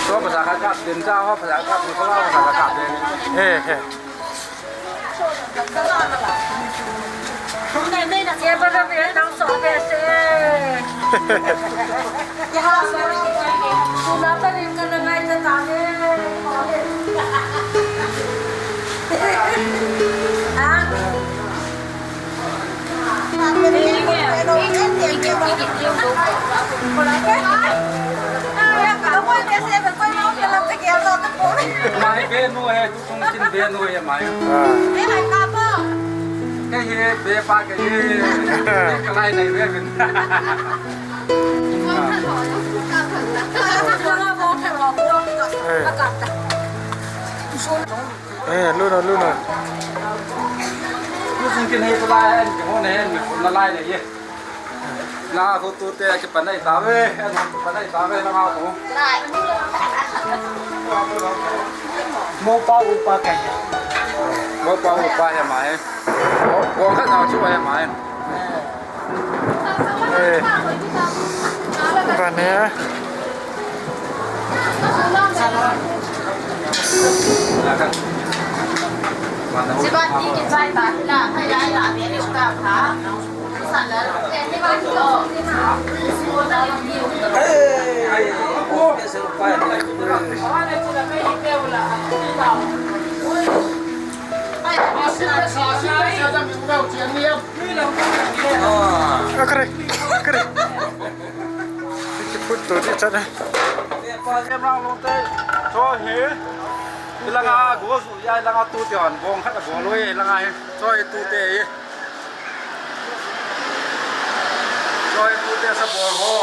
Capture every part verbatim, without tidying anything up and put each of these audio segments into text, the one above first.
Tua pasal khat khat din, cha ho pasal khat khat din, ko la pasal khat khat din. He, he. Mai benu he, tu tung kin benu he, mai. Kei he be pa kei he. Kalai nei ve vin. Eh, lu no, lu no. Tu tung kin he kalai en ke ho ne en me kun la lai nei ye. Na hu tu te ki panai ta ve, en hu tu panai ta ve na ma tu. Mo pa u pa kai. Mo pa u pa he mai. Mo, mo khat na chu he mai. Eh. Ba ne. Sibat ni ki chai ta, la, hai lai la, ni liu ta, ha. Kare, kare. Put to di chana. Cho hi. Ilanga go su ya, ilanga tu te hon bong khat bol loi, ilanga hi. Cho hi tu te hi. Cho hi tu te sa bol ho.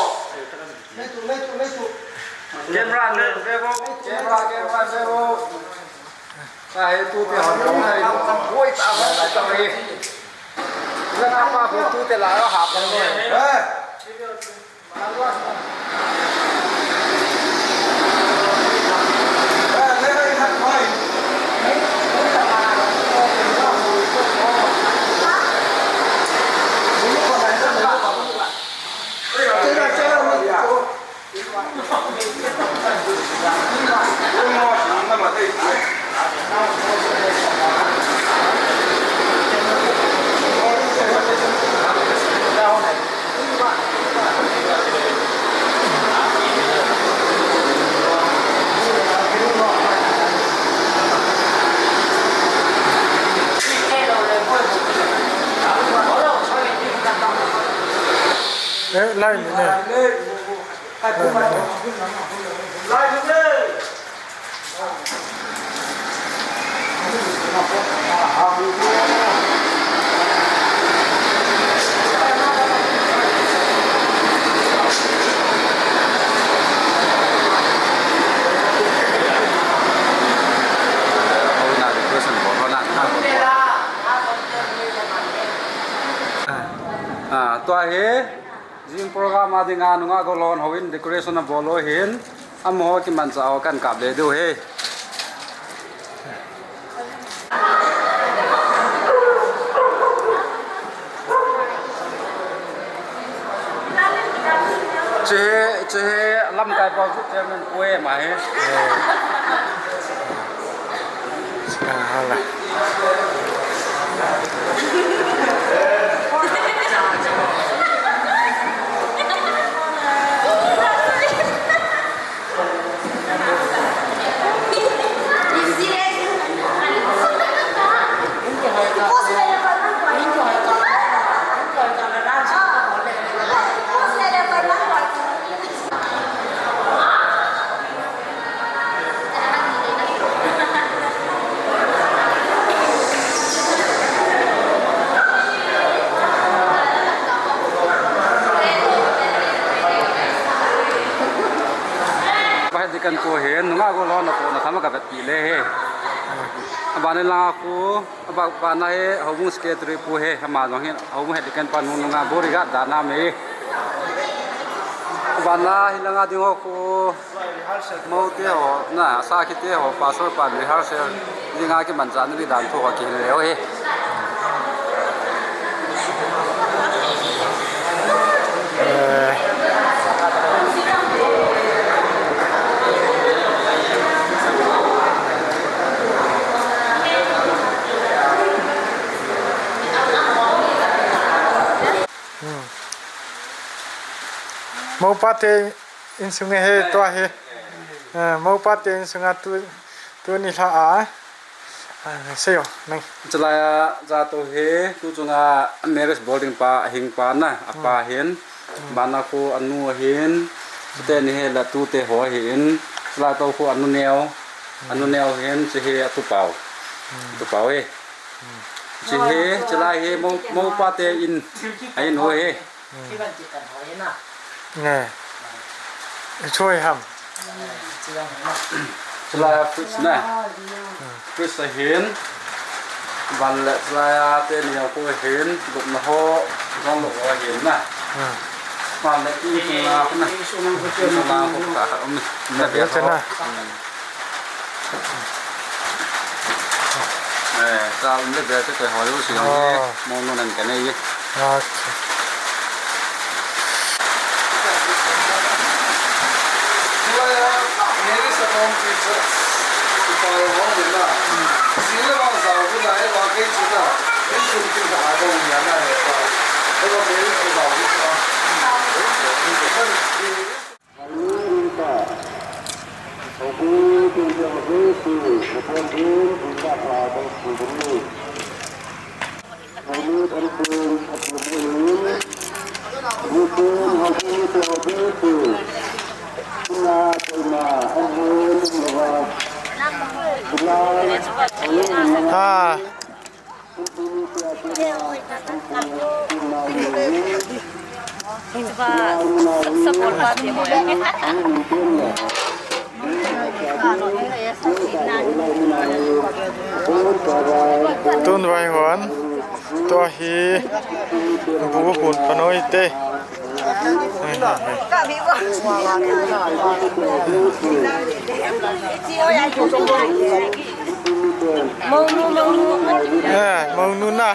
Camera ne ve bo, camera, camera ve bo. Sa hi tu te hon bong hai. Oi, ta ba ta ba hi. Ilanga pa ho tu te la ha pa ne. Eh, lai ni ne. Lai ni ne. Ah, tua hi. Jing program a dinga nungah golhon houin decoration abol u ahin, amaho kimanchah ho kan kap le diu ahi. Chehi, chehi lamkai pau chu chairman pu e ma hi. Bahai dikan ko he, nunga ko lo na ko na sama ka vet pi le he. Abang ni la ko. Aba, aba na hi, houbung secretary pu hi, ama jong hi, houbung head deacon pa nung nunga bodyguard dan a mi. Bana hilanga ding ho khu, Mou te ho, na, Sakhi te ho, Pastor pan rehearsal dinga kimanchah na di dan thu ho kihin leu hi. Eh. Hmm. Moupa te insung hi tua hi. Eh, Moupa te insunga tu, tuni lha a. Ah, seiyo, nang. Chulai a, ja to hi, tu chunga marriage bol ding pa, hing pa na, apa hin. Hmm. Bana khu anu hin. Tute ni hi la tute ho hin. Chulai to khu anu neo. Anu neo hin, chi hi atu pau. Hmm. Atu pau hi. Hmm. Chi hi, chulai hi, Mou, Moupa te in. Ahin ho hi. Hmm. Nge. Choi ham. Chulai a fridge na. Hmm. Fridge ahin. Van le chulai a te ni a ko hin. Gupna ho. Gong lo ho hin na. Hmm. Van le ti sung la na. Ti sung la ho ka um. Na be ho. Eh, ka um le be te ko ho yo si. Oh. Mo no nan ka nei. Acha. Ah. Tun vai hon, tua hi bu hun panoi te. Monu, monu. Eh, monu na.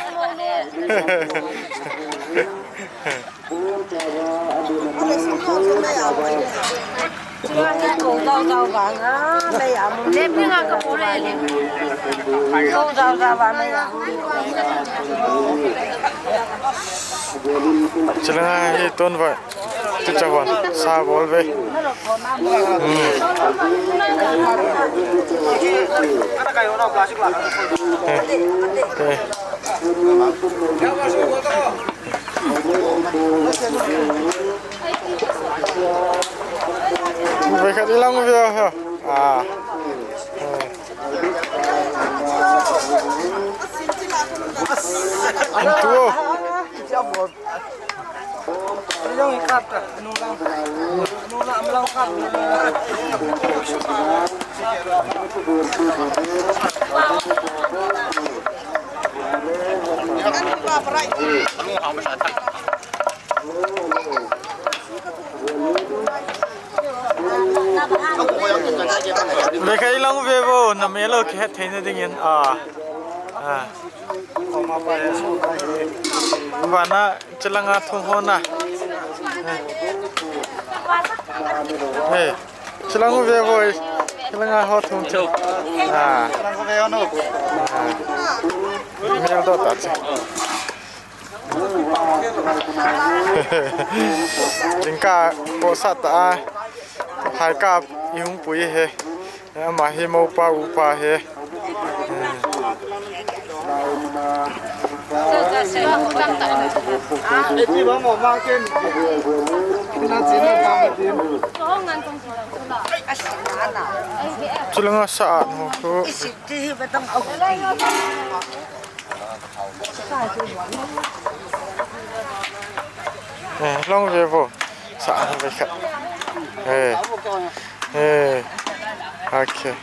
Chilanga hi ton vai. Tucha hon sa bol ve. Hmm. Eh, eh. Ve khat ilang ve ha. Ah. Eh. Antu. Ve khat ilang ve vo, na mel lo kihet theina dingin. Ah. Ah. Vana chilanga thum hona. Hey, chilang ve vo. Chilanga ho thum chu. Ah. Ah. Mel do ta che. Jingkah ko sa ta a. Hai ka i hung pui he. Ama hi mopa upa he. Chulanga sa a no ko. Eh, long ve vo. Sa ve khat. Eh. Eh. Okay.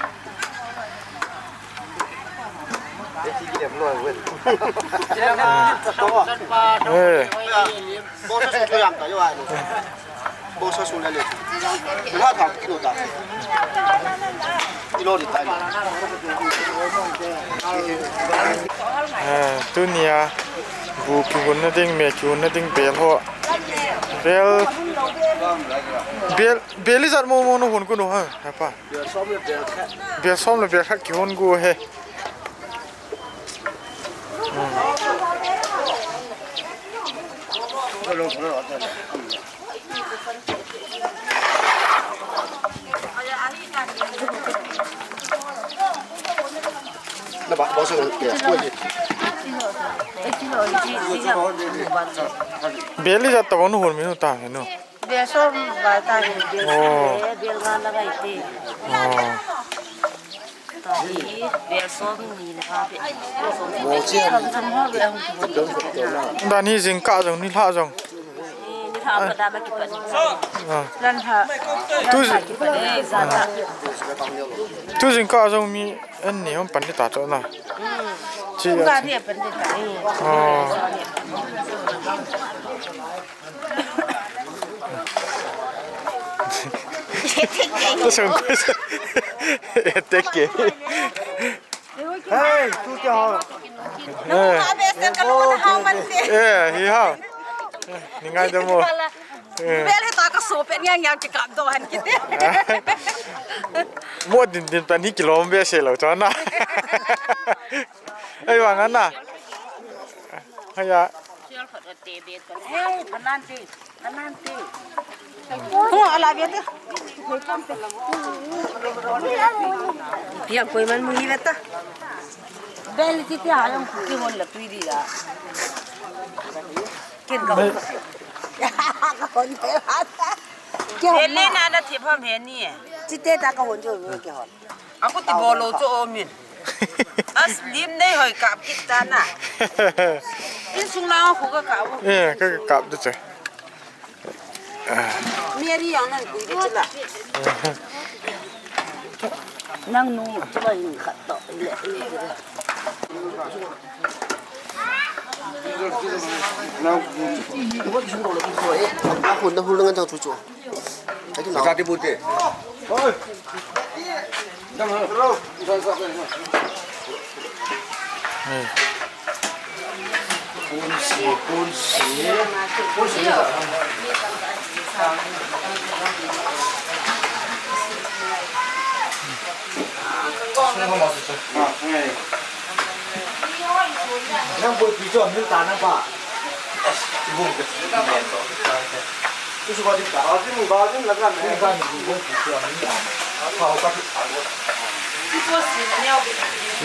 Eh. Sa su le le. Na tha kilo ta. Kilo di ta. Eh, tunia bu kihonna ding, me kihonna ding bel ho. Bel, bel, bel ijat mo mo nahon kunu ham, hepa. Bel som le bel khat kihon gu ahi. Hmm. Bel ijat tabang nahon mi nu ta he nu. Bel som val ta he, bel som le bel nga la ngai te. Oh. Tahi, bel som ni le ha be. Mo chi. Som som ha be hung. Dan hi jingkah jong nilhah jong. Ni, nilhah pat da ma kipat. Ah. Dan ha. Tu dan ha kipat. Eh, jan ha. Tu jingkah jong mi an ni hung pan ni ta cho na. Hmm. Chi. Ka ni pan ni ta. Ah. Tua sang koi sa. Etek ke. Hey, tu kya ho? Eh. Eh, hi ha. Ni ngai da mo. Eh. Bel he ta ka so pe ngiang ngiang ki kap do han kiti. Mo din din pan hi kilom be se lo chana. Ei, vang ana. Haya. Hei, kanan te, kanan te. Tunga ala bia te. Piang koi man mu hi beta. Bel ti ti ha jong kihon la tui di la. Ken ka hon. Ka hon te. Bel le na na thip ham he ni. Chite ta ka hon jo ke hon. Aku ti bolo cho min. As lim nei hoi kap kit ta na. Insung lang khu ka kap. Eh, ka kap de che. Mary yang nan kui de chila. Nang nu chila in khat to. Nang nu. Aku na hul ngan chang chu chu. Kati bute.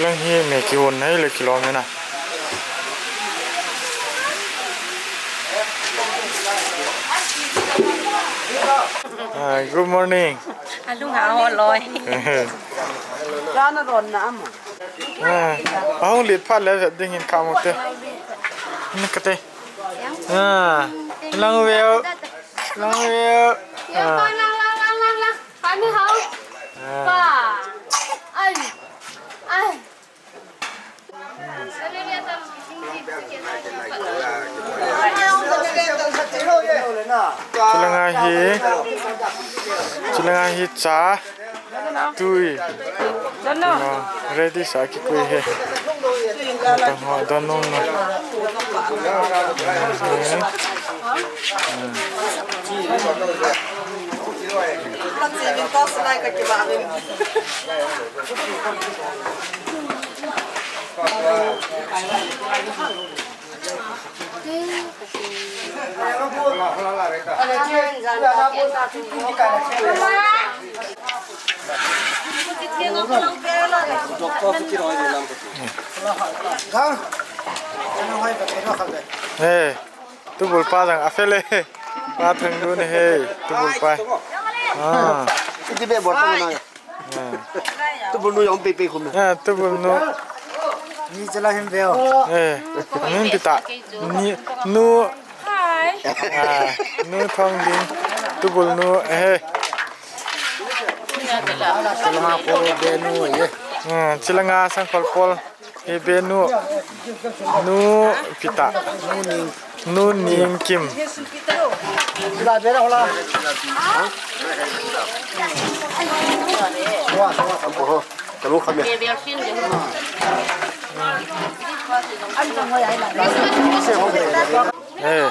Lang hi me kihon hei le kilom na. Ah, good morning. Alung ha ho loi. Rana ron na ama. Ah, ahung lit phat le vet ding in ka mo te. Ni ka te. Ah, lang veo. Lang veo. Ah. Lang, lang, lang, lang, lang. Kami hao. Ah. Pa. Ai. Ai. Chulanga hi, chulanga hi cha, tui, no, ready sa kikoi he. Tang ho, don nung no. Hey. Tubul pa jang a fel e. Pa Thangdun e, tubul pa. Ah. Iti be bor pa na. Ah. Tubul nu jong pe pe khum. Ah, tubul nu. Ni chala him veo. Eh, nun pita. Ni, nu. Ah, nu Thongding. Tubul nu, eh. Chala ko be nu ye. Ah, chilanga sang kol kol. Hi be nu, nu pita. Nu ning. Nun Ning Kim. Eh,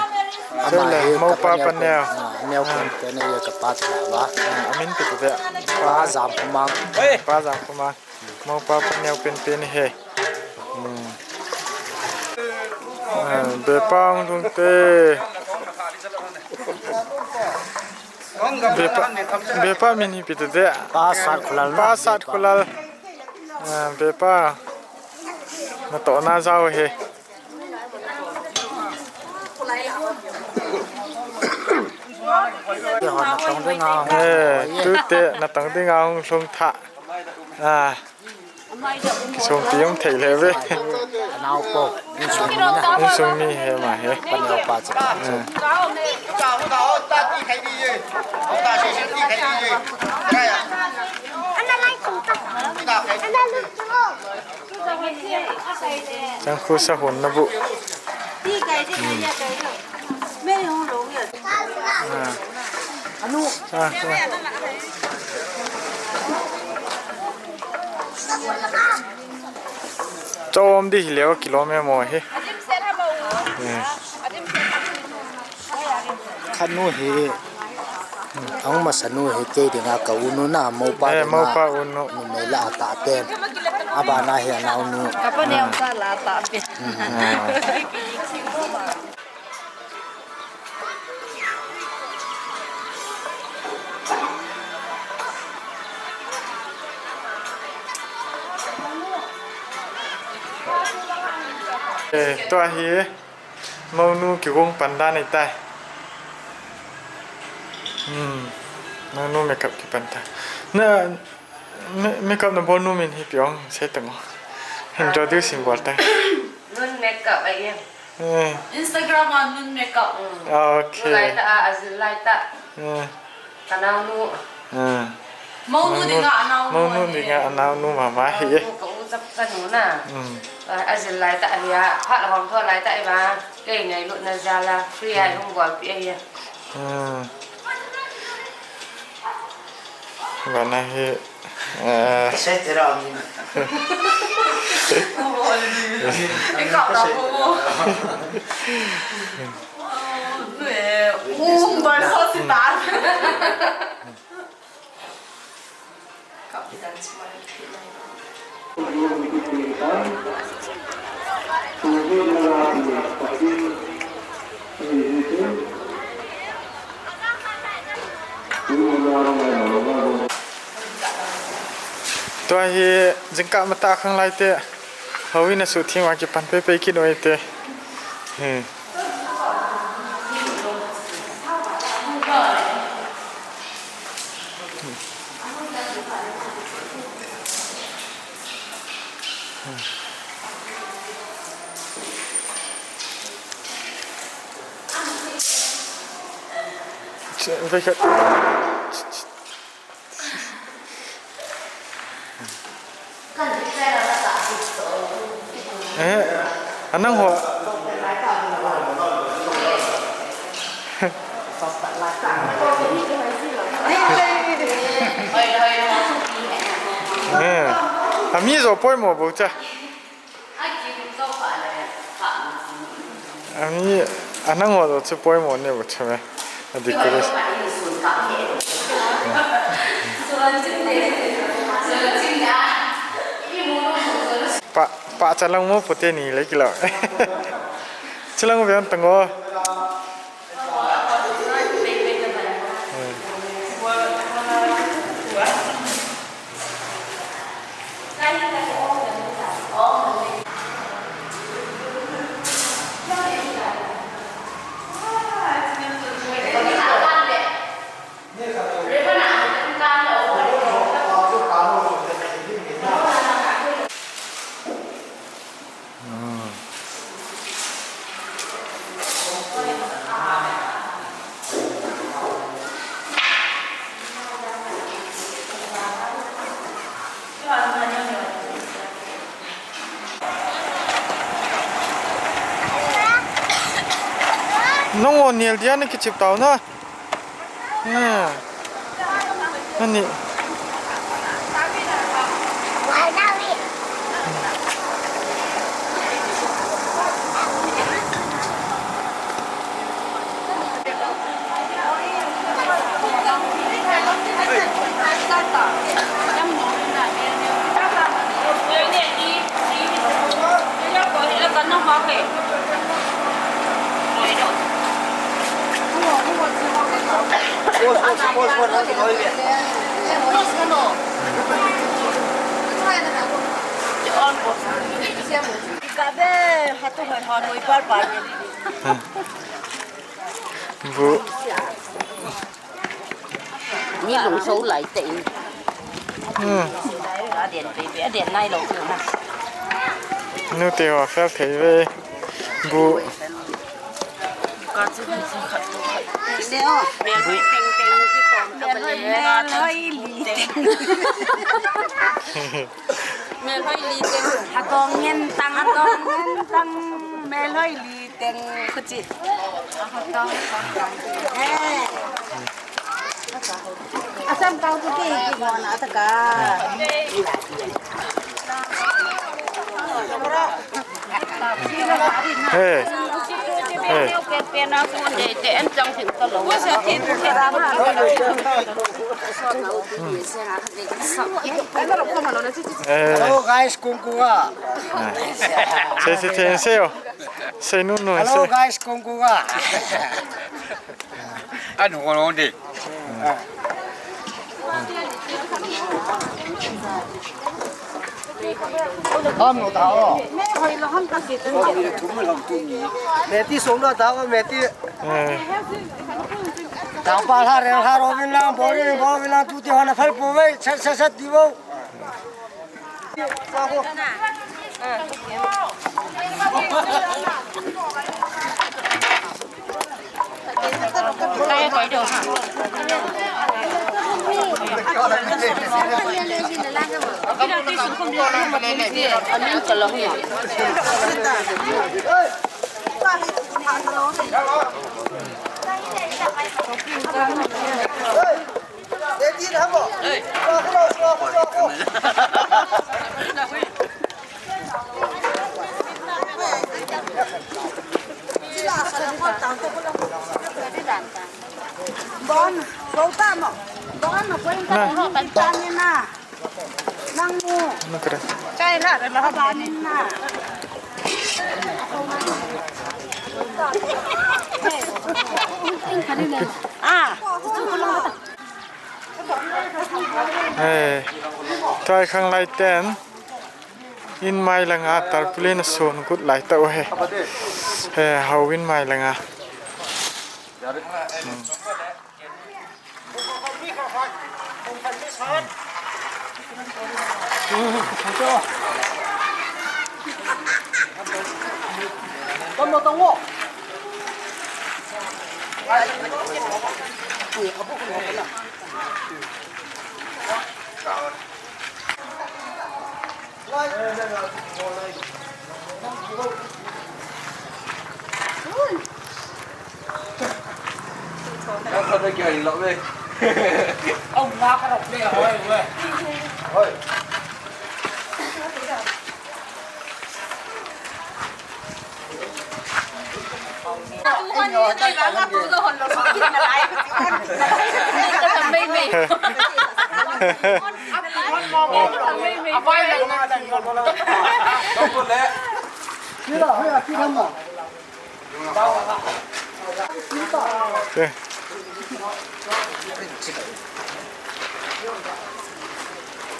ama sele, hi mopa kapaneo. Ah, neo kan te ne ye kapa ta ba. Ah, amin pi tu be. Pa Jam Khumang. Pa Jam Khumang. Mopa paneo penpen hi. Hmm. Ah, bepa hung lhung te. Bepa, bepa min hi pi tu te. Pa Sat Khulal na. Pa Sat Khulal. Ah, bepa. Natohna jao hi. Eh, tute natong dinga hung lhung tha. Ah. Kisong ti um thei le ve. Anao po. Insung mi na. Insung mi hi ama hi. Paneo pa cha. Eh. Chang khu sa hun na bu. Ah. Ah, ah. Chom di hi leo kilom e mo hi. Eh. Khat nu hi, ahung masa nu hi kei dinga ka u nu na, mopa dinga, mopa u nu. Numei la a tah pen. Abana hi anao nu. Ka paneo pa la a tah pen. Eh, tua hi. Mounu kigong pan dan ahitai. Hmm. Mounu makeup kipan ta. Na, ma-, makeup nabol nu min hi ipi ong sei tang o. Introduce in bol ta. Nun Makeup ahi. Eh. Instagram a Nun Makeup. Hmm. Ah, okay. Lai ta a, azil lai ta. Eh. Ka naonu. Ah. Mounu dinga anaonu. Mounu dinga anaonu mama hi e. Ka u chap ka nu na. Hmm. Ah, azil lai ta ahi a, phat hom tho lai ta ahi ba. Kei ngailutna jal a, free a hung bolpi ahi a. Hmm. Bana hi, eh. Sei te ra mi. Ikaw na mo. Tua hi jingkah matah khang lai te. Houin a suhtheng uva kipan peipei kit u hite. Hmm. Ch-, vei khat. Eh, anang ho. Eh, ami jo poimo bou cha. Ami, anang ho chu poimo ne bu chu me. A decoration. Pa, pa chalang mo pote ni le kilo. Chalang ve an tango. Nangho nel dia nakichep tau na. Hmm. Ani. Kabe, hatu hoi hoi noi par par. Bu. Ni lungso lai te in. Hmm. Aden baby, aden nai lo na. Nu te ho fel thei ve. Bu. Ka chu ni chu khat tu khat. Ne o. Mel hoi teng teng ki pom ta ba le. Mel hoi li teng. Mel hoi li teng. Hatong ngen tang. Hatong ngen tang. Mel hoi li teng. Khuti. Hatong. Eh. Asam kau tu ki, ki mo na ta ka. Hey. Hey. Eh. Hello guys, kung kung a. Say, say, say, say, oh. Say no, no, hello say. Guys, kung kung a. Ano ko no de. Ham no ta o. Me hoi lo ham ka si tu. Me ti song lo ta o, me ti. Eh. Ta pa ha re ha ro vin lang, bo ri bo vin lang, tu ti ho na phal po ve, sat sat sat ti vo. Bon, kau ta mo. Bon, kau ta mo. Tang ni na. Nang mu. Chai la, la ba ni na. Ah. Hey, try khang lai ten. In mai langa tarpaulin ason kut lai tau he. He, hou in mai langa. Hmm.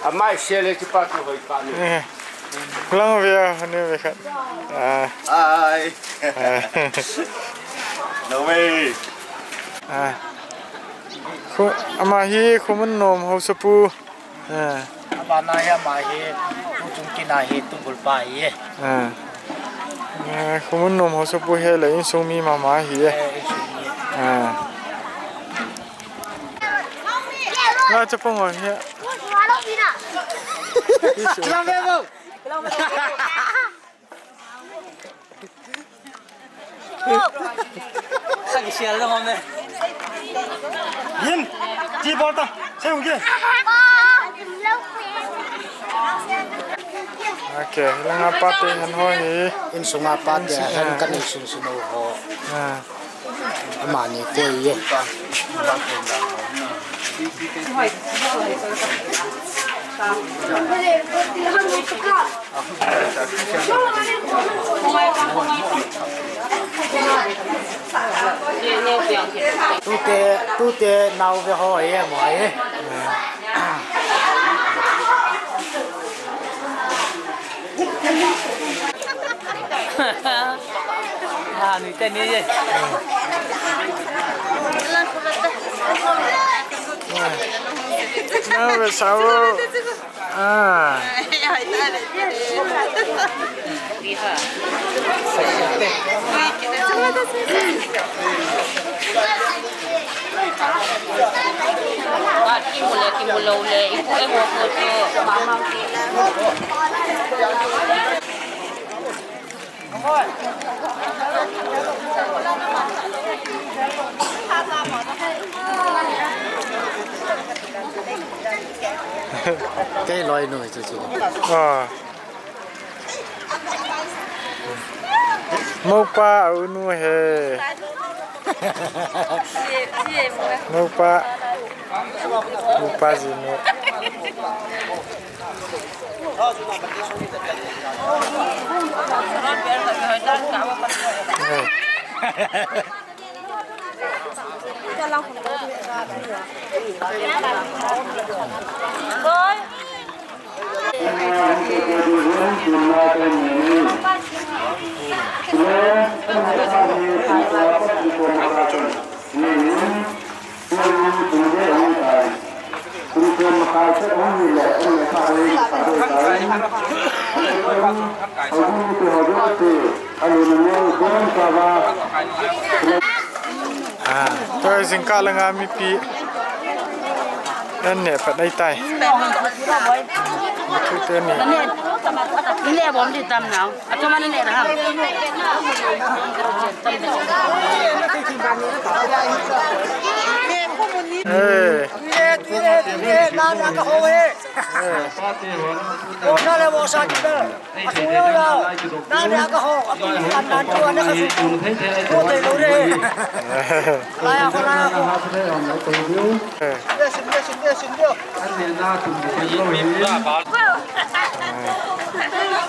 Amai sele ti pa tu hoi pa ni. Eh. Lang ve a, ne ve khat. Ah. Ai. Ah. No way. Ah. Khu, ama hi Khomunnom Haosapu. Eh. Abana hi ama hi, tu chungkina hi, tu bulpa hi. Eh. Eh, Khomunnom Haosapu hi le insung mi mama hi. Eh, insung mi. Eh. Nga chapang ho hi. Kilang ve mo. Kisial na kami. Yin, ti bol ta, sei uge. Okay, langa pate ngan ho hi. Insunga pate, hen kan insung sunu ho. Ah. Amani koi ye. Tute, tute nau ve ho e mo e. Ah, ni te ni ye. Nau ve sao. Ah. Kei loi nu chu chu. Ah. Mopa a u nu he. Mopa. Mopa ji nu. Ah, tua jingkah langa mipi an neh phat ahitai. Thu te ni. Ni neh bom di tam nau. A thoma ni neh ra ham. Eh. Tuile, tuile, tuile, na na ka ho e. Ko na le wo sa ki ba.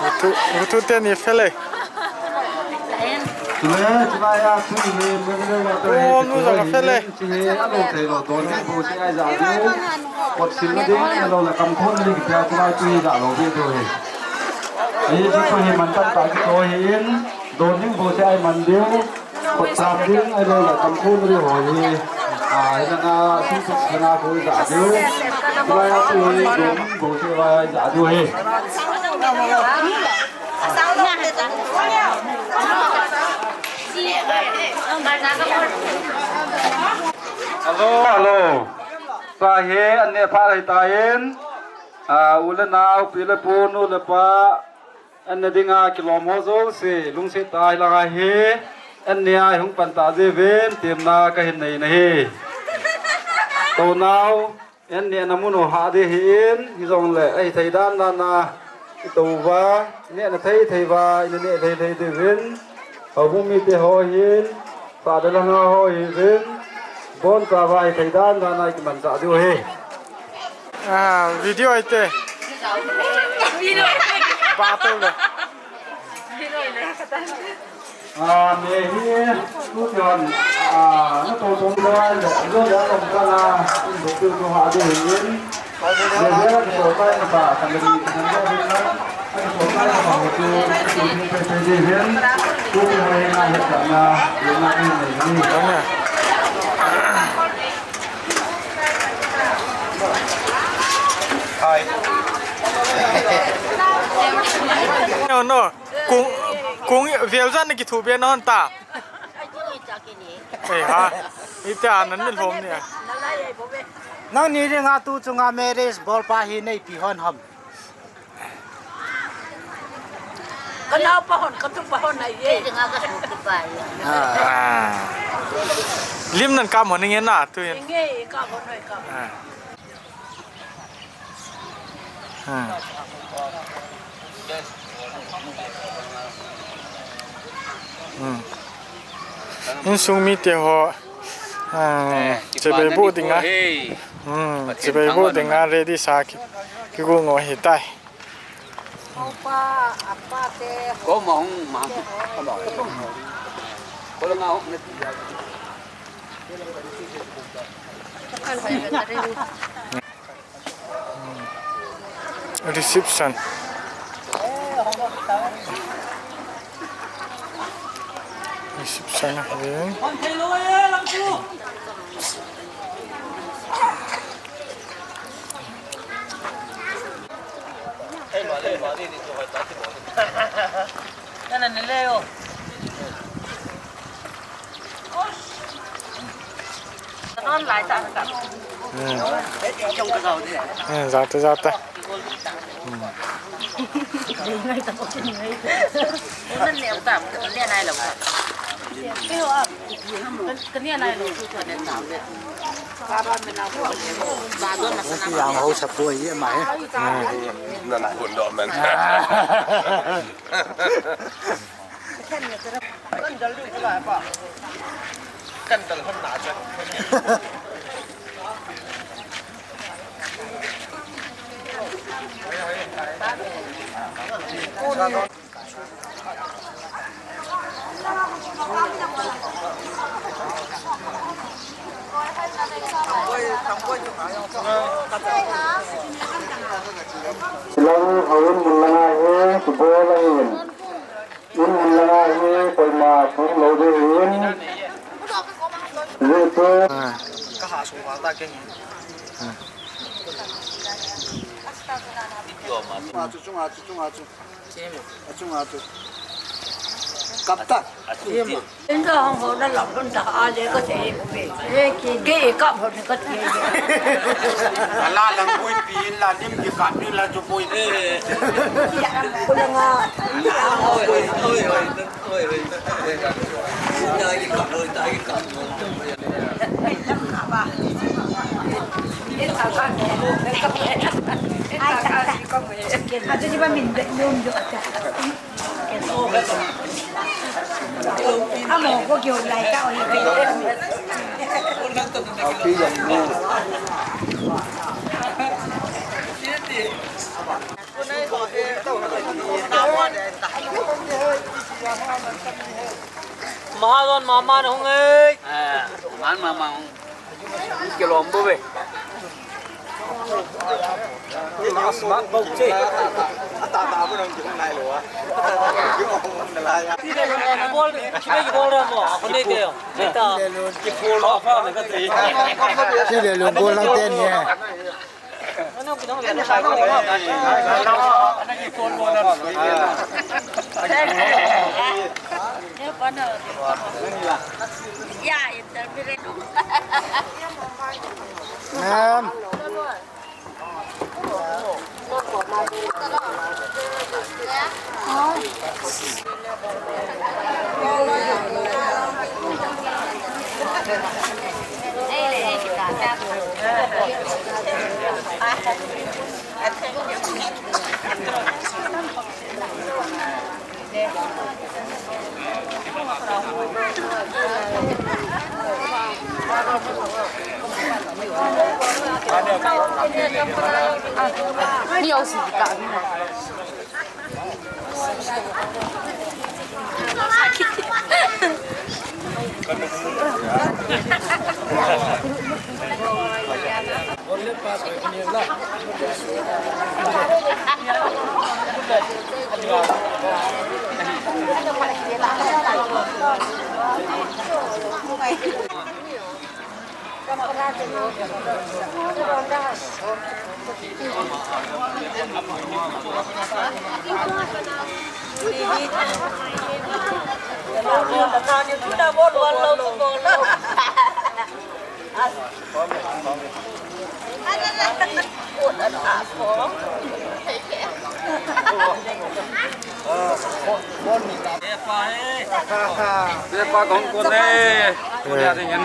Uthu, uthu teni fele. Oh, nu jong fele. Chi hi a lo thei lo, don ding bou se ai ja diu. Kot sil na ding, a lo la kam khon ding, pia chu lai chu hi ja lo ve diu hi. Hi chu hi man tan ta ki to hi in, don ding bou se ai man diu. Kot sam ding, a lo la kam khon ding ho hi. A, ina na, su su na ko ja diu. Lai chu hi, don ding bou se ai ja diu hi. Hello, hello. Sa he, an ne pha lai ta in. A, u le nao, pi le pu, nu le pa. An ne dinga kilom ho jouse, lungset tah a hi langa hi. An ne a hung pan ta jeh uvin, temna kahin nei na hi. To nao. An nehna mun u hah ding ahin, hijongle, ahithei dan dan a, i tou uva, nehna thei thei uva, i neh thei thei diuvin, houbung mite ho hin, sah le lhanga ho hiuvin, boncha uva ahithei dan dan a i kimanchah diu ahi. Ah, video ahi te. Video ahi te. Ba tou le. Video ahi le. A, me hi, tu tion, a, na to to ni lai le, lo ya kom ka na, in bo tu tu ha de hin. Me ya to to kai na ba, ka le ni ka na hin na. Ka to to kai na ba, tu tu ni pe pe de hin. Tu tu ha na he ka na, ye na ni ni ni. Hai. No, no. Kung, kung vel jan na kithu be na hon ta. Ei ha. Ita nan ni lhom ni. Nangni dinga tu chunga marriage bolpa hi neipi hon ham. Ka naopa hon, ka tupa hon ahi e. Ei dinga ka tupa ahi. Ah. Lim nan kap hon nge na, tu hin. Nge, kap hon noi kap. Ah. Ah. Hmm. Insung mite ho, ah, chibai bu dinga. Hmm, chibai bu dinga ready sa ki, kigo ngo hitai. Opa, apa te. Ko ma hung ma. Ko la nga hung na ti ya. Reception. Reception ahin. Hmm. Hmm, jata, jata. Hmm. Yang ho sa poi ye mai. Hmm. Nan kun do men. Silang hawin mun langa hi, kibol ahin. In mun langa hi, koima sung lo ding hin. Zui tu. Ah. Ka ha sung wang ta ke hin. Ah. Chunga chu, chunga chu, chunga chu. Achunga chu. Kap ta. Inda hong ho na lam lon da a le ka thei ko be. Ke kap ho ni ka thei. Ala lang pui pi la nim ki kap ni la chu pui ni. Ko la nga. Oi, oi, oi, oi. Mahajon mama na hung ei. Ah, man mama hung. Kilom bo be. Smart bo che. Bol, bol mo. Ako na ito. Ito. Bol off na kasi. Sile lung bol lang ten ye. Sepa kong kone, kone ating yan.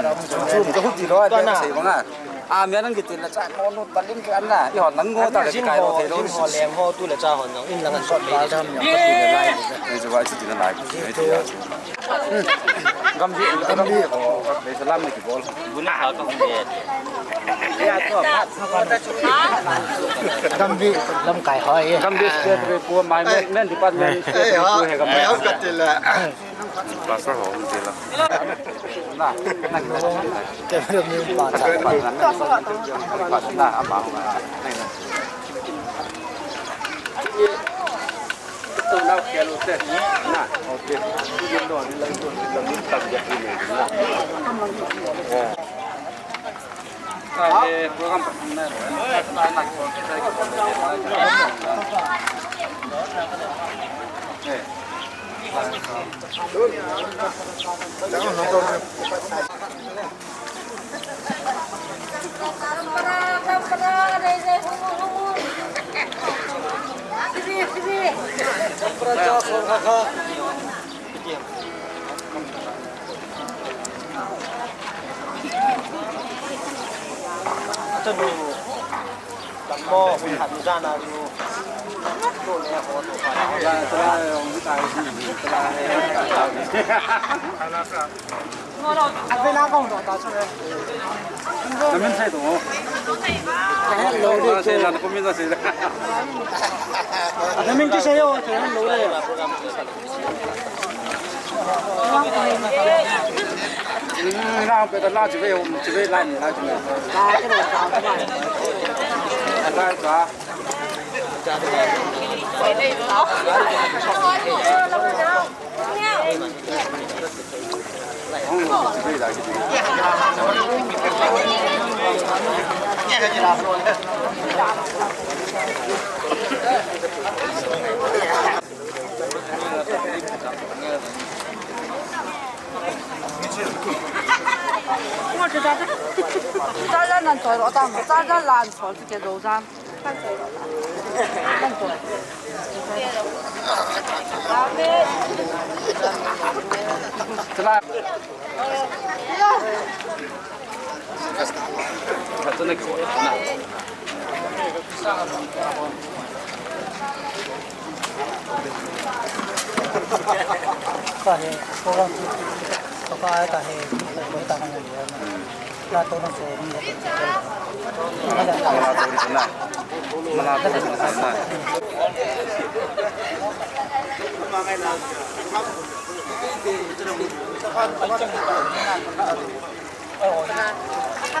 Chu chu chu ti lo a, sei banga. A mi nang kitin la cha mo no talim ke an la. I hon nang ngo ta le kai lo thei lo. Jin ho lem ho tu le cha hon jong in lang an sot le. Ei chu vai chu tin lai. Ei chu ya chu. Gambi, gambi. Gambi salam ni ki bol. Buna ha ka hung de. Gambi lamkai hoi. Gambi state re pu mai men department state re pu he gambi. Ei, ha ka ti la. Pastor ho hung tila. Camera man pa cha. Na, ama ho.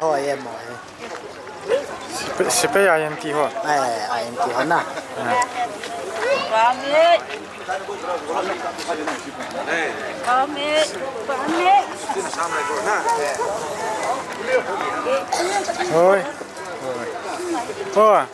Hoi, em hoi. Sipe, sipe ya yan ti ho. Eh, ayan ti ho na. Eh. Hoi. Hoi. Hoi.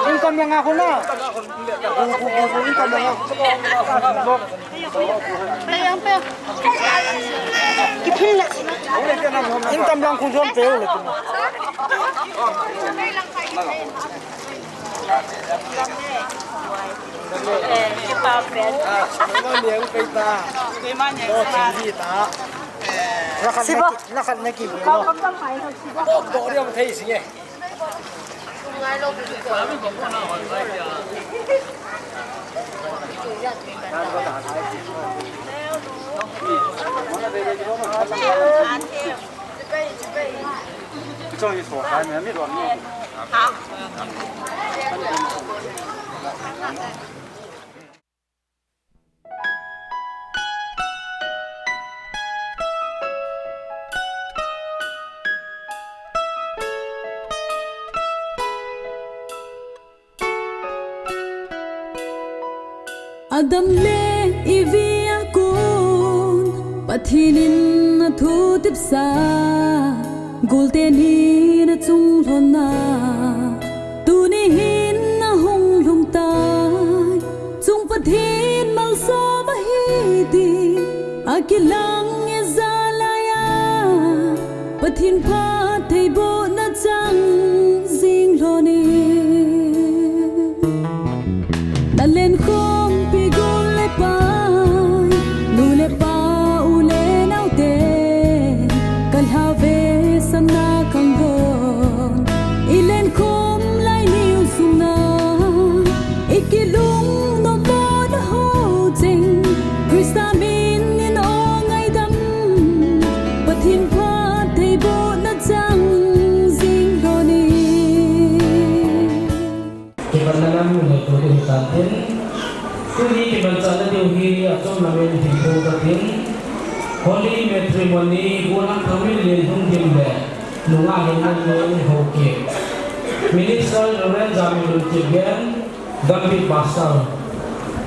Income lang ako na. Income lang ako. Income lang kung saan pero ulit. Siba. Nakhat na ki. Nakhat na ki. Adam le Evi a kon Pathen in athutepsa, golte ni na chung lhonna, tuni hin ahung lhung tai. Chung Pathen malsom ahi ti akilang e jalai a, Pathen phattheibohna chang jing lhon in. Na lenkhompi gol le pai, nu le pa, u le nao te, ka lha ve sana kang lhon. I lenkhom lai niu sung na, i kilung nom mo Tin, tuni kimanchahna diu hi achom lamin hin thum katin, Holy Matrimony, Golhang Thangminlen Lhungdim le nungah Lhingmanlen Haokip. Minister Reverend Jamilun Kipgen, Gambih Pastor.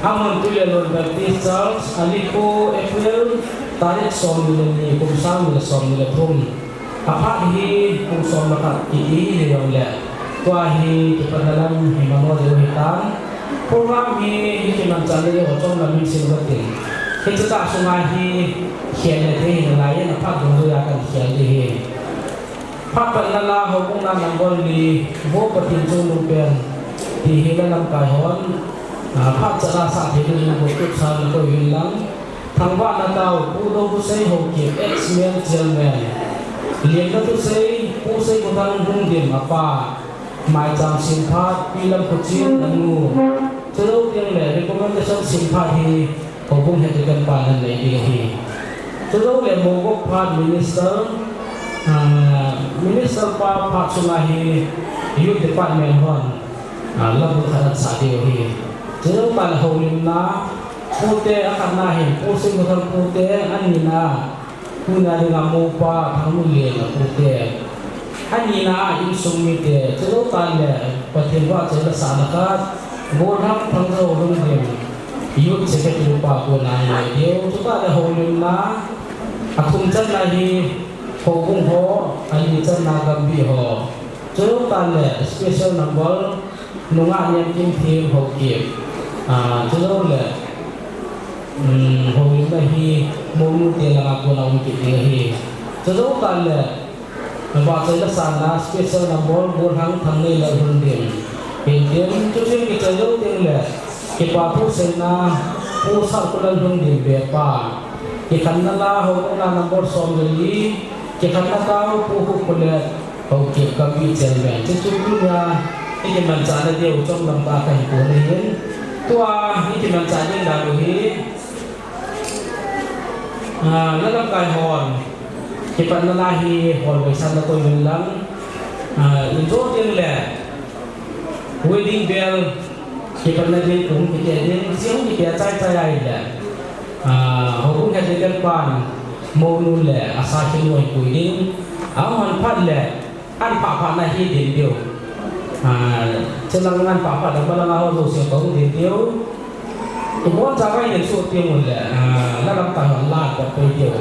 Amun Tuilalon Baptist Church, alikhu April tarik somni le ni, kum sang ni le somni le thum. Aphat hi kum som le khat kiti hijongle, tua hi kipatna lam hi mano diu hitan. Program hi, hi kimanchahna diu achom lamin sim katin. Hiche tah sunga hi khel le thei hinalai in aphat dungjuiya kahin khel ding ahi. Phat patna la, houbung la number li, Vo Pathen chungnung pen, ti hi la lamkai hon, ah, phat chala sah thei dingin bol tup sa na koi uvin lang. Thangvahna tao, Pu Dokhosei Haokip, ex-Mel Chairman. Lienna thusei, Pu Seikhothang Lhungdim apa, Maicham Semphat, Pi Lamkhochim anu. Chujou teng le recommendation semphat hi houbung head deacon pan anei ding ahi. Chujou le mogop phat minister, ah, minister pa phat sunga hi youth department hon, ah, labul khat ahin sah diu ahi. Chujou tah le houlimna, pute akhatna hin, Pu Seikhothang pute, anina, Pu Nadinga mopa, Thangminlen a pute. Anina a insung mite, chujou tah le Pathen vahchoi la sahna khat, Golhang Thangjou Lhungdim, Youth Secretary pa kona anei diu, chutah le houlimna, athum channa hi, houbung ho, ali channa Gambih ho. Chujou tah le special number, nungah Niamkimthem Haokip. Ah, chujou le, um, houlimna hi mounu te langa kona um kit ding ahi. Chujou tah le, vahchoi la sahna special number, Golhang Thangneilal Lhungdim. Hintin, chutin kichai jou teng le, kipa thu seina, Pu Sahkholal Lhungdim Vepa. Kikhenna la, houbung la number som le li, kikhenna tao, Pu Hukholet, Haokip Gambih Chairman. Chuchu tunia, i kimanchahna diu chom lam tah kahin pon ahin. Tua, i kimanchah ding dan u hi, ah, la lamkai hon, kipatna la hi hol vei san na koi uvin lang. Ah, in jo teng le, wedding bell, kipatna ding kum kite ding, siung kite chai chai ahile, ah, houbung head deacon pan, mounu le asakhi nu ahin pui ding. Ahung phat le, an phah phah na hi din diu. Ah, chulang an phah phah na, malang a ho jouse kahung din diu. Iboncha vai din suh teng ule, ah, la lamkai hon la pat pei diu.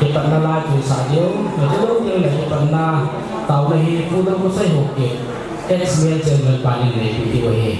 Kipatna la chu sa diu. Chujou teng le kipatna taona hi Pu Dokhosei Haokip, ex-Mel Chairman pan anei diu ahi.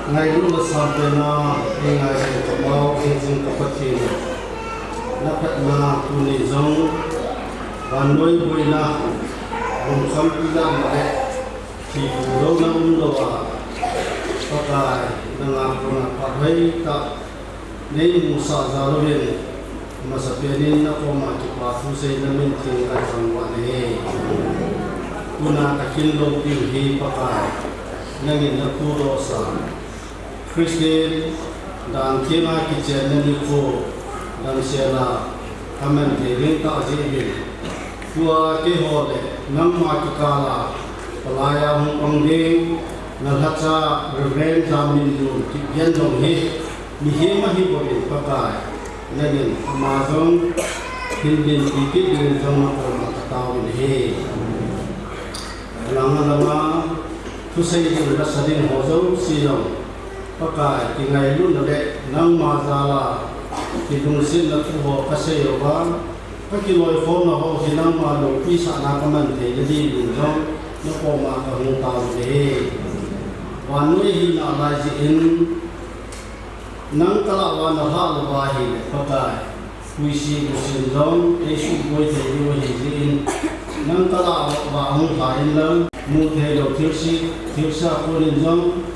Ngailutna sampen a, ei ngaidam ka Pau, ei jing ka Pathen. Na phatna tuni jong, vannoi boina, lungkham pina le, thi pu lo na um lo a, Pakai, na ngapna phat hoitah, nei musah jal uvin, masapen in na koma kipa thu seina min theng ka thangvah e. Tuna ka kin loupiu hi Pakai, nangin na pudoh sa. Christian dan theng a kichenna nikho damsel a ka man thei ding tah jeh in. Tua keiho le nangma kikal a palai a hung pang ding na lhacha Reverend Zaminlun Kipgen jong hi mihem ahi bou in Pakai, nangin ama jong hin dinpi kit dingin jong na koma ka tao in ahi. Langa langa thusei ding lasa ding ho jouse jong Pakai, kingailutna le nangma jal a kilungsetna thu ho ka sei uva, ka kiloikhomna ho hi nangma loupi sahna ka man theina dingin jong na koma ka hung tao in ahi. Vannoi hina lai jeh in, nang ka lah uva na lhah lou va ahile Pakai, huisi lusin jong ei suboi thei diu ahi jeh in, nang ka lah uva hung lha in lang, mu thei lou thilse, thilse a kon in jong,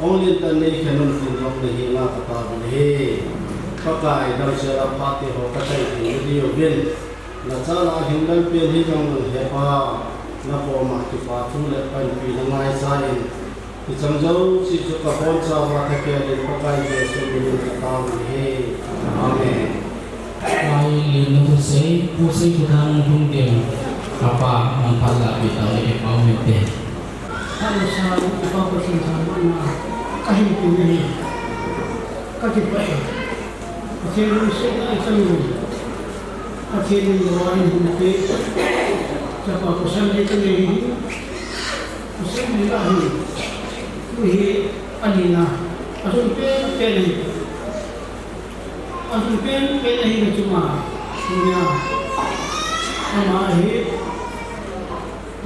hung lin tan nei khen un tin jong na henga ka tao in ahi. Pakai, damsel a phat te ho ka chai thei diu vin, na jal a hindan pen hi jong nang hepa, na koma kipa thu le panpina ngaichan, hicheng jouse chu ka bonchauva thakhel in Pakai Jesu minin ka tao in ahi. Amen. Pai lin na thusei, thusei thu thang thum ding, kapa, nang phat lah pi tao le kipau min te. Phat lasa, kapa Pathen thangvahna, ka hin pe in ahi. Ka kipah e. Pathen lungsetna i chang u. Pathen in lou a in hung pe. Chapa pasal le ka nei hi. Pasal le la hi. Tu hi a ni na. A sun pen pen hi. A sun pen pen hi na chuma. Tunia. Ama hi.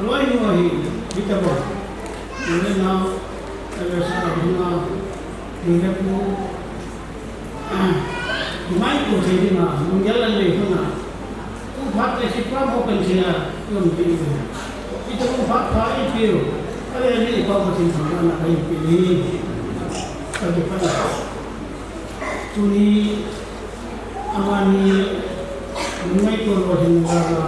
Aloi nu ahi, hi ta bou. Nu le nao, a le sa a hung a, nu le pu. Mai ko thei ding a, nung yal a le hung a. Tu phat le si pa mo kan thei a, yom ti. Hi ta bou phat pha i piu. A le ni pa ko thei thang na ka i pi ni. Ka ti pa na. Tuni amani nungai ko lo hin la la.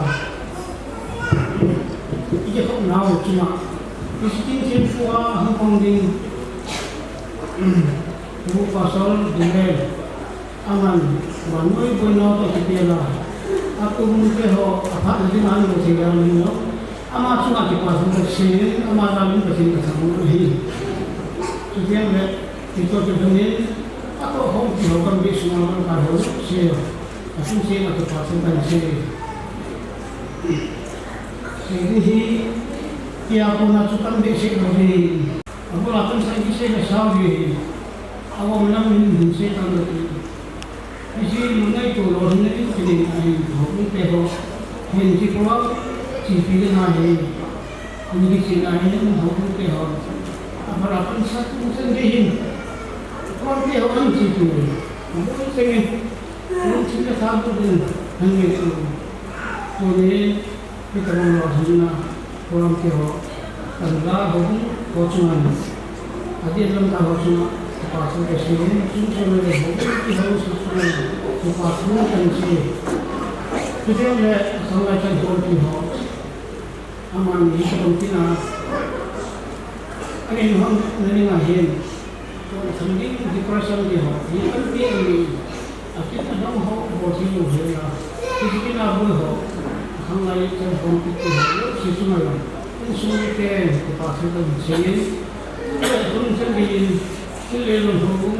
Ije khop nau chima. Visiting thempu a hung pang ding. Pu Pastor Dinglen. Aman, vannoi boina toh kipela. Akum te ho, aphat na ding an lo thei dan lo. Ama chunga kipa thu kasei, ama lam in Pathen kathangvah u ahi. Chutiang le, Kito kito nin, ato hong kiho kan beh sunga kan kai ho se, asun se ma kipa thu kan sei. Sei ding hi, kia kona chu kan beh seh lou ding. Abul a kan sang kisei le sao ding. Avom lam in hin sei kan lou ding. Hiche lungngaito lou hin na in kiding ahin, houbung te ho. Hin kipual, kipi le na hi. Hin kichena hin, houbung te ho. Abara pan sa tu sen de hin. Kon te ho an chi tu. Abul sen hin. Lungthim le tha bu din. Hin ngaito. Tuni Hi ka lam lou hin na, program te ho, kan ga ho, ho chunga, adeh lam ka ho chunga, kipa thu kasei, chung chung le ho, ki ho su chunga, kipa thu kan sei. Chuteng le, sanglai kan ho ki ho, aman hi ka tum tina, ahin hon na ni nga hin. Tua thang ding depression ding ho, hi kan ti ani. Akin adang ho, bol thei lou hi la. Hi kin a bol ho. Khanglai chan hom pi ti ho, si sung a la. Insung mite, kipa thu kan sei. Tun chan ding in, thil le lung ho,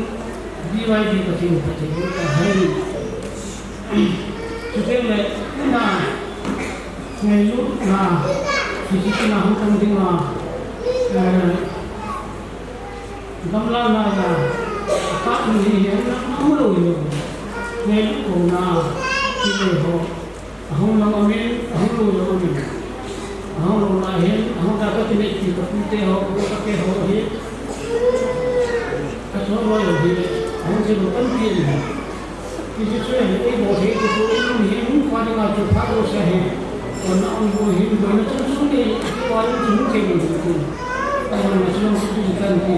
B Y D Pathen, Pathen, ka hai. Chuteng le, na, ngailutna, hi kin a hung kan ding a, eh, Gamla na ya, ka ni hi na, na mu lo yo. Ngailut ko na, ki le ho. Ahung na ma min, ahung lo yo ma min. Ahung lo na hin, ahung ka ka ti me ti ka pu te ho, ko ka ke ho hi. Chongloi ho hi, ahung thei lou tampi ahi. Hiche chu hi, eibol thei chu, eilung hi, lungkhat dinga chu phat lou sa hi. Kona um bou hi, boina chom chom hi, keiho lung chu hung thei lou hi. Ahung na chu lung chu chu kan hi.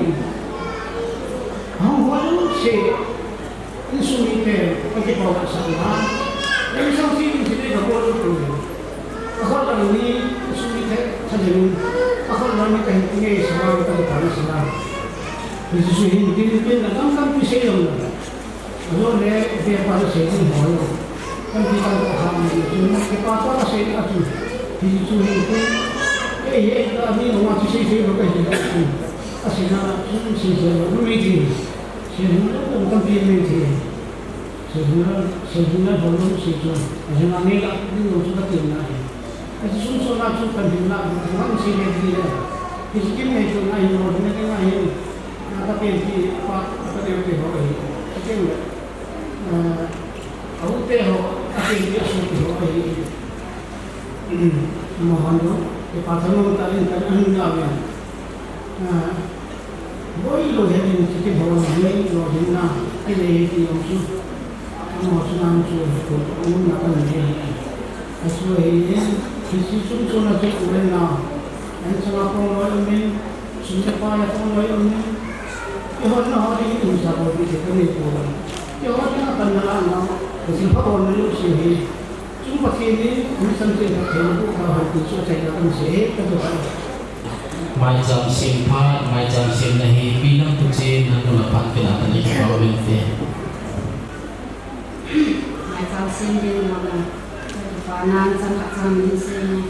Ahung ho lou se, insung mite, kakipah sah na. Insung si, insung si, kabol lou tu. Ahung lang ni, insung mite, thanin. Ahung lang ni kahin nge sa, kakipah sah na. Hiche chu hin tin tin na tam tam pi sei jong na. Ajo le, ve pa le sei jong ho lo. Tam pi tam ko ha ni chu, ke pa pa sei a chu. Hiche chu hin tin. Ei, ei, ta ni ma chu sei sei lo ka hi. A sei na, chu sei sei lo, no me ji. Sei lo, tam tam pi me ji. Sei lo, sei lo, ho lo sei chu. A sei na ni la, ni lo chu ka tin na. Hiche sung sung na chu kan hin na, kan sei le ji le. Hiche kin nei chu na hin lo, ni na hin. Na ka pen ki pa, ka pen ki ho ahi. Ka pen le. Ah, a u te ho, ka pen ki a su ki ho ahi. Mo han lo, ke pa tha mo ta in kan an na me. Ah, boi lo he ni ki ki ho ni lo hin na, ki le ki lo su. Mo su na su ko un na kan le. A su he ni, ki si sum su na ki ku le na. An sa na ko lo ni. Sum le pai a phong loi um in. Kihotna ho ding in sa bol ding te ka nei poi. Kihotna pan na la na. Ka sil pha bol na lou si hi. Chung Pathen in mi san chen ka thei na bu ka hoi ti chu a chai na kan se ka tu ka. Maicham sem phat, maicham semna hi pi Lampuchen nang nula phat pela ta ni ka bol te. Maicham sem ding manga. Pa nan chang khat chang min sem.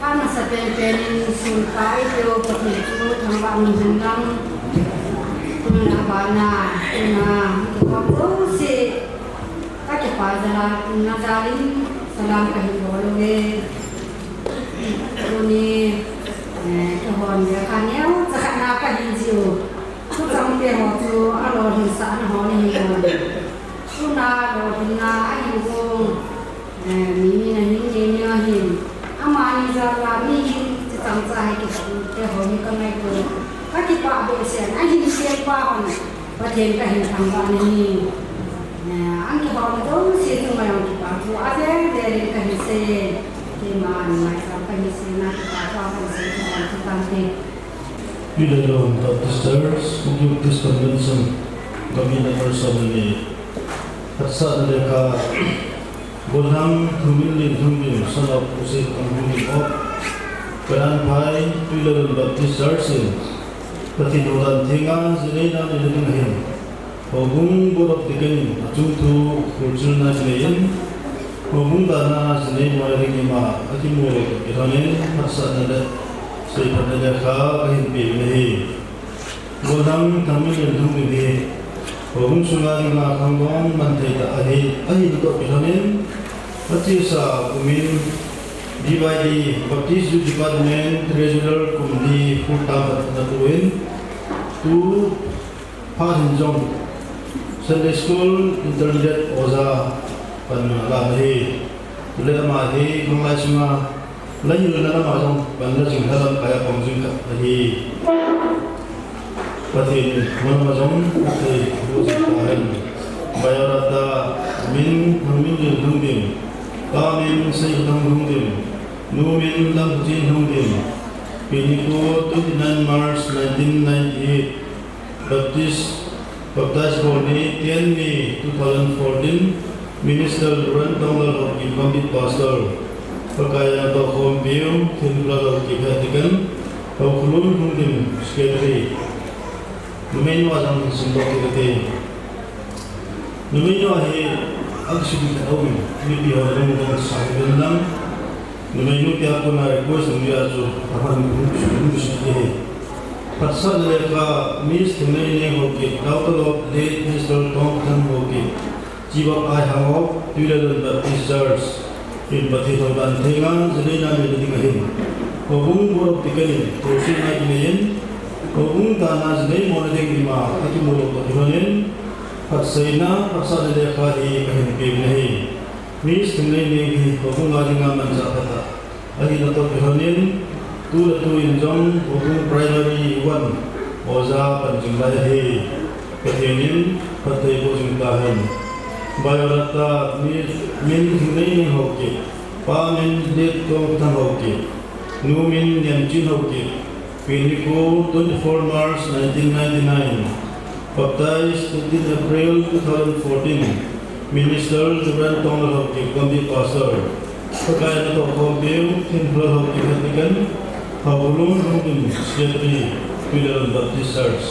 Ka masa pen pen in sun ka i teu Pathen chu thangvah in hen lang. Tuna bana, tuna, kipah jouse. Ka kipah jal a, na jal in salam ka hin bol uve. Tuni, eh, kihon ve kha neo, cha khat na ka hin jiu. Thuchang te ho chu a lolhinsahna ho ni hi ko. Tuna lolhinna a hin gong, eh, mi, mi na hin nge ni a hin. Amani jal a mi hin chi chang cha hi kithum te ho hi ka ngaito. Ka kipah behseh a hin sem pa hon. Pathen ka hin thangvah na hi. Eh, an kipah ma jouse chunga jong kipah thu a vel vel in ka hin sei. Keima an maicham ka hin sei na kipah thu a ka hin sei thu an thu tante. Tuilalon Baptist Church, Kuki Baptist Convention, Committee Member som le ni. Hatsahna lekha, Golhang Thangminlen Lhungdim, son of Pu Seithang Lhungdim of Karanphai, Tuilalon Baptist Church in, Pathen Houtdan Thenga, jinei na neina ding ahin. Houbung Board of Deacon in achung thu khulchilna kinei in, houbung dana jinei mona ding ima akimu lou toh kilhon in, hatsahna le seiphatna lekha kahin pe u ahi. Golhang Thangminlen Lhungdim hi, houbung sunga dinga khangdong manthei tah ahi, ahina toh kilhon in, achesa kum in D Y D Baptist Youth Department Treasurer kum li full time khat ana pu in, tu phat hin jong Sunday School Intermediate oja pan a la ahi. Chule ama hi khanglai sunga la hilna lama jong pan la jing, la lamkai a pang jing khat ahi. Pathen in mun ma jong athei bu jing tahen. Biodata: min, Thangminlen Lhungdim. Pa min, Seithang Lhungdim. Nu min, Lampuchen Lhungdim. Pi nikho, twenty-nine March nineteen ninety-eight. Baptist, baptize bol ni, ten May two thousand fourteen, Minister Reverend Tonglal Haokip, Gambih Pastor, Pakai jana tohkhompiu, Themkholal Haokip, Head Deacon, Haokholun Lhungdim, Secretary. Numei nu a jong hin simdoh kit kate. Numei nu a hi, akisukit khat aum in, mipi ho lungdong sa uvin lang. Numei nu tia kona request hung jia chu, aman hung, hung, hung, hung, hung. Hatsahna lekha, Miss Thingneineng Haokip, daughter of late Mister Tongthang Haokip, Chief of Aihang of Tuilalon Baptist Church, in Pathen Houtdan Thenga, jinei na neina ding ahin. Houbung Board of Deacon in, khulchilna kinei in, houbung dana jinei mona ding ima akimu lou toh kilhon in, phatseina, hatsahna lekha hi kahin pe u ahi. Miss Thingneineng hi houbung a dinga manchah khat a ahina toh kilhon in, tu le tu in jong houbung Primary one Oja pan jing lai hi, Pathen in phatthei boh jing tahen. Biodata, mi, min Thingneining Haokip, pa min Lettonthang Haokip, nu min Ngemchin Haokip, pen nikho twenty-four March nineteen ninety-nine, baptized twenty April two thousand fourteen, minister Reverend Tonglal Haokip, Gambih pastor, Pakai natoh khompiu, Thinglhal Haokip, Vatican, Haokip Lungdin, secretary, Twilaran Baptist Church.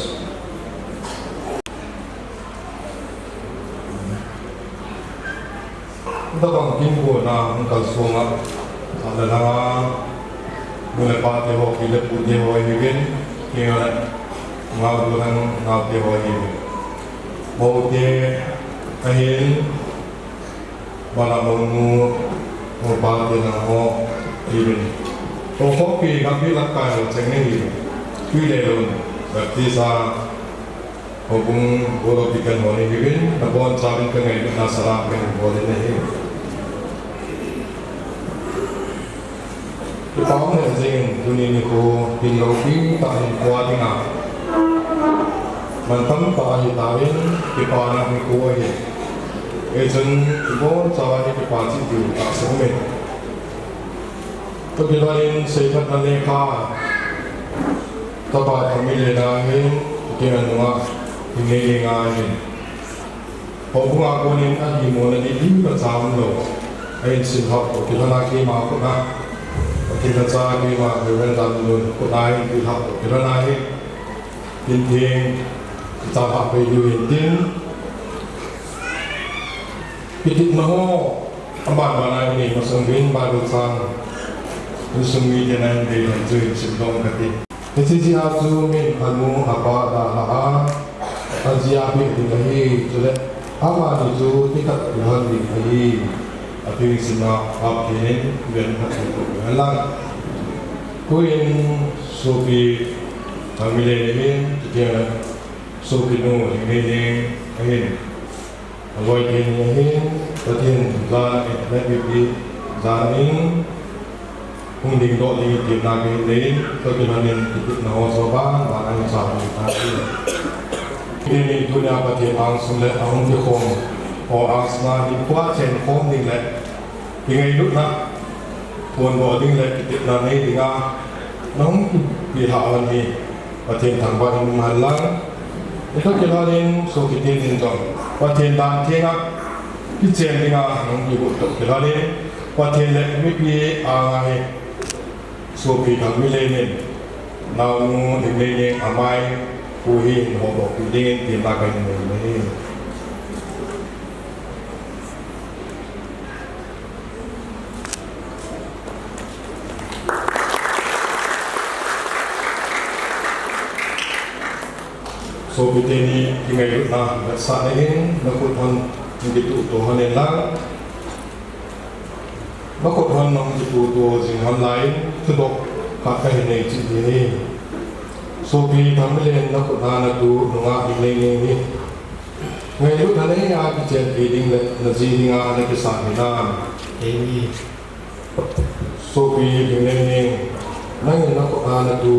Tabang kin ko na ang kalsong a, ang na nga, muna pa te ho, kile pu te ho, higin, kaya nga, nga bu nang, nga te ho, higin. Bo te, ahin, Bala mo nu, mo pa te na ho, higin. To ho pi, Gambih lakai ho, cheng ne higin. Twilaran, Baptist a, Houbung Board of Deacon ho ni hivin, nabonchauvin ka ngailutna salam kahin bol in ahi. Kipa um lheh jengin, tuni nikho hin loupitah hinkho a dinga mantam tah ahitan, kipana nikho ahi. Hichun ibonchauva kipa cheh diu tahsan umin. Tua kilhonin seiphatna lekha, Tapa Thingneining a hin, Thingneining a hin. Houbung a konin ahimona ding imacha umlou. Ahin simhah toh kilhona keima khut a, Pathen a cha keima Reverend Damlun khut a hin pilhah toh kilhona hin. Tin theng, kicha hah pei diu hin tin. Kitepna ho, aban ban a inei masang uvin Bible chang, insung miten ahin dei lhon chu hin simdoh kate. Hiche jeh a chu min anu apa dalha a, aji a peh ding ahi, chule amani chu nikhat kilhon ding ahi, api simna a Pathen in ven khat chu ko hen lang. Koin sopi Thangminlen in, chutile sopinu Thingneining ahin. Aloi kei ni ahin, Pathen jan in, le mipi jan in, hung dingdoh ding in temna kahin nei in, tua kilhonin kitepna ho chu aban ban a hin cha ding tah ahi. Kei ni tunia Pathen angsung le ahung kikhom ho angsung a hinkho a chengkhom ding le kingailutna pondoh ding le kitepna nei dinga nahung kipelhah u ahi. Pathen thangvah in um hen lang. Hitoh kilhonin sopi tenin jong Pathen dan thenga kichen dinga nahung kigot toh kilhonin Pathen le mipi anga hi sopi Thangminlen in naonu Thingneining amai pu hi hin hodoh peh dingin temna kahin nei in ahi. Sopi teni kingailutna vetsahna in nakhut hon kituhto hon in lang. Nakhut hon nahung kituhto jing hon lai in thudoh khat kahin nei cheh ding ahi. Sopi Thangminlen nakhut a natu nungah Thingneining hi ngailutna nei a kichenpi ding le naji dinga nakisah hinam? Amen. Sopi Thingneining, nangin nakhut a natu,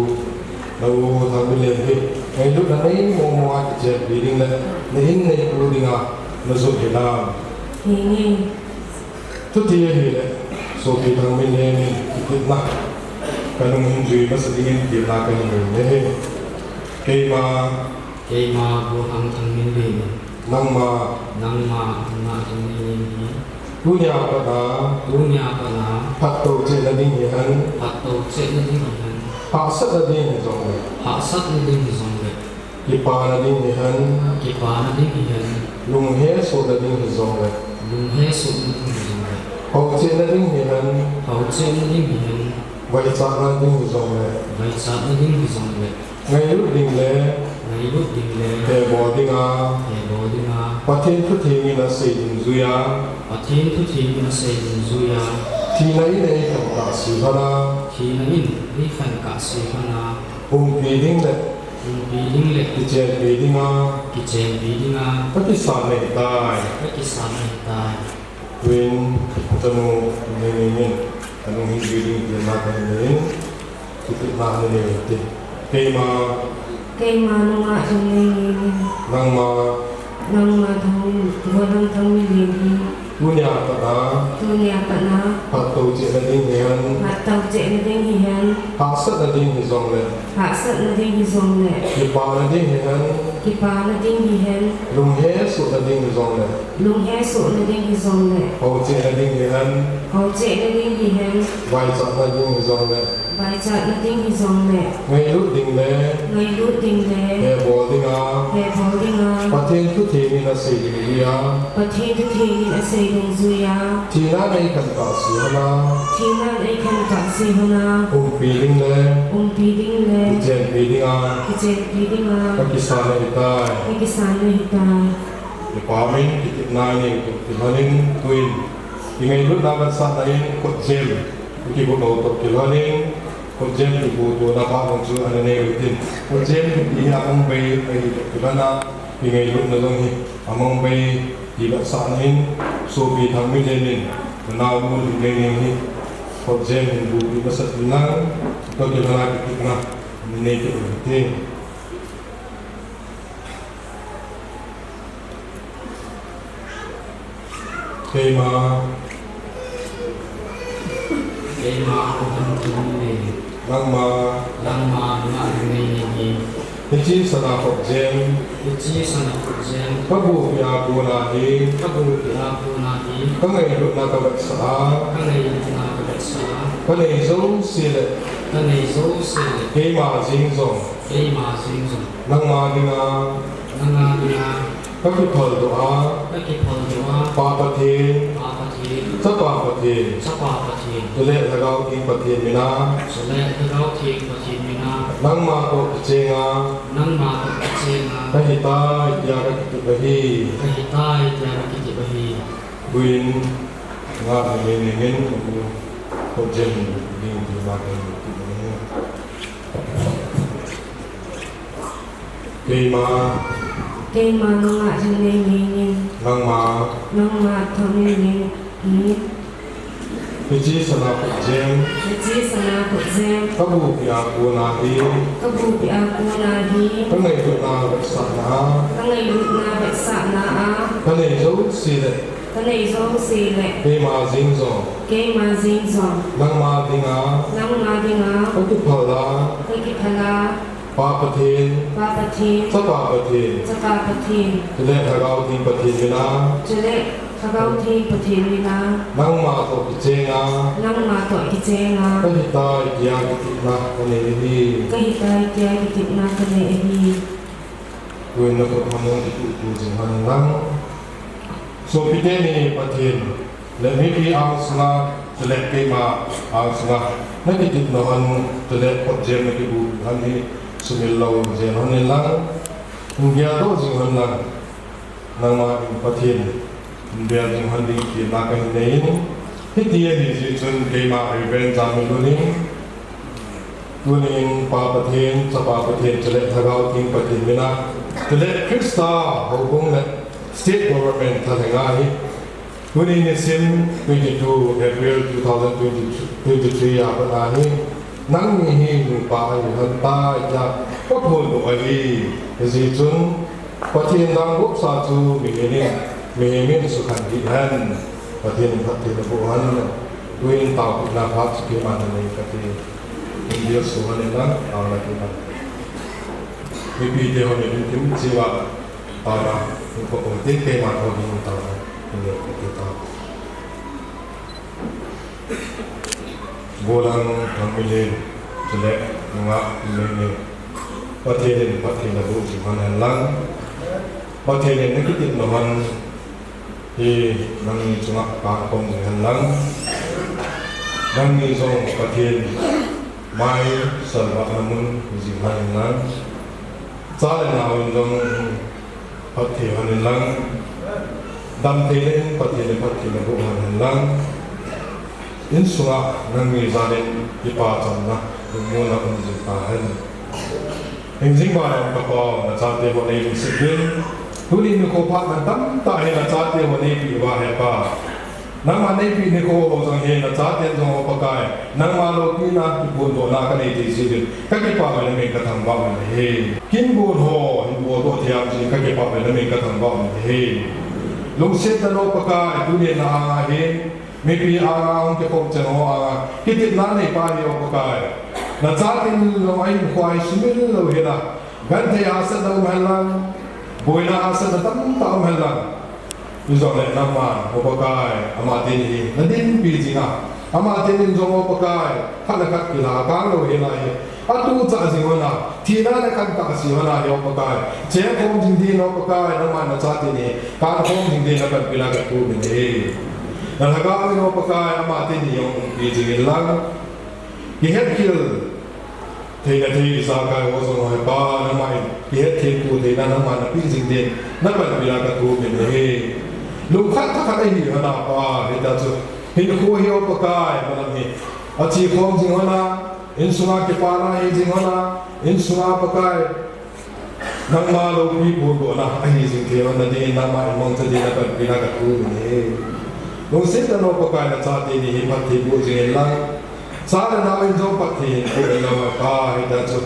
na u Thangminlen hi ngailutna nei momo a kichenpi ding le na in na ipu dinga najot hinam? Amen. Chuti ahile, sopi Thangminlen in kitepna kanung hin jui masa dingin temna kahin nei in ahi. Keima Keima Pu Hang Thangminlen in. Nangma. Nangma, nangma Thangminlen hi. Tunia pat a. Tunia pat a. Phattou chehna ding hihen. Phattou chehna ding hihen. Hahsatna ding hijongle. Hahsatna ding hijongle. Kipana ding hihen. Kipana ding hihen. Lunghesohna ding hijongle. Lunghesohna ding hijongle. Houchenna ding hihen. Houchenna ding hihen. Vaichatna ding hijongle. Vaichatna ding hijongle. Ngailut ding le. Ngailut ding le. Thei bol dinga. Thei bol dinga. Pathen thutheng in asei dungjuia. Pathen thutheng in asei dungjuia. Thina in eikhen kahse lhona. Thina in eikhen kahse lhona. Umpi ding le. Umpi ding le. Kichenpi dinga. Kichenpi dinga. Kakisan ahitai. Kakisan ahitai. Tuin, tanu, ningin, anu hin building, tin na kan nin, kiti na ni ni ti. Keima, Keima nungah jing nei ngei in. Nangma. Nangma Thang, Gollhang Thangminlen hi. Tunia pat a. Tunia pat a. Phattou cheh nading hihen. Phattou cheh nading hihen. Hahsat nading hijongle. Hahsat nading hijongle. Kipa nading hihen. Kipa nading hihen. Lunghesoh nading hijongle. Lunghesoh nading hijongle. Houcheh nading hihen. Houcheh nading hihen. Vaichat nading hijongle. Vaichat nading hijongle. Ngailut ding le. Ngailut ding le. Hebol dinga. Hebol dinga. Pathen thutheng in asei dungjuia. Pathen thutheng in asei dungjuia. Thina in eikhen kahse hon a. Thina in eikhen kahse hon a. Umpi ding le. Umpi ding le. Kichenpi dinga. Kichenpi dinga. Kakisan ahitai. Kakisan ahitai. Kipa min kitepna inei u toh kilhonin tuin. Kingailutna vetsahna in khutjem. Kibu nou toh kilhonin. Khutjem kibu tona pha chu ana nei u hitin. Khutjem kibu hi among bei ahi toh kilhon a. Kingailutna jong hi among bei ti vetsahna in. Sopi Thangminlen in. Nao mun hi nei nei hi. Khutjem kibu hi masat inlang. Toh kilhon a kitepna. Nei kit u hitin. Keima. Keima, Gollhang Thangminlen. Nangma. Nangma nungah jing nei ngei in. Hiche sana khutjem. Hiche sana khutjem. Kabuhpi a kona hi. Kabuhpi a kona hi. Kangailutna kavetsah a. Kangailutna kavetsah a. Kanei jouse le. Kanei jouse le. Keima jeng jong. Keima jeng jong. Nangma dinga. Nangma dinga. Kakiphaldoh a. Kakiphaldoh a. Pa Pathen. Pa Pathen. Chapa Pathen. Chapa Pathen. Chule Lhagao Theng Pathen mina. Chule Lhagao Theng Pathen mina. Nangma toh kichenga. Nangma toh kichenga. Kahitai tia kakitep ahi. Kahitai tia kakitep ahi. Tuin, nga ni ni ni ni ni. Khutjem ding ti ma ni ni. Keima. Keima nungah jing nei ngei in. Nangma. Nangma Thangminlen hi. Hiche sana khutjem. Hiche sana khutjem. Kabuhpi a kona hi. Kabuhpi a kona hi. Kangailutna vetsahna a. Kangailutna vetsahna a. Kanei jouse le. Kanei jouse le. Keima jeng jong. Keima jeng jong. Nangma dinga. Nangma dinga. Kakiphal a. Kakiphal a. Pa Pathen. Pa Pathen. Chapa Pathen. Chapa Pathen. Chule Lhagao Theng Pathen mina. Chule Lhagao Theng Pathen mina. Nangma toh kichenga. Nangma toh kichenga. Kahitai tia kitepna kanei ahi. Kahitai tia kitepna kanei ahi. Tuin nakhut hon jong kituh tu jing hen lang. Sopite ni Pathen. Le mipi angsunga, chule keima angsunga. Nakitepna hon, chule khutjem nakibu hon hi sumil lou jeng hon in lang. Hung geldoh jing hon lang. Nangma in Pathen. Hung bel jing hon ding kiti kahin nei in. Hiti ahi jeh chun keima Reverend Jamminlun in. Tunin Pa Pathen, Chapa Pathen, chule Lhagao Theng Pathen mina. Chule Christa houbung le state government thalhenga hi. Tuni nisim twenty-two April two thousand twenty-three a pat a hi, nangni hi nupa ahi hen tia kaphondoh ahi. Hijeh chun Pathen dang gopsa chu mihem in, mihem in sukhen hih hen. Pathen in phatthei naboh hen. Tuin taopehna phat chu keiman nanei kate. India suh hen lang, taona keiman. Mipite hon in kim chiwa. Taona, hung ko ong tin keima tho ding taona, hung le ko tin taona. Gollhang Thangminlen, chule, nungah Thangminlen. Pathen in, Pathen in naboh jing hon hen lang. Pathen in nakitepna hon, hi nangni chunga kakhom jing hen lang. Nangni jong Pathen, mai salvahna mun jing hon hen lang. Cha le nao in jong phatthei hon in lang. Damtheina in Pathen in phatthei naboh hon hen lang. Insunga nangni jal in kipachamna, lungmonna um jing tahen. Hingjing vana um kapau, nachate ho neilungset uvin. Tuni nikho phat man tamtah hi nachate ho neipeh uva hepa. Nangma neipeh nikho ho jong hi nachaten jong O Pakai, nangma loupina kiphondohna kanei thei jeh uvin kakipah uve, namin kathangvah uve. Kingon ho hin boldoh thei jeh in kakipah uve, namin kathangvah uve. Lungset tah in O Pakai, tuni na anga hin mipi anga hung kikhom cheng ho anga kitepna neipa hi O Pakai, nachaten jong ahinkho hi sumil lou hela, genthei hahsatna um henlang, boina hahsatna tamtah um henlang, hijongle nangman O Pakai, ama teni hi nadinpi jinga, ama tenin jong O Pakai, khat le khat kila kang lou hela hi, atuhchah jing hon a, thina le kantah se hon a hi O Pakai, chengkhom jing din O Pakai, nangman nacha teni kankhom jing din napanpina kathum in ahi. Nalhagao in O Pakai, ama teni jong umpi jing inlang, kihetkhel theina thei ijakai ho jong hi Pa, nangman kihetkhel theina nangman napeh jing din napanpina kathum in ahi. Lungkhat thakhat ahi hon a Pa, hitia chu hinkho hi O Pakai, malam hi achekhom jing hon a, insunga kipana hi jing hon a, insunga Pakai, nangma loupi phondohna ahi jing thei hon nadin, nangman mangcha din napanpina kathum in ahi. Lungset tah in O Pakai, nacha teni hi phatthei boh jing inlang, cha le nao in jong phatthei hin boh inlang Pa, hitia chu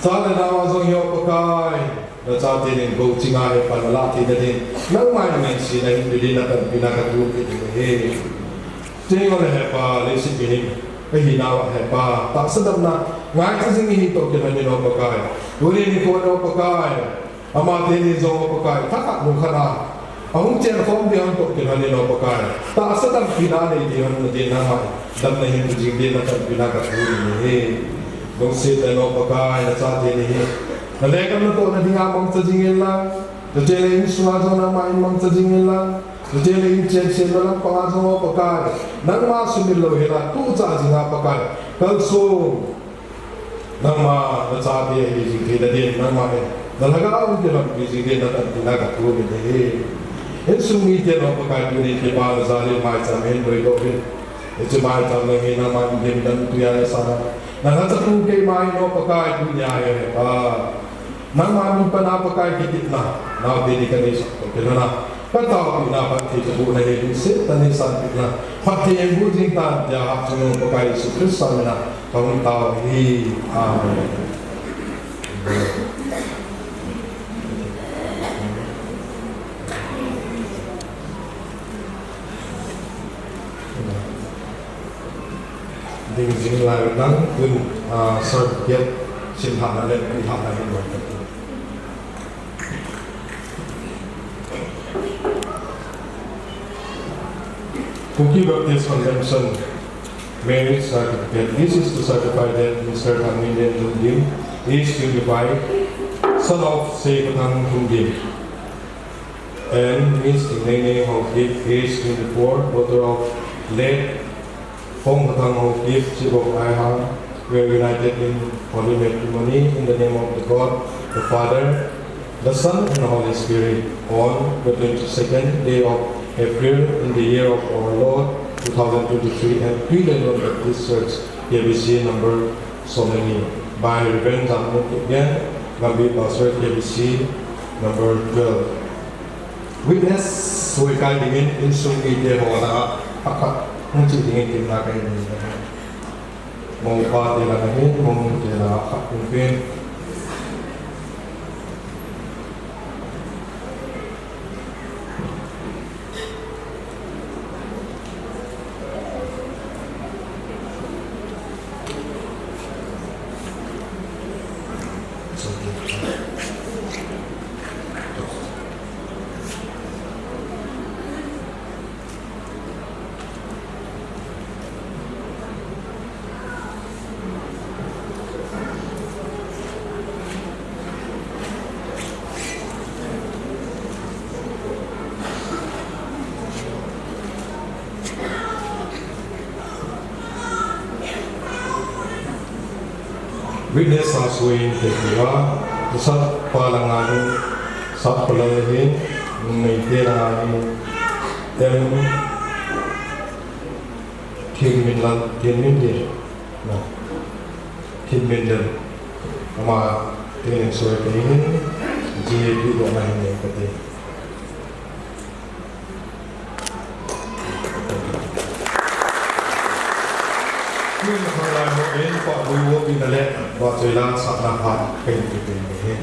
cha le nao a jong hi O Pakai, nacha tenin gou chinga hi pan alah theina din, nangman namin sina hin pe din napanpina kathum in ahi. Chule he Pa, leiset mihem ihinau a he Pa, tahsa damna ngaicha jing ihi toh kilhon in O Pakai, tuni nikho in O Pakai, ama teni jong O Pakai, thakhat lungkhat a ahung chenkhom ding toh kilhon in O Pakai, tahsa dampina anei ding hon nadin, nangman damna hin pe jing din napanpina kathum in ahi. Lungset tah in O Pakai, nacha teni hi nalekam natohna dinga mangcha jing inlang, chule insunga jong nangman mangcha jing inlang, chule inchen semna lampanga jong O Pakai, nangma sumil lou hela tuchah jinga Pakai, kalson nangma nachate ahi jing theina din, nangman nalhagao in kilhonpi jing din napanpina kathum in ahi. Insung miten O Pakai, tuni kipana jal in maicham hin boidoh uvin. Hiche maicham lang hi nangman gimnamtui a nasan a, nalhacha thu keima hin O Pakai, tunia hi he Pa, nangma min pan a Pakai kitepna, nao teni kaneisah toh kilhon a, kataopehna phatthei kabohna hi lungset tah in neisanpeh in, phatthei eiboh jing tan tia hatchungnung Pakai Jesu Christa mina kahung tao ahi. Amen. Ding jing lai nang tun, ah, certificate simlhahna le pelhahna hin lou kate. Kuki Baptist Convention marriage certificate. This is to certify that Mister Thangminlen Thumdim, age twenty-five, son of Seikathang Thumdim, and Miss Nene Haokip, age twenty-four, daughter of late Hongkathang Haokip, chief of Aihang, were united in holy matrimony in the name of the God, the Father, the Son, and the Holy Spirit, on the twenty-second day of April, in the year of our Lord, two thousand twenty-three, at Twilenlon Baptist Church, K B C number Solemnly, by Reverend Jamnung Kipgen, Gambih Pastor, K B C number twelve. Witness soikai dingin insung mite ho lah a, khat khat hung chih dingin temna kahin nei. Mou pa te lah a hin, mou nu te lah a khat hung pen. Witness a suin te kira, tusat pa langa hin, sat pa langa hin, numei te langa hin, tem, Thinminlal, Thinminlal, na, Thinminlal, ama, tinin soi te hin, ji pi do na hin ne kate. Amen. Pabui wo pi na le, wa choi la sa na ha, ken pi pi ni he.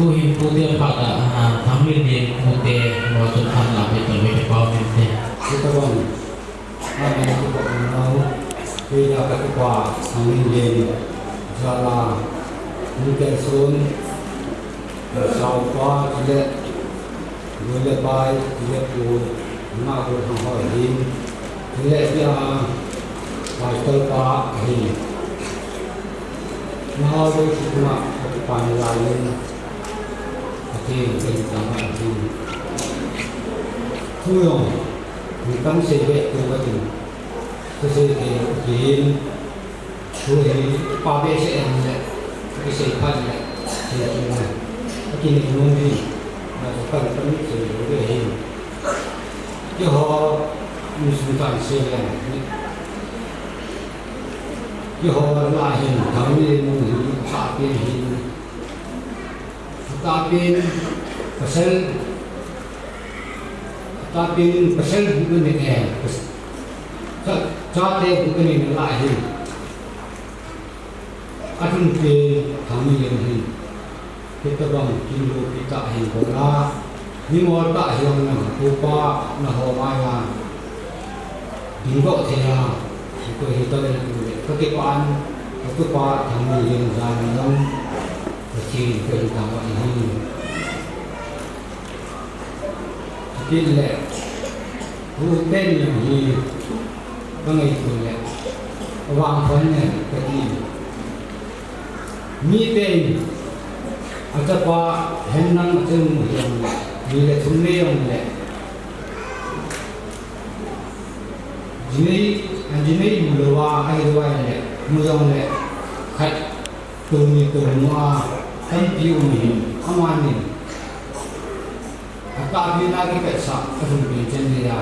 Tuhin pute phat a, ah, Thangminlen pute, mo chun phat la pe to me pau min te. Kita bang. Amen. Kita bang nau. Kita ka tupa Thangminlen. Jala. Minten sun. Saupa, chule. Gule pai, chule pu. Nga pu thang ho hin. Chule pia. Pastor pa hin. Nga ho dei si kuma. Ka tupa ni la hin. Ati, ati, tama, ati. Thu jong, mi tam sei ve, tu ka tin. Ka sei ke, ati hin. Thu hi, pa ve sei em le, ka sei phat le, sei tu le. Ati ni nung hi, na sa pan pan sei ve hin. Keiho, mi sung tan sei le, keiho la hin, Thangminlen nung hi, sa pi hin. Atapin pasal, atapin pasal hu kani e, pas-, cha, chate hu kani na la hi. Athun pe Thangminlen hin. Hitabang kin loupi tah hin bol a. Mimol tah hin na tupa na ho mai a. Dingdoh thei a, hiti hi ka len tu le, ka kipah in, ka tupa Thangminlen jal in jong, ka thi in ka hin tao ahi. Ka tin le, hu pen jong hi, ka ngaito le, ka vang khon le, ka ti. Miten, achapa, hen nang achanu jong le, ni le thum le jong le, Jinei, a jinei mu lou a, ahi lou a le, mu jong le, khat, tuni tuni a, tampi um hin, amanin. Atahpi na kipehsah, alhumpi chen le a,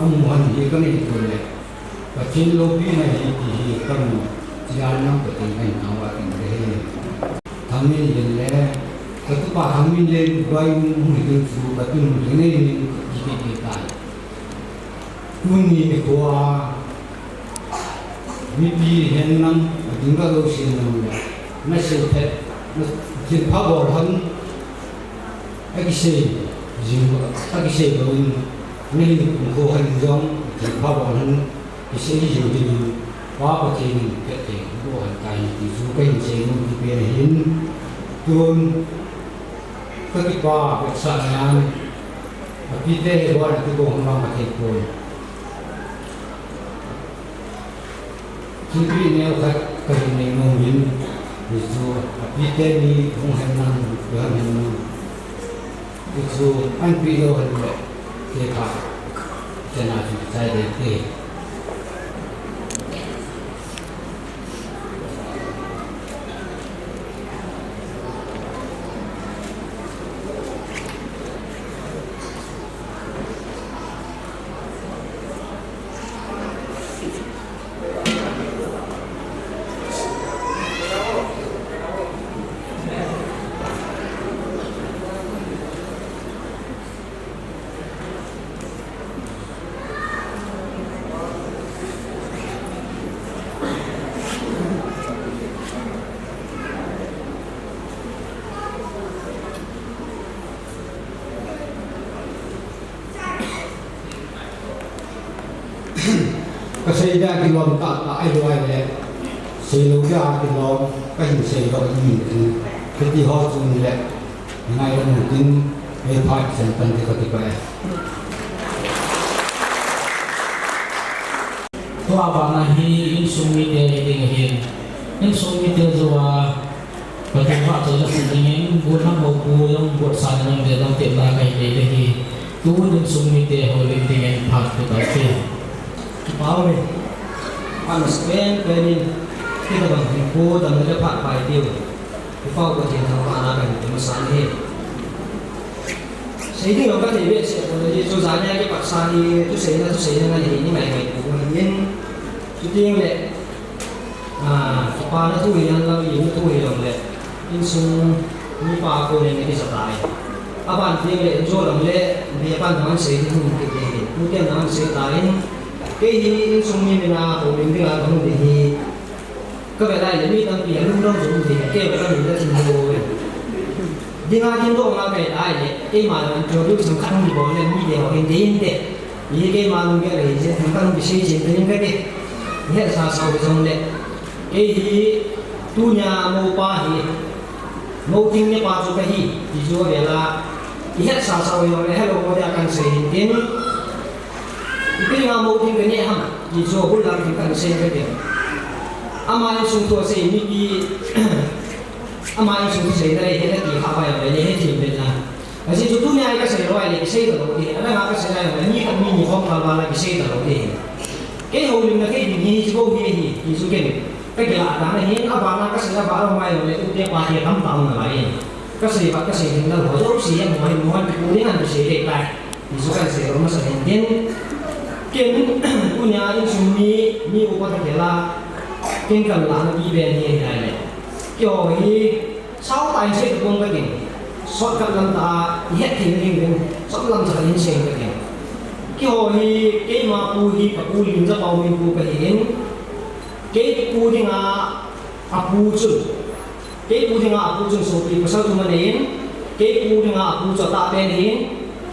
amu hon hi ka ngaito le. Pathen loupina hi ti hi ka mu, tia nang Pathen ka hin tao a tin ka he. Thangminlen le, ka tupa Thangminlen, bai mu hi tin chu, ka tun hi nei min, ki ki ki tai. Tuni nikho a, mipi hen nang, ading ka lo sin nang le, na sei phet, na thilpha bol hon, akisei, jing, akisei bol in, na hin kum kho hon jong, thilpha bol hon, kisei jing ding in, Pa Pathen in, phet te, bol hon tai, ti chu ka hin sei nom ti pen ahin, tun, ka kipa, ka sa nan, Apite hi bol a kibol hon vang ka thei poi. Thilpeh neo khat ka hin nei nom in, hichu apite ni hung hen lang, ka hen hen lang. Hichu an peh lou hen le, kei pa, chana chu chai dei te. Ka sei dia kilom tahtah ahi lou le, sei lou dia kilom, ka hin sei lou in, kiti ho chun le, ngai lou tin, ei phat sen tan ti ka ti pa e. Tua bana hi insung mite hi ding ahin, insung mite joh a, Pathen vahchoi la sih dingin, gun ham ho pu jong, gun sa na jong, de jong, tep la ka hi le le hi. Tun insung mite houlim dingin phat tu tai te. Pau ni. Phat na pen pen in. Kita bang hin pu dam le phat pai tiu. Pau Pathen thangvahna ka hin tu masa ni. Sei ding jong ka thei behseh pon, chu jan a kipat sa hi, thuseina, thuseina na hi, ni mai mai pu hin. Chuti le. Ah, kipana thu hi, anlam ina thu hi jong le, insung mipa kon in na kisa tai. Aban teng le, injo jong le, be pan na man sei ding hung kit ding hi. Tuten na man sei tai. Kei hi insung mi mina ko min ding a ka hung ding hi. Ka ve lai le mi tampi a lungdong jong ding hi. Kei ka min da thin ho ve. Dinga dingdoh nga kai ta le, keima le introduction khat hung bol le, mite ho hin dei inte. Hi keima lunggel le, je themkhat hung kisei chen te ning kati. Hetsa sa u jong le. Kei hi tunia moupa hi, mouting nepa chu kahi, ti chu avela. Ihetsa sa u jong le, hello mo dia kahin sei hin tin. Ipi dinga mouting kanei ham, ti chu abul lam hin kahin sei kati. Ama insung thu asei mipi, ama insung thu sei na le, hena ti kha pa jong le, he thim le na. Ajeh chu tunia hi kasei lou ahile kisei talou ding. Adang a kasei ahile mi khat mi ni khom kal val a kisei talou ding. Kei houlimna thei ding hi, hiche bou hi ahi, ti chu ken kakilah dan ahin, abana kasei abana mai le, tute pate tamtah um nalai. Kasei vat kasei ding dan ho jouse hi, mo hi, mo hi, pu ding an kisei ding tai. Ti chu kahin sei lou masa hin tin. Ken, tunia insung mi, mi upa Thakela, ken kalah na pi pen hi ahile. Keiho hi, Sao tah in sei tapong kating. Shortcut lam tah a, ihet thei na ding ding, chomlam tah in sei kating. Keiho hi, keima pu hi, kapu Limjapao min pu kahin. Kei pu dinga apu chun. Kei pu dinga apu chun sopi pasal thum anei in. Kei pu dinga apu chu atah pen ahin.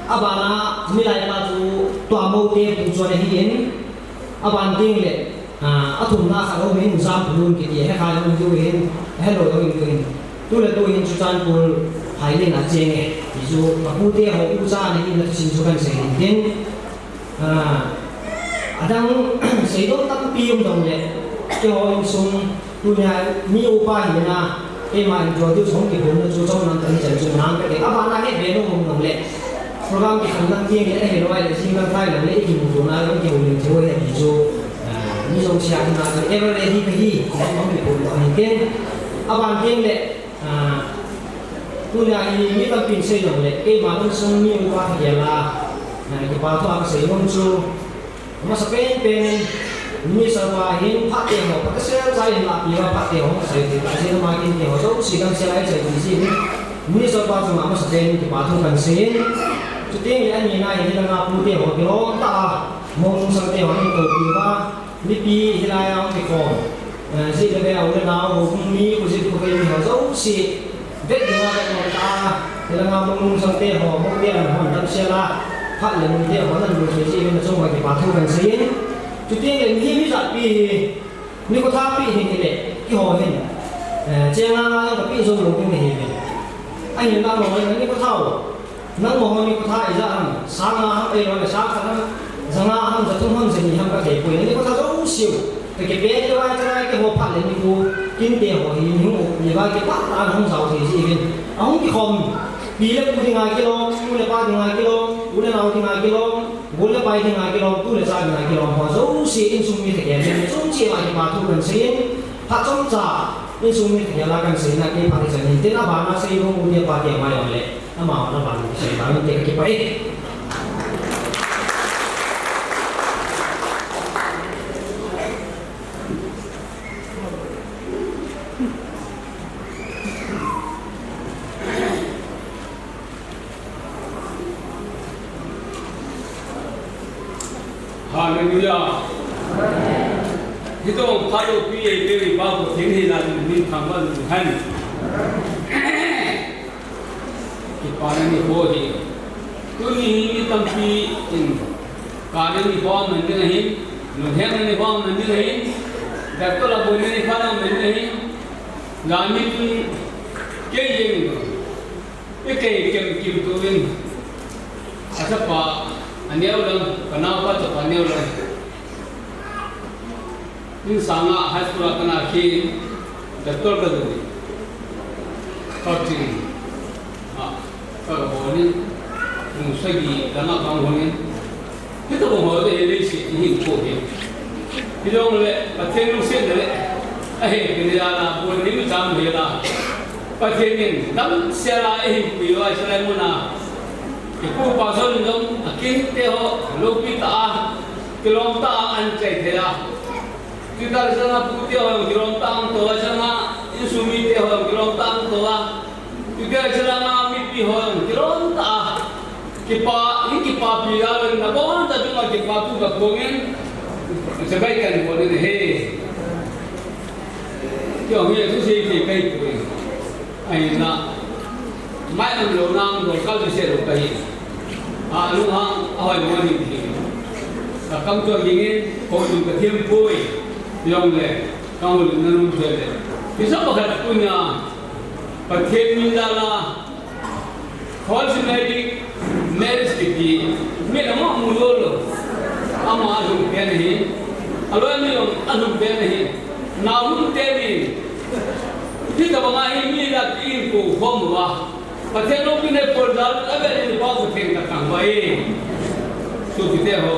Abana milai pa chu Tuamou te pu chu ana hi in. Aban ding le, Ah, athumna khat aum in, Jamphulun kiti, he kha jong diu hin, hello jong diu hin. Tule tu hin Churachandpur Phaileng a cheng e. Ti chu, kapute ho ucha ana hina thusim chu kahin sei hin tin. Ah, adang seidoh tampi um jongle, keiho insung tunia mi upa hina, Keima introduce hung kibol na chu chomlam tah hichan chu nang kati. Abana het be nom um nung le. Program kikhen lang ding le, ahi loi le, jing lang thai lang le, ikimuto na, ikihoulim thei u ahi ti chu. Ah, mi jong sia kina chu, ever ready kahi, hung kibol na ahi tin. Aban ding le, ah, tunia hi mi tampin sei jong le, keima insung mi upa Thakela, ah, kipa thu a kasei nom chu. Amasa pen pen in, Minister pa hin phat te ho, phat sel cha in la pi va phat te ho, sai te, sai te ma kin te ho, jouse dang sel a sai te ji. Minister pa chunga amasa pen in kipa thu kahin sei in. Chuteng le ani na hin langa pu te ho, kilom tah a, Mong Lungsang te ho, in to pi va, mipi hilai a hung kikhom. Eh, ji le be a u le nao, ho, mi, u ji, u be, mi ho, jouse. Vet dinga vet nom tah a, hilanga Mong Lungsang te ho, Mong te an hon dam sel a, phat le mun te ho nan mun sui ji in achung uva kipa thu kahin sei in. Chuteng le mi, mi jat pi hi, nikho tha pi hi hile, keiho hin. Eh, cheng nga nga jong kapi jou lou ding ahi ve. Ahin lang lou le nikho tha u. Nangho nikho tha ijat ham, sang nga ham, eh, lou le sang khat ham, ja nga ham, ja thum ham, ja ni ham kathei poi. Nikho tha jouse u. Ka kipe le vai cha lai keiho phat le nikho, kin te ho hi, ni hung up, ni vai kipah tah a hung jao thei ji uvin. Ahung kikhom, pi le pu dinga kilom, nu le pa dinga kilom, u le nao dinga kilom, gol le pai dinga kilom, tu le cha dinga kilom, ho jouse insung mi Thakela, insung cheh a kipa thu kahin sei in, phat chomcha, insung mi Thakela kahin sei na, kei phat ichan in, tin abana sei bou u ni pa ti mai le. Ama, ama, sei bang te ka kipah e. Hallelujah. Hitobang phat loupi eipeuve pa Pathen henga min thangvah lunghan. Kipana nikho hi. Tuni hi mi tampi in kale nikho aman ding ahin, lunghemna nikho aman ding ahin, doctor a boina nikho aman ding ahin, lami tun kei jeng in. Ikei kem kim tuvin. Achapa aneo lang, kanaopa chapa aneo lang. Insung a high school a kana khi doctor ka duni. Ka ching. Ah, ka bol in. Kum sagi langa bang honin. Hitobang ho te hi leiset hi hinkho hi. Hijongle Pathen lungsetna le. Ahe, kini jana bol ni mi cham hela. Pathen in damsel a eihin puiyu a Israel muna. Kipu pa son jong akin te ho loupi tah a, kilom tah a ahin chai thei a. Chuti jeh a pute ho jong kilom tah a hung tou a, chang a insung mite ho jong kilom tah a hung tou a. Chuti jeh a mipi ho jong kilom tah a. Kipa, hi kipapi jal in nabonchauva chunga kipa thu kaphong in. Chabai kahin bol in ahi. Keiho hi thusei thei kahi poi. Ahinla. Mai nam lo nam lo kal se lo kahi. A, lunghang, a hoi mo ni ti. Ka kam to dingin, ko tu ka thim pui, yong le, ka mu na nung se le. Kisa pa khat punya, Pathen min da la, consummated marriage kiti, mi na ma mu lo lo. Ama a lung pen hi, a lo mi lo, a lung pen hi. Na lung te ni, hi ka ba nga hi mi la ti ko khom wa. Pathen loupina pon jal a ve ni pa Pathen ka tang ba e. Sopite ho.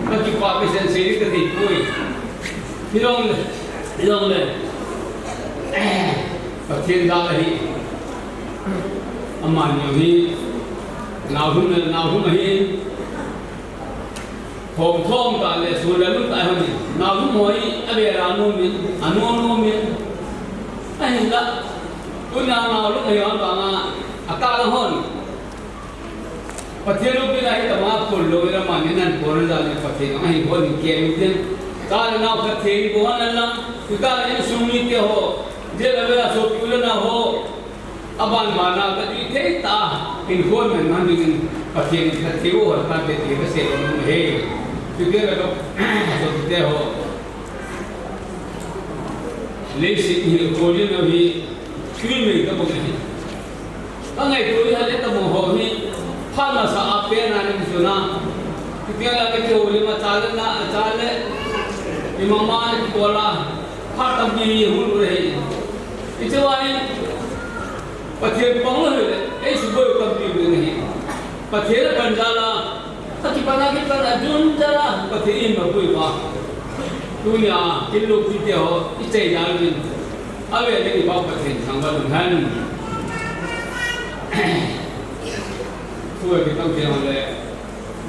Ka kipa Pathen sei ka ti pui. Hilong le. Hilong le. Pathen jal ahi. Amani hi. Nau hum le, nau hum ahi. Hom thom ta le, sun le lum ta hon ni. Nau lum hoi, a ve la nom in, a nom nom in. Ahinla, tuna nau lum hoi hon ta nga, a ta la hon. Pathen loupina hi ta ma pon lo, ila ma ni nan pon la ni Pathen, ahi hon ni ke lu tin. Ta le nau Pathen ko hon la, tu ta le sung ni te ho, je la ve la so pi u le na ho. Aban bana ka ti thei ta, in khon man man ding in, Pathen ka ti u hon ka te ti ka se lo mu he. Ti te la ka, so ti te ho. Leiset hi ko ni no hi, tui mei ka bang hi. Ka ngai tui ha le ka bang ho hi, pha na sa a pe na ni su na. Ti te la ka ti u le ma ta le na, ta le. Ni ma ma ni ko la, pha ta mi hu le he. Hiche va hi, Pathen pang lo hile, ei suboi u tampi u ding ahi. Pathen a pan jal a, a kipan a kipan a jun jal a, Pathen in ma pui pa. Tunia, kin lo pui te ho, i chei jal min. A ve ding i pa Pathen thangvah lum hen. Thu a kitam te ho le.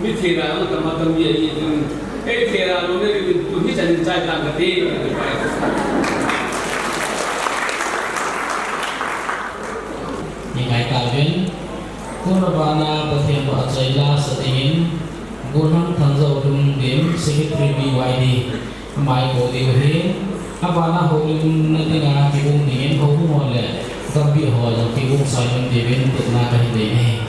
Mi thera ang tama tam ye ye tum. Ei thera lo ne ri tu hi chan chai tang ka ti. Ni ngai ta ven. Kona bana Pathen ba chai la sa dingin. Gunhang Thangzou Lhungdim, Secretary B Y D. Mai ko diu hi, abana houlimna dinga kibung dingin houbung ho le, gampi ho jong kibung soi lhon diuvin, tepna kahin nei e.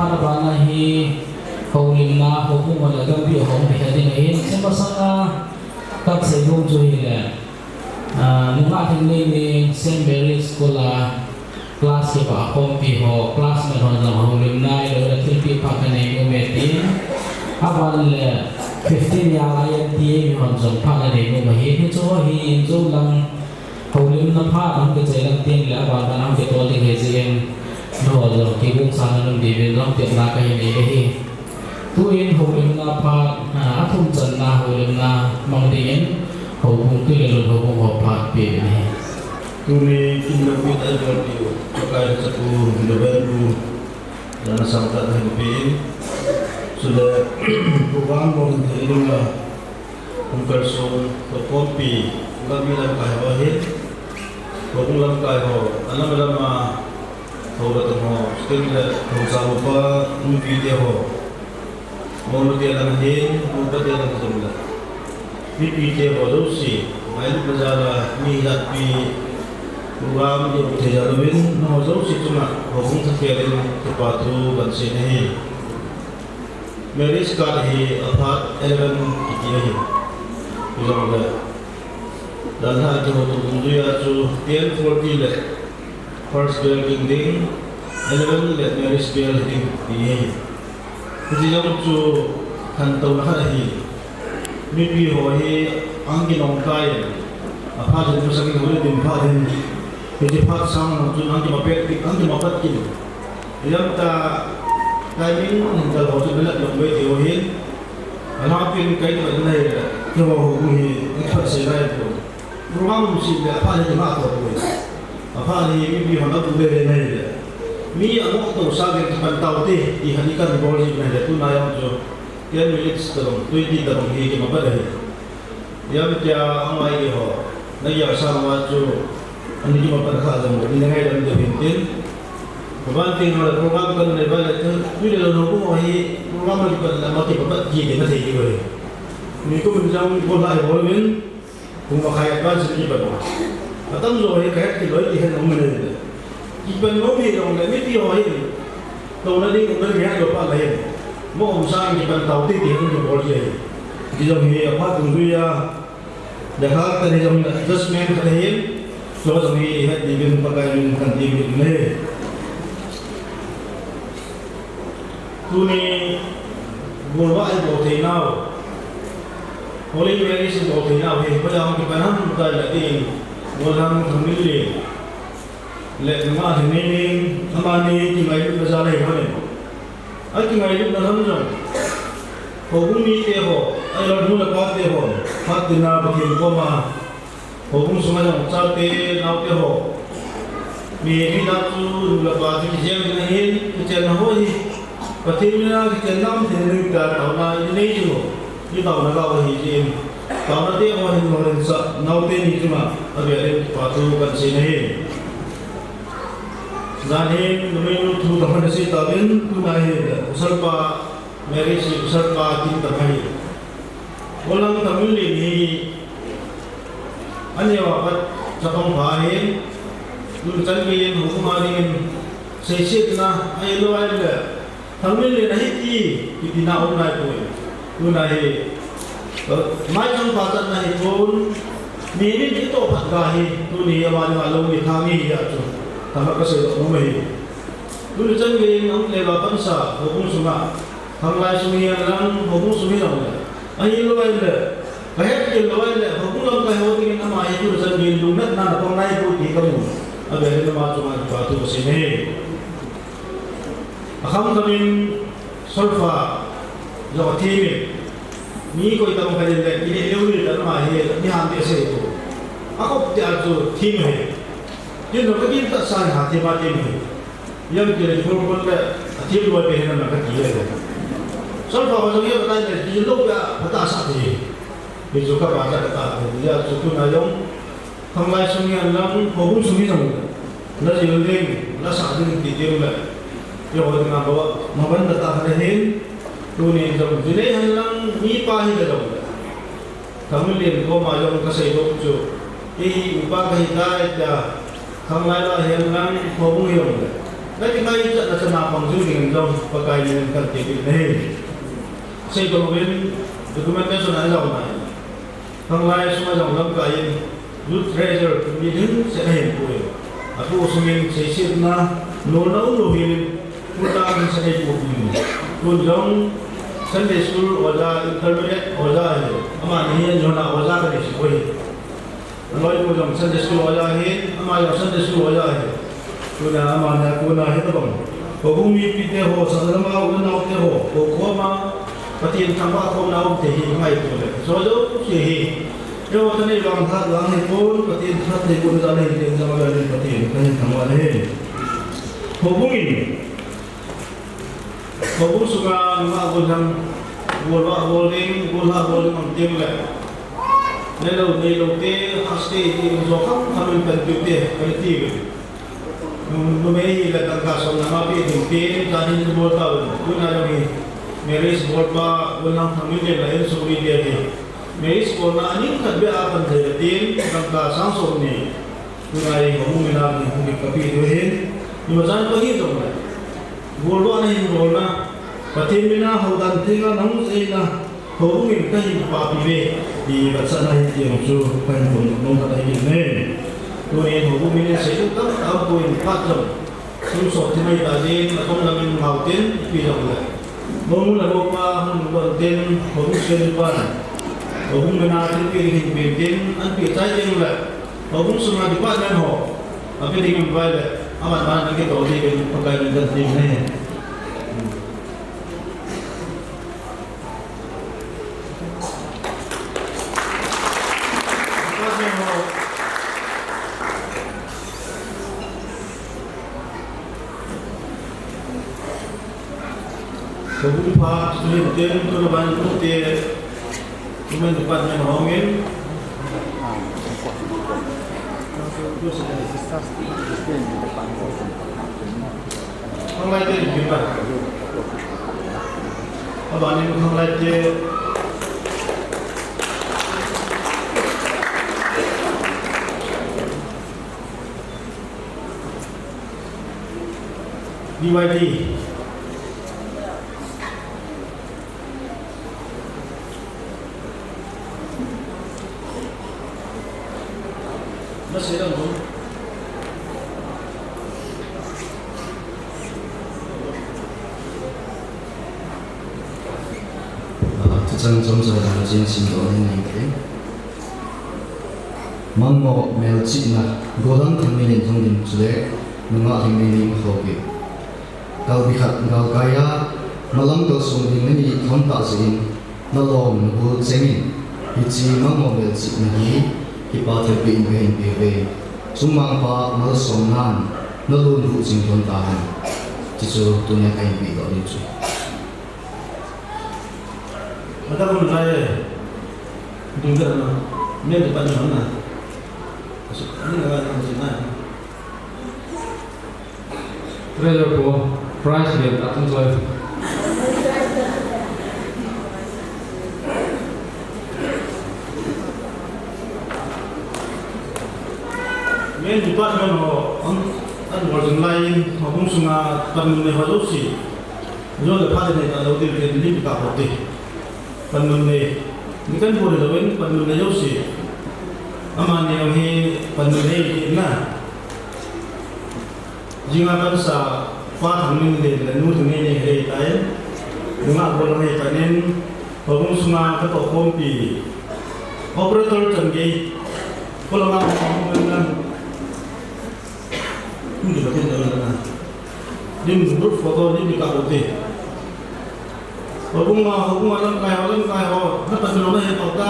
Abana hi houlimna houbung ho le gampi ho hung kikhen ding ahin, hiche masanga kasei nom chu hile, ah, nungah Lhingneini Saint Mary's School a class kipah khompi ho, classmate hon jong houlimna ahilouleh thilpeh phat kanei nom e tin, aban le fifteen a I M T A mi hon jong phat nanei nom ahi, hiche ho hi in jou lang houlimna phat hung kichai lang tin le aban ban hung kitol ding ahi jeh in, nangho jong kigong sanga lum diuvin jong tepna kahin nei ahi. Tuin houlimna phat, ah, athum channa houlimna mang dingin, houbung Tuilelut houbung ho phat pe ding ahi. Tuni kin loupina ibolpiu, Pakai chapa, Reverend Pu Janasang tah hin pe in. Chule, program bol thei dinga hung kalson, tohkhompi, gampi lamkai ho ahin, houbung lamkai ho, alam alam a, hourat ho, chuteng le, housa upa, nupite ho, mounute lang hin, moupate lang jong le, mipite ho jouse, ngailutna jal a, mi hetpi, program i-um thei jal uvin, nangho jouse chunga, houbung thakhat in, kipa thu kahin sei ahi. Marriage card hi aphat eleven kiti ahi. Hijongle, dalha kihouto dungjuia chu ten forty le first bell ging ding, eleven le marriage bell hi ding ti ahi. Hiche jong chu khantouna khat ahi. Mipi ho hi ahung kinong tai, aphat hin masang in houlim phat hin. Hiche phat sang jong chun ahung kimapat kit, ahung kimapat kit. Hijeh a, timing hin kal ho chu nalah lou mai thei u ahin. Alhangpin kahin vet nai le, keiho houbung hi, i khat sei nai pon. Program um seh le, aphat hi kingah thou poi. Aphat hi mipi hon abu le le nai le, mi angoh tousah le kipan taute, ti khat hi kahin bol jing nai le, tuna jong chu ten minutes tobang, twenty tobang hi kimapat ahi. Hijeh a, angai ho, nagel sang uva chu, ani kimapat kha jong le, ina ngaidam diu hin tin. Aban teng le program kanei uva le, Tuilelut houbung ho hi program akipat le, ama kipat kit ding athei diu ahi. Nikum in jong bol lai bol uvin, pung makhai advance in kipan u. Atamjo hi kahet kit loi ti hen um nai le, kipan nom hijongle, mipi ho hin touna ding um nai, mihet lou phat le hin, mo um sang in kipan taute ti hen kibol ji ahi. Ti jong hi aphat dungjuia, lekha tah hi jong adjustment khat ahin, chu jong hi het diuvin Pakai min kahin temkit u ahi. Tuni, golvah ibol theinau, Holy Marriage ibol theinau hi, hoiya hung kipan ham tai le tin, Golhang Thangminlen le nungah Lhingneini, amani kingailutna jal ahi honin. Akingailutna ham jong, houbung mite ho, ahilou le nu le pate ho, phat tina Pathen koma, houbung sunga jong chate, naote ho, mi, mi dang chu nu le pa chu kijeng ding ahin, kichenna ho hi, Pathen mina kichenna um thei ding tia taona inei jing u, itaona gao ahi jeh in, taona te ho hin lolhinsah, naote ni chunga, avel in kipa thu kahin sei ahi. Jan hin, numeinu thu tobang asei tauvin, tuna hi, pasalpa, marriage hi pasalpa kin tobang ahi. Golhang Thangminlen hi, aneo a pat chapang pa ahin, tun chan gei in houbung a dingin seisetna, ahilou le, Thangminlen ahi ti, kitina um naipoi. Tuna hi, maichang pachatna hi tun, mi min itoh phat ga hi, tuni hi ama dinga lou ni kha mi hi a chu, thangvah kasei doh nom ahi. Tuni chan gei in ahung le va pansa, houbung sunga, khanglai sung hihen lang, houbung sung hijongle, ahilou le, kahet kit lou le, houbung lamkai ho dingin ama hi tuni chan gei in lungnatna napang naipoi ti kamu. Avel in ama chunga kipa thu kasei ahi. Akham khamin solfa jong athem in, mi koi tobang khat in le, ineh leu le, ama hi, mi han te sei to. Akhop tia chu them ahi. Tin jong katin tah sa in ha them a them ahi. Ijemtia le kibol pon le, athem loi pen hinam kati le. Solfa ho jong hi apatai le, kilou pia, phatah sah thei. Hichu kapa ja kata, hijeh a chu tuna jong, khanglai sung hihen lang, houbung sung hijongle, najil ding, nasah ding ti ding le, eiho dinga bou, maban nata khat ahin, tuni jong, jinei hen lang, mipa hile jongle, Thangminlen koma jong kasei doh chu, kei hi upa kahi tai tia, khanglai lah hihen lang, houbung hijongle, Kati ngaichatna chana pang jing dingin jong Pakai min in kan tepin ahi. Seidoh uvin documentation a jao nai. Khanglai sunga jong lamkai in Youth Treasurer mi ding seh ahin pui. Apu sungin seisetna nolna umlou hel in, pu ta min seh ahin pui. Tun jong Sunday School oja, intermediate oja ahi. Amani hi jona oja kani si pui. Aloi pu jong Sunday School oja ahi, ama jong Sunday School oja ahi. Tuna amani a kona hitobang houbung mipite ho, sahlam a u le nao te ho, hokhom a Pathen thangvah khomna um thei hi ngaito le. Jojo si hi. Eiho thanei vang hat vang hi pon, Pathen thanei pon ja le hi, jong le Pathen kahin thangvah le hi. Houbung in Houbung sunga nungah gollhang, golvah golding, golhang golding um teng le, neilou, neilou te, haste te, jo kham kham in panpiu te, kati uve. Nu, numei hi le tangka som nga nga pe ding tin, tahin bol tauve. Tuna jong hi, marriage bol pa, gollhang thangmin le la insung mi te hi. Marriage bolna a ning khat beh a pan thei le tin, tangka sang som ni. Tuna hi houbung min a hin hung kape diu ahin, imacha ipi hijongle, golvah na hin golna, Pathen min a houdan tenga nahung jeina, houbung in kahin papi uve, ti vetsahna hi ti jong chu kahin pon nom khat ahi ne. Tunin houbung min in seitu tamtah aumpoi, phat jong sum sot thim ahi ta din, akom lam in ngau tin, ipi jongle, lou nu le lou pa hung lon tin, houbung seitu pan, houbung min a thilpeh ding hin pen tin, an peh chai teng le, houbung sunga department ho, ape ding in vai le, aman man an kitol ding in Pakai min in kan tepin ahi. Department ho. Houbung pha, student ten, tuna ban tute, Women Department hongin. Khanglai te in kipa. Abanin khanglai te. B Y D. Masih ada belum? Ah, thuchang chomcha dan chen simdoh ning kate. Mangmo melchihna, gollhang thangmin in hung dim chule, nungah Lhingneini in khopi. Kalbi khat galkai a, malam kalsong Lhingneini thon tah jeh in, nalom nabul chengin, hiche Mangmo melchihna hi, kipa thalpeh in kahin peuve. Chungmang pa Malsawmnan, nalunvuh jing thon tahen. Hichu tunia kahin pehdoh diu chu. Madam Lai, ding da na, men de pa na na. Asu, ni na na na. Treasurer pu, prize lian tah chun choi. Men department ho, an, an bol jing lai in, houbung sunga panmun nei ho jouse. Jole pha le nei ta lou ding pen lim ka ho te. Panmun nei. Ni kan bol le wen panmun nei jouse. Amani jong hi panmun nei ti na. Jinga pansa pa Thangminlen le nu Thangneini hei tai. Nungah bol hei tanin. Houbung sunga katoh khompi. Operator chan gei. Kolama houbung na. Hindi ba tin na. Lim group photo lim ka hote. Houbung a, houbung a lamkai ho, lamkai ho. Na pa lo na he pau ta.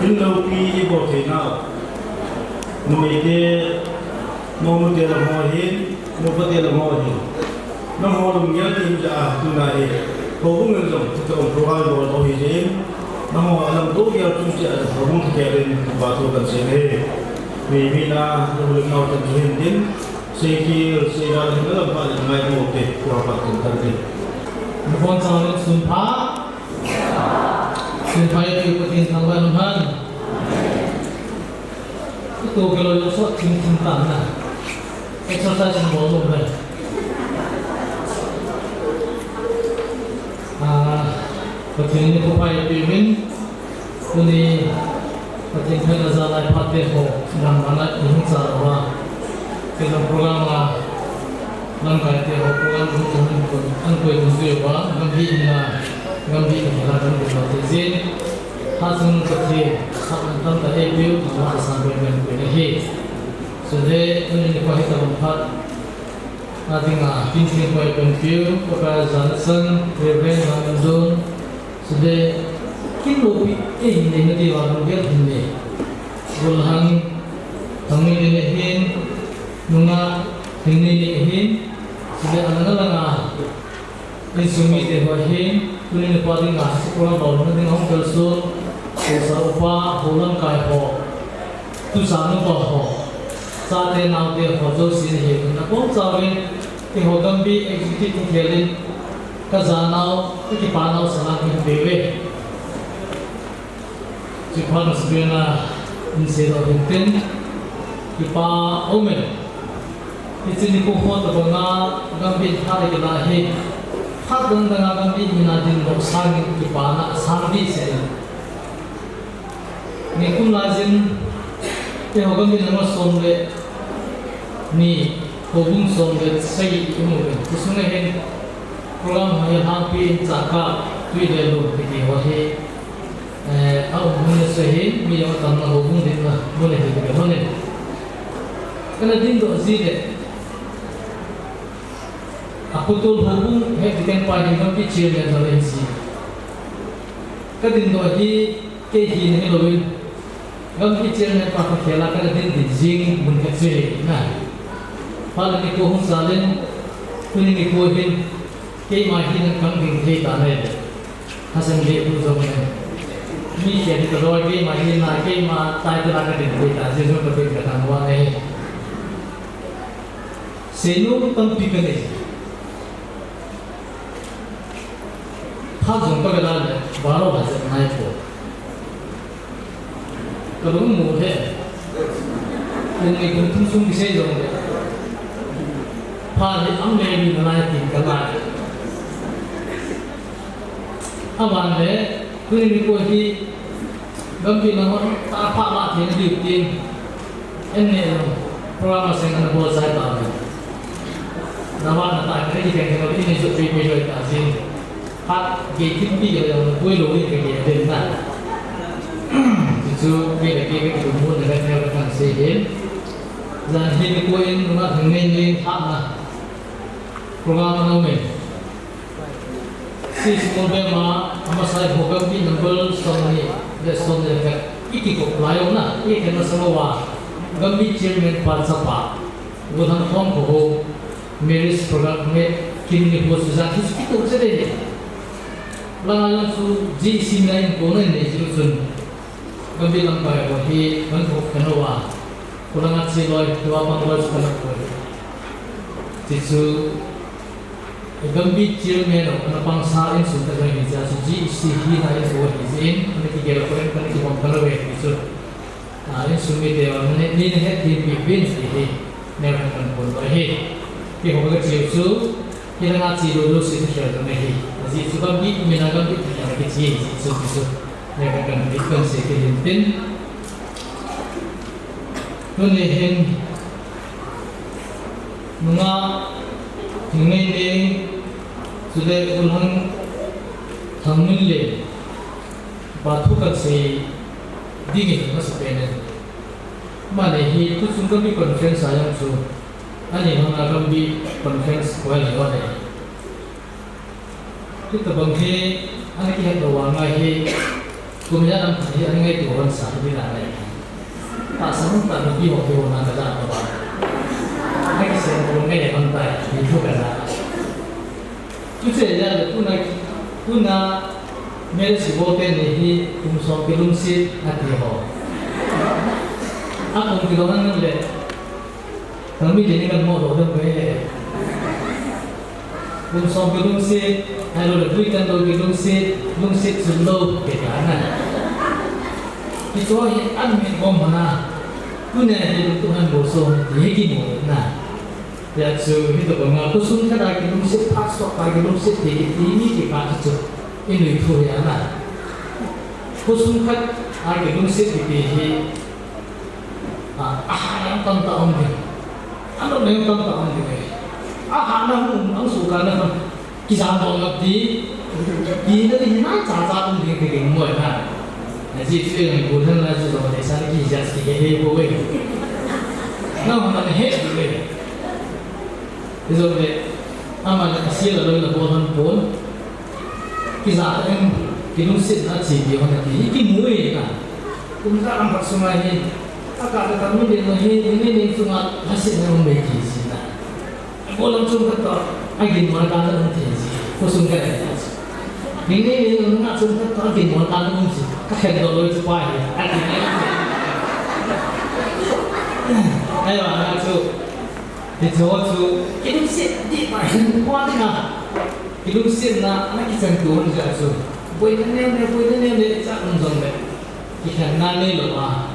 Hinlopi ibol thei nau. Numei te, mounu te lam ho hin, nupa te lam ho hin. Nangho lunggel tin ja tuna hi. Houbung in jong, thutong program bol ho hi jin. Nangho alam to gel chung cha houbung thugel in, ba to kan se ne. Mi, mi na, lu lim nau tan hin din. Seikil, seidal hin lam pa le ngai mo te, tua pa tun tan te. Nabonchauvin sunpha. Sunpha eipeu Pathen thangvah in umhen. Ito kiloi jong sot thim thim tan na. Exercise bol lou le. Ah, Pathen in nikho pha eipeuvin. Tuni Pathen phatna jal a phat te ho, nangma na ihung cha uva. Kei jong program a, lamkai te ho, program hung jong hung kon, an koi kon jui uva, gambih in a, gambih in a, gambih in a, te jin. Hachung Pathen, hachung tamtah eipeu, nangma asang koi men koi na hi. Chule, tuni nikho hi tabang phat. Adinga, kin theng koi pen piu, Papa Johnson, Reverend Johnson, Sule, kin loupi, eh, nei na diuva, lunggel hin nei. Golhang, Thangneini nei hin, nungah, Thangneini nei hin, sule, alang alang a, insung mite ho hin, tuni nikho dinga, sikora bol na dinga hung kalson, kosa upa, ho lamkai ho, tusa nupa ho, chate naote ho, jouse nei hin, nabonchauvin, eiho gambih executive thukhelin, Ka janau, ka kipanau salam kahin peuve. Chuphat masapena in seidoh hintin, kipa aume. Hiche nikho ho tabanga gambih phat a kilah hi, phat dang danga gambih mina dindoh sangin kipana asang dehset in. Nikum laijin, eiho gambih number som le ni, houbung som le sagi i um uve. Hiche sunga hin program ho hi lhangpi in Chakap, Twi le Lum kiti ho hi, eh, aum mun le sagi, mi jong atamna houbung dinna mun ahi kati lhonin. Kana dindoh ji le, Apotol houbung het ding pa hi gambih chairman jong ahi ji. Ka dindoh hi kei hina hilouvin, gambih chairman pa khat khela kana din din jing mun khat chu ahi na. Phat le nikho hung jalin, tuni nikho hin, keima hi nan kang ding thei ta nai le. Hasan le bu jong le. Mi khel hi kaloi, keima hi na, keima tai tala ka din thei ta, jing jong ka din ka thang uva nai. Seinom tampi kanei. Phat jong kavela le, baro ha jep nai po. Kalung mu he. Kum ni kum thum sung kisei jong le. Phat hi am le ni nalai tin kalai. Aban le, tuni nikho hi, gambih nahon, ta pha la thei na diu tin, en ne lo, program a seng ana bol chai tauve. Nava na ta, kei kei kei, in ne jot pei pei loi ta jin. Phat gei thim pi loi, pui loi, kei kei den na. Chuchu, kei le kei kei tu mun, na kei kei kan sei hin. Jan hi nikho in, nunga thang nei nei, phat na. Program ana um e. Sisi Molbem a, amasa hi ho gambih number somni le somni le khat. I kikop lai u na, i kikhen masang uva. Gambih chairman pa chapa. Golhang Thongkhohao, marriage program nge, kin ni ho sujan hi kito che de. Langa jong chu G E C na in ko na in nei jiu chun. Gambih lamkai ho hi, kan kop khen uva. Kolanga che loi, tua pang loi chu kan koi. Chuchu, Gambih chairman ho, ana pangsa insung ta jong hi jeh a chu G E C hina insung ahi jeh in, ana kigel a koin kana kibang kalo ve ti chu. A, insung mite ho, nei, nei na het thei pi uvin ti hi, neo kan kan pon lo ahi. Keiho ka cheu chu, hilanga che lou lou se ka khel jong ahi. Ajeh chu Gambih, mina Gambih ti kana kiche ahi jeh chu, ti chu. Neo kan kan pi kan sei kit in tin. Tuni hin, Nungah Thingneineng, chule Golhang Thangminlen, pa thu kan sei ding in ka sa pen e. Mani hi tuchung Gambih conference a jong chu, ani hon a Gambih conference koi le hon e. Hitabang hi, ana kihet lou vang a hi, kum ijat ham khat hi, ana ngaito hon sa hi ding ahi. Tahsa hung tah nupi ho kihona ka ja tobang. Ana kisem lou ngai hon tai, hi thu ka ja. Chuche ja le tuna, tuna marriage bol te ni hi, kum som kilungset ati ho. A kum kilung an le, Thangminlen ni kan mo lou dem ve. Kum som kilungset, ahilou le, tui tan lou kilungset, lungset chun lou, kiti na. Hiche hi amin bom na. Tuni hi tu han bol so, ti hi kimu na. Hijeh chun, hitobang a, khosung khat a kilungset, phat sot a kilungset, ti kiti mi kikah chu, i nuithu hi ana. Khosung khat a kilungset kiti hi, a, ahahna tamtah um ding. Anopna tamtah um ding ahi. Ahahna hung, angsuh kana hung. Kijam bol ngap ti, ti na ti nai cha cha um ding ti ding mo na. Na ji ti en bu na na ji lo de sa ki ja ti ke he bo we. Na ma na he bu we. Ti jo le, ama na ka si la lo na bol han pon. Kija ta em, kilungset na chi ti ho na ti, kimu e na. Kum ja ang pat sunga hi, aka ta ta mu de no hi, ni ni ni sunga, ha si na um be ki si na. Bolam chom khat toh, agin mona kana um thei ji. Khosung khat ahi. Ning ni ni nunga chom khat toh, agin mona kana um ji. Ka khen doh loi chu pa hi. Agin ni. Ahivang a chu. Hiche ho chu. Kilungset ding pa hin pa ding a. Kilungsetna, ana kichang tu hon ja chu. Boina neo neo, boina neo neo, cha um jong le. Kikhenna neilou a.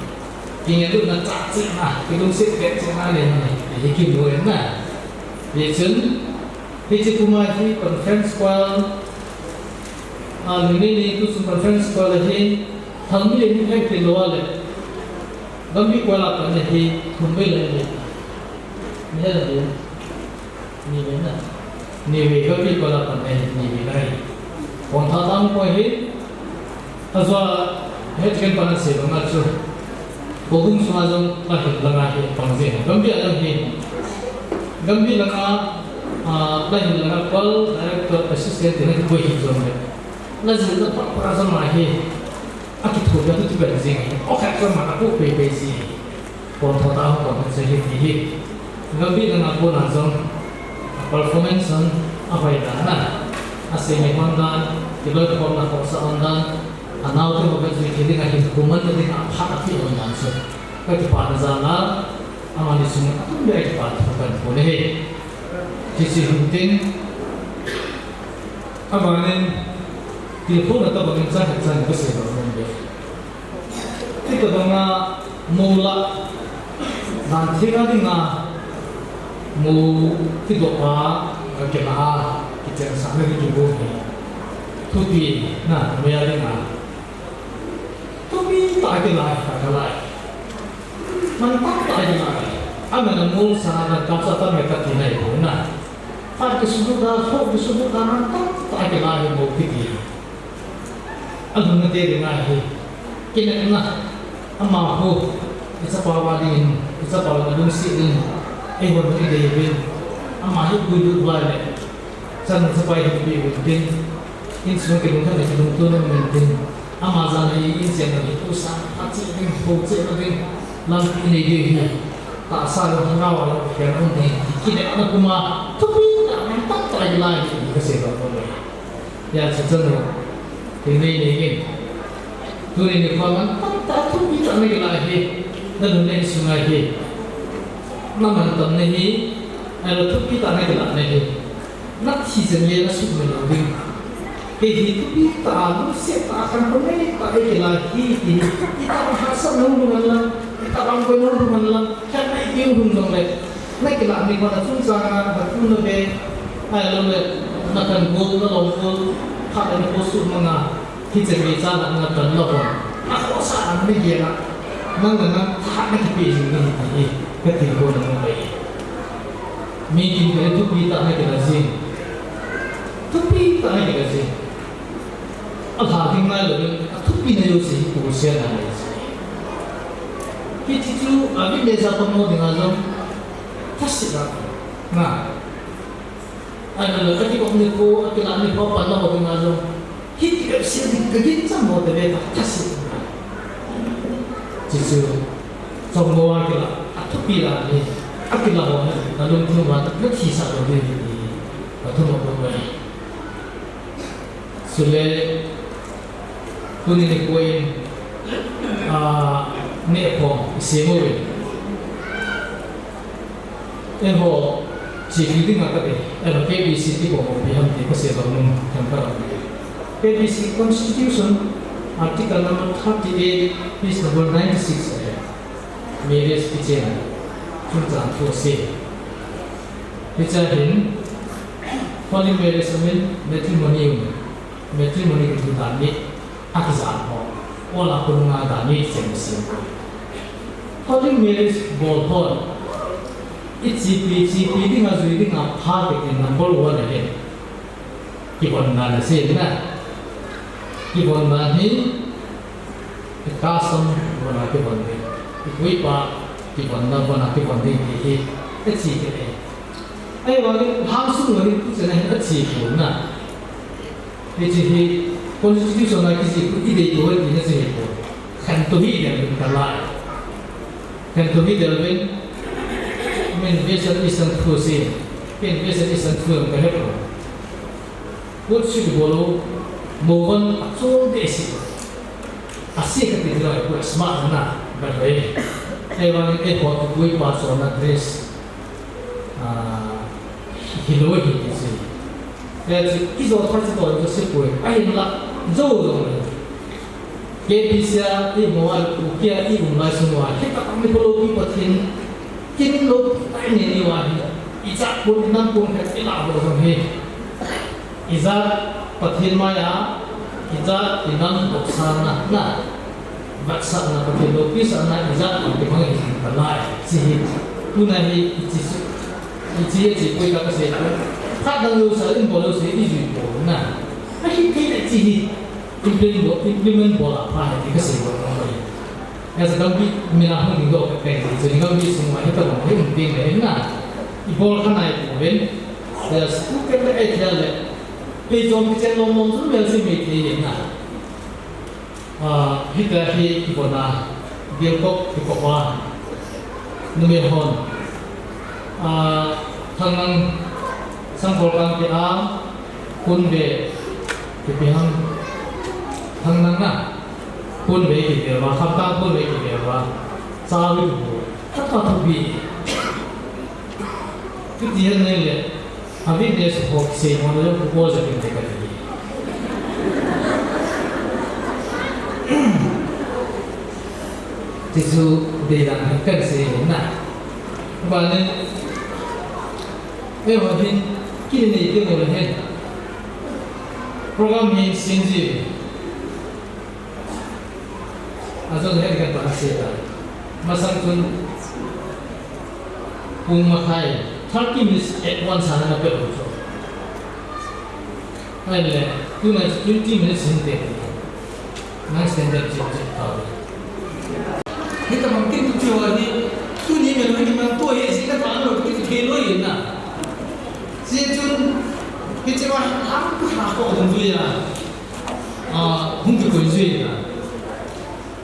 Kingailutna chah cheh na, kilungset beh cheh na le ni. Hi kimu e na. Hichun, hiche kum a hi conference choir, a, Lunglei ni tuchung conference choir a hi, thal mi le ni hek ti lou a le, Gambih choir a pat na hi, thum vei le ni, ni hek le ni, ni vei na, ni vei Gambih choir a pat na hi, ni vei lai. Pon tha tam ko hi, Ajeh chu, hiche ken pan a sei banga chu. Houbung sunga jong la hin langa hi pang jing. Gambih a jong hi. Gambih langa, ah, la hin langa choir director assistant tina kikoi hi jong le. La jil la pa pa jong ma hi. Akithopi a tu ti pen jing hi. O khat jong ma apu pe pe jing hi. Pon tho ta ho pon se hi ti hi. Gambih langa pon a jong performance on a hoi dan na. A semi hon dan, kiloi khomna khohsah hon dan, a naote ho ka jui thei ding a hin kuman na ding a phat a ti hon dan chu. Ka kipana jal a, amani sung a tum le a kipana thu kan pon e. Hiche hin tin, abanin, tilkhouna tobangin cha het chan ka sei lo nom be. Hitobanga mol a dan theng a dinga mol kidoh a, kilah a, kichensahna ding kibol hi. Thupina mei a dinga. Thupi tah a kilah hi, kilah hi. Mantam tah a kilah hi. Aman a mol sanga kap sa ta me ta ti nai ko na. Phat kisulut a, kho kisulut a, mantam tah a kilah hi mol kiti. Alhunna te dinga hi, kinepna, amaho, ichapa uva dingin, ichapa uva lungset in, eihon idei uvin, ama hi puilut uva le, chan chapa hi pi uvin tin, insung kilungthatna kilungtona um in tin, ama jal hi inchen a hi tu sa, phat cheh ding, ho cheh ding, lampi nei ding hi, tahsa jong thangvah a jong kikhel um ding, kinepna kum a, thupi tah, mantam tah a kilah hi, ka sei lou pon e. Hijeh chun, tuni nei nei in. Tuni nikho mantam tah thupi tah na kilah hi. Na lungset sunga hi. Na mantam na hi. Ahilou thupi tah na kilah na hi. Na thi chan le na sumil lou ding. Kei hi thupi tah, lungset tah, khankho nei tah, ei kilah hi, ti hi. Itobang hahsat na um lou ngan lang. Itobang boi na um lou ngan lang. Khat na i ti um lou ngan lang. Na kilah nikho na chungchang a, na kum na ve, ahilou le, na khankho, na lomkho, phat le na khosuh mang a, hiche meicha lah na kan lou hon. Na khosa ang na gel a, nang le nang thahat na kipe jing ding ahi, ka tilkhou na mu pai. Mi kimkhat le thupi tah na kilah jing. Thupi tah na kilah jing. Alha ding ngai louvin, athupi na jouse hi khusia na nei. Hiche chu, a, business a pang ho dinga jong, thase na, na. Ahilou, akilah nikho, akilah nikho pan ho dinga jong, hiti bep seh ding ka ginchat mo te ve ta, thase na. Hiche chu, chomlou a kilah, athupi lah ni, akilah ho, na lungthim uva, na thisah lou ding ahi, ka thum a ko ve. Chule, tuni nikho in, ah, nehkhom i sem uvin. Eiho, Chi reading a ka de, eh, K B C ti ko mo pi ham ti ka se lo nung kan ka ram. K B C Constitution, Article number thirty-eight, page number ninety-six a he. Marriage kichen, chun chan thu se. Hicha hin, holy marriage amin, matrimonium, matrimony kitu dan ni, akizan ho, ola kunga dan ni chen se. Holy marriage bol hon, i chipi, chipi dinga jui dinga pha ke number one a he. Kivonna na se na. Kivonna hi, i custom vona kivon ding. I puipa kivonna vona kivon ding ti hi, i chi ke e. Ahivangin, hang sung vona tu chena hi, i chi ko na. Hichi hi, constitution a kichi ko, i dei to ti na chi ko. Khantou hi ding ka lai. Khantou hi del vin, min vesa isan thu si, min vesa isan thu ka he ko. Kut si bolo, mo van a chom de si. A si ka ti dira ko smart na, ba re. Ahivangin, eh, ko ko pa so na dress. Ah, hi lo hi ti si. Kaya chi, i jo tha chi to jo si poi. Ahin la, jo jo le. K B C a i mo a u kia i um lai sung uva. Hi ta mi ko lo pi Pathen. Kin lo pi tai ne ni uva hi. I cha kun nam kun khat i la bo jong hi. I jat Pathen maiya. I jat i nam dok sa na na. Vat sa na Pathen lo pi sa na i jat kun ti mang hi ka lai. Chi hi. Tu na hi i chi su. I chi, i chi poi ka ka se ko. Khat dang lo sa, in bol lo se, i jui ko na. A hi thei le chi hi. Implement bol, implement bol a pha hi ti ka se ko na. Ya sa gambi mi na hung ding do ka kai ti. So ni gambi sung ma hi ta bang hi um ting le na. I bol kha nai ko ven. Ya sa tu ke le ai thia le. Pe jong ki chen lom lom su mel si me ti na. Ah, hita hi kivona, bilkok kikop a, numei hon. Ah, Thangnang, Sangkhol kang ti a, kun ve, kipi ham, Thangnang na, kun ve kipi va, Khamtang kun ve kipi va, cha vi bu, tha tha thu bi. Kiti han nei le, a witness ho kisei mo le, ku ko ja kin te ka ti. Ti chu dei dan kan sei na. Ba ne, eh, ho hin, kini nei te mo le hen. Program hin sin ji. Ajo le hen kan pa sei ta. Masang chun, Pung makhai, thirty minutes advance a na pe lo so. Ahile, tuna twenty minutes hin te. Nang standard check check ta. Hita mang kin tu ti ho hi, tuni me lo hi mang to he si ka ta lo ki tu the lo yin na. Si chun, ki che wa ha ha ko dun ju ya. Ah, hung ki ko ju ya.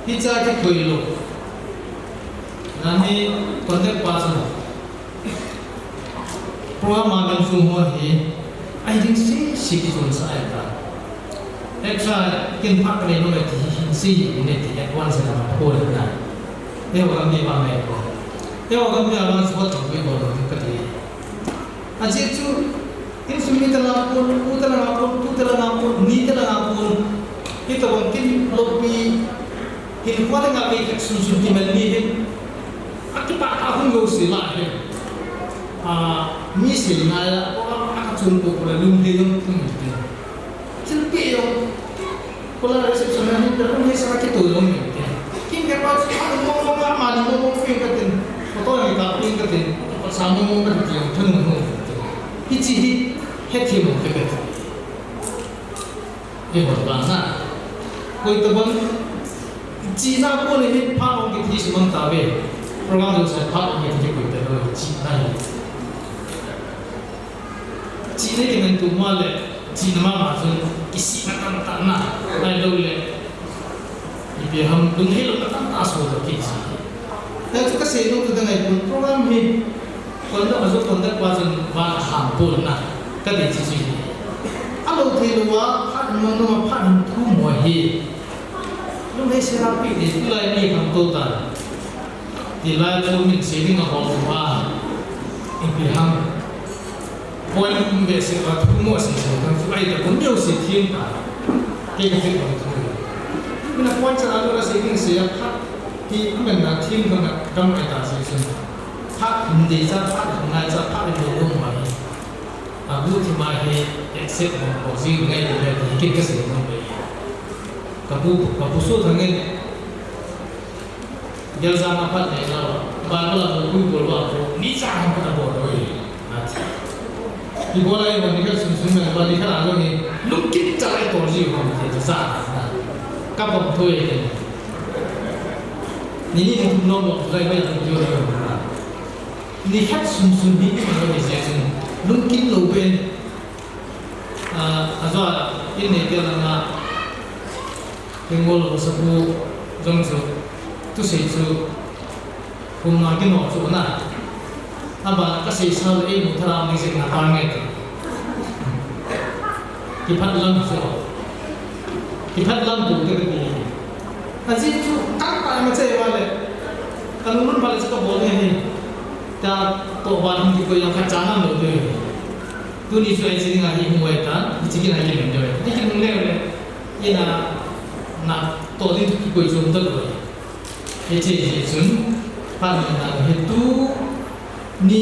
Hicha kikoi lou. Nani contact person. Program a nang sung ho hi. Ai ding si si kichon sa ai ta. Extra kin phak le no le ti hi si hi ne ti advance na ma ko le na. Te wa mi ba mai ko. Te wa mi advance ho to ko ko ka ti. Ajeh chu, insung ni tala pon, u tala nga pon, tu tala nga pon, ni tala nga pon. Hitabang kin lopi, kin khua tala nga pe khat sun sun kiman ni hin. Akipa ka hung yo si la hin. A, mi si na ya, o a ka chun ko ko la lum de yong tum de. Thil pe jong, kola reception a hin, pero hei sa kito jong hin ke. Kin ke pa chu, mong mong a mani mong mong ping ka tin. Photo ni ka ping ka tin. Sa mong mong ka tin, thun mong mong ka tin. Hichi hi, hethem mong ka tin. Ei hon ba na. Koi tabang, chi na ko ni hi pha mong ki thi si mong ta ve. Program jong sa pha mong ki thi koi tabang, chi na hi. Chihna kiman tu ma le, chihna mama chun kisihna tamtah na, ahilou le, ipi ham lunghei louna tamtah soh lou kihi. Tua chu kasei nom chu dang ahi pon, program hi conduct a jo conduct pa chun van aham pon na, kati chu chu hi. Alou thei louva, phat nom nom a phat hung thu mo hi. Lunghei sela pi de, tulai ni khangtou tan. Tilai chu min sei ding a hol uva. Ipi ham. Point um behseh a thu mo sei sei kang chu ai ta kon neo sei thim ta. Kei ka thil bang thu. Mina point cha alu la sei ding sei a phat hi amen na thim kang a kam ai ta sei sun. Phat hum dei cha, phat hum ngai cha, phat hum lo lo ma hi. A bu thi ma hi accept mo ko jing ngai le le hi kin ka sei mo be. Ka bu, ka bu so thang ngen. Gel jang a phat nei lo, Bible a bol pui bol ba ko, ni cha ham phat a bol lo e, ati. Ni bol ai bol ni khat sum sum mai, bol ni khat a lo ni, lungkit cha lai tol ji ham ti cha sa na. Ka bol thoi e. Ni ni ni tum lo lo, lai mai tum jo lo na. Ni khat sum sum ni ni lo ni je sum, lungkit lo pen. A, a jo a, in nei tel na. Kengol lo sapu jong chu, tu sei chu, kum na kino chu na. Aba ka sei sa le ei mu thara mi jing na pa nge. Kiphat lam chu. Kiphat lam tu te ki. A ji chu ka pa ma che wa le. Ka nun nun ba le chu ka bol nge hi. Ta to ba hung ki ko yang ka cha nam lo te. Tuni chu ai chi ding a hi hung wai ta, hi chi kin a hi len deu. Hi kin hung le le. Ina na to ding ki koi chu ta lo. Hi chi hi chun, pa ni na hi tu ni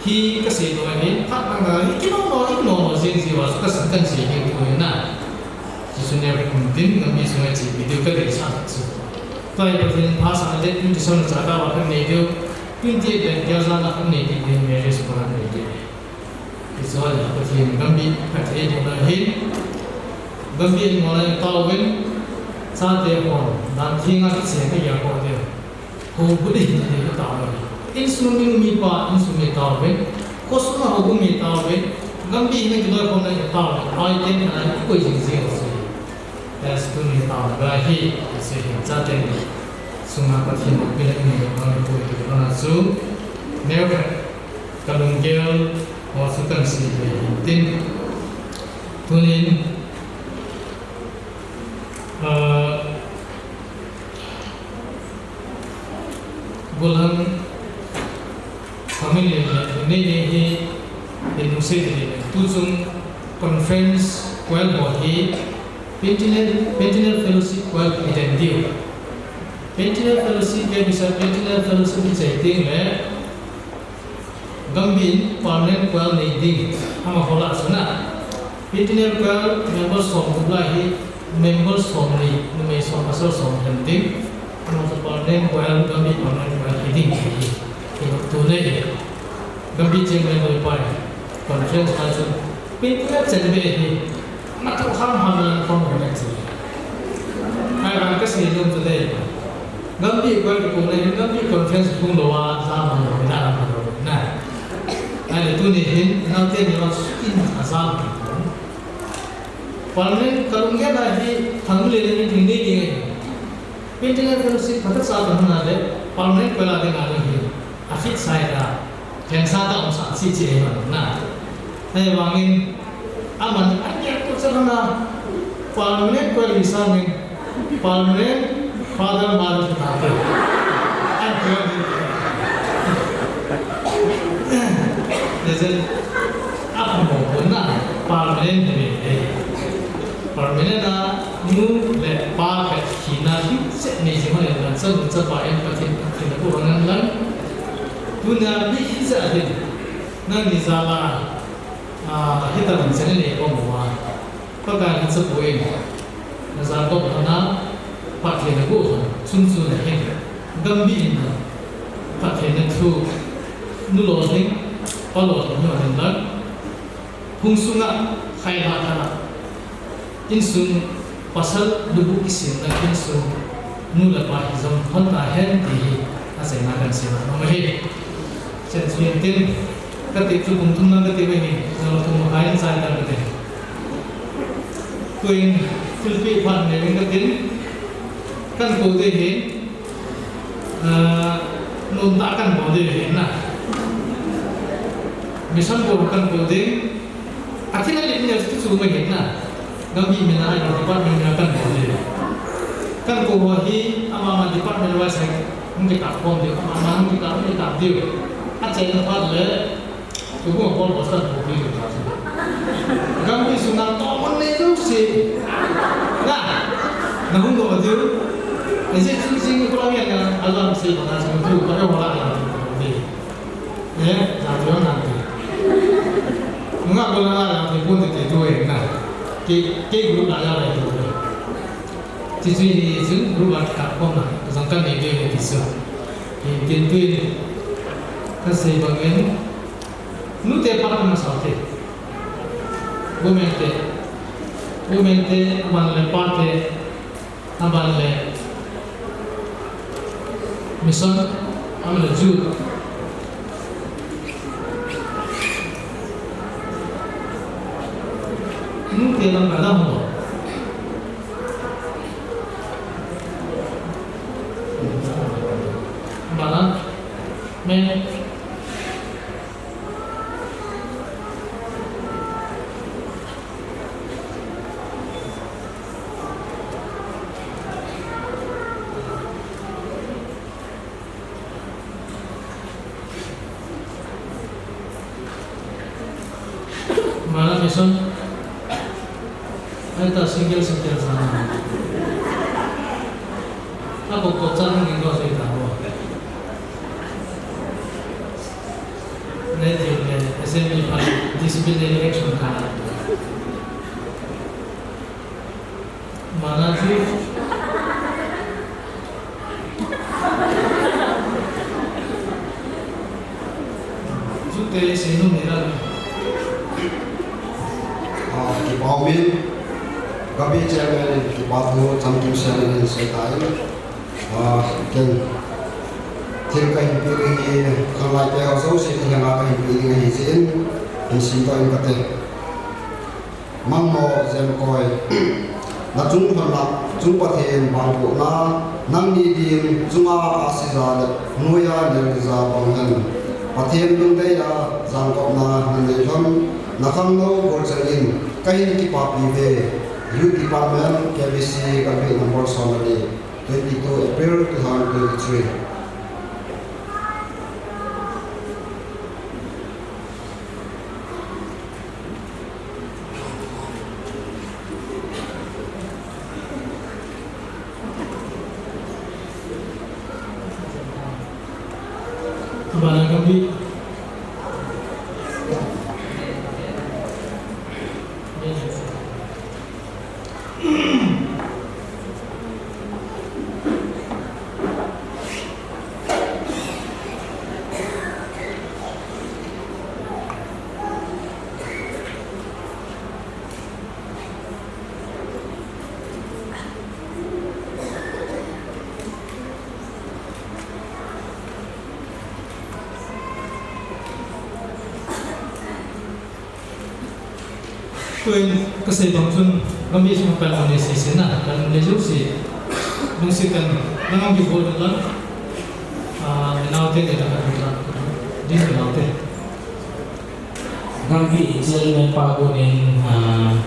hi ka sei lo hi, pa na na hi ki no no, hi no no, jing ji wa ka san kan sei hi tu na. Ji sun ne kun tin ka mi sun chi video ka dei sa chi. Tua hi Pathen in pha sanga date twenty seven cha ka va kan nei diu, twenty eight le Gerjan a kan nei diu, marriage ko kan nei diu. Israel Pathen Gambih phatthei bohna hin, Gambih in ngol a taovin, chate hon, dan thenga kicheng a ya ko diu. Houbung ding hin ding taovin. Insung ding mipa, insung mi taovin. Khosung a houbung mi taovin. Gambih hin kiloi khom na taovin. Ai ten kana koi jing jing si. As tu ni tao ga hi, si hin cha ten ni. Sunga Pathen mo pina ni mo ni ko tu ko na su. Neu ka lunggel mo su kan si be hin tin. Tunin, ah, Golhang family le nei nei hi in sei le tu chung conference choir bo hi Pentinel, Pentinel Fellowship choir hi den diu. Pentinel Fellowship ke bisa Pentinel Fellowship hi chai ting le Gambih in permanent choir nei ding, ama hola suna. Pentinel choir member som gup lai hi, member som ni, numei som, pasal som hem ding. Ama sa permanent choir, Gambih permanent choir hi ding hi. Hi tu nei. Gambih cheng member pai. Conference pai sun. Pentinel chen be hi. Na tu ham ham lang kong ho na chi. Ai ban ka si lum tu dei. Gambih koi ko na Gambih conference kung lo wa za ma lo na ma lo na. Ai le tu ni hin na te ni wa su in a za ma lo. Permanent ka lung ya na hi thang le ni thing ni ni. Pentinel Fellowship phatah sa ka huna le permanent ko la de na lo hi. A fit sai da. Ken sa ta um sa si chi e ma lo na. Ai wangin Aman, an kya tu sa na, permanent ko li sa ni, permanent father mother ta pe. An kya ni. Jese, apa mo ko na, permanent ni, eh. Permanent na, nu le pa ka hina hi se ni si ma le na sa nu sa pa en pa tin, pa tin ko nan lan. Tu na ni hi sa hin, na ni sa la, Ah, hita min channel e ko mo a. Pakai na sa poi. Na za ko na Pathen na ko chun chun na hin. Gambih in na Pathen na thu nu lo hin, pa lo hin, nu lo hin na. Hung sunga khai na thana. Insung pasal lubu kisin na insung nu le pa hi jong hon ta hen ti hi a sei na kan sei na ma hi. Chen suin tin ka ti chu kum thum na ka ti ve hi, jong thum ma kai sai ta ka ti. Tuin thil pi phan ne ka tin kan ko te hi. Ah, nung ta kan bol ding ahi na. Mission bol kan bol ding. Athil a lim nia chu chu mai ahi na. Gambih min a, department min a kan bol ding. Kan bol ho hi, ama ama department wise hung kikah khom ding, ama ama hung kikah, hung kikah ding. Achaina phat le, Tukum a Paul Pastor ko pi ta. Gam pi suna to mon ne tu si. Na. Na hung do diu. Ese tu si ni ko la ya na alam se ko na si tu ko ya wala ya. Eh, ja tu na ti. Nga ko la la ti pun ti tu e na. Ke ke group la ya la tu. Ti tu ni tu group la ka ko na. Jang ka ne be ti so. Tin tin tu ni. Ka sei bang en. Nute phat a masa te. Women te. Women te, aban le pa te, aban le mission, aban le youth. Nute lam ka dam ho. Bana, men. Mala mission. Ai ta single single sa. Ako ko chan ngi ko sa ta ho. Nei ti le assembly pa disciplinary action ka. Mana ti. Chute sei nom ni la. Ah, kipa umin. Gabi chairman in kipa thu chamkim sel in sei tai. Ah, ken thil kahin pe ding hi, khanglai te ho jouse te henga kahin pe ding ahi jeh in, hin simdoh in kate. Mangmo Jemkoi, na chung lhonna, chung Pathen vangbohna, nangni din chunga ahsi ja le noiya nel ding ja bang hen. Pathen lungdei a jangkopna nanei lhon, na khangnou bol chang in, kahin kipapi uve. Youth Department, K B C, Kalbi number som le ni. Twenty-two April two thousand twenty-three. Abana Gambih. Tuin kasei bang chun, Gambih sunga kalhun le sese na, kalhun le jouse, lungset in, nang Gambih bol na lang, ah, naote te ta kalhun lang, din naote. Gambih chairman pa konin, ah,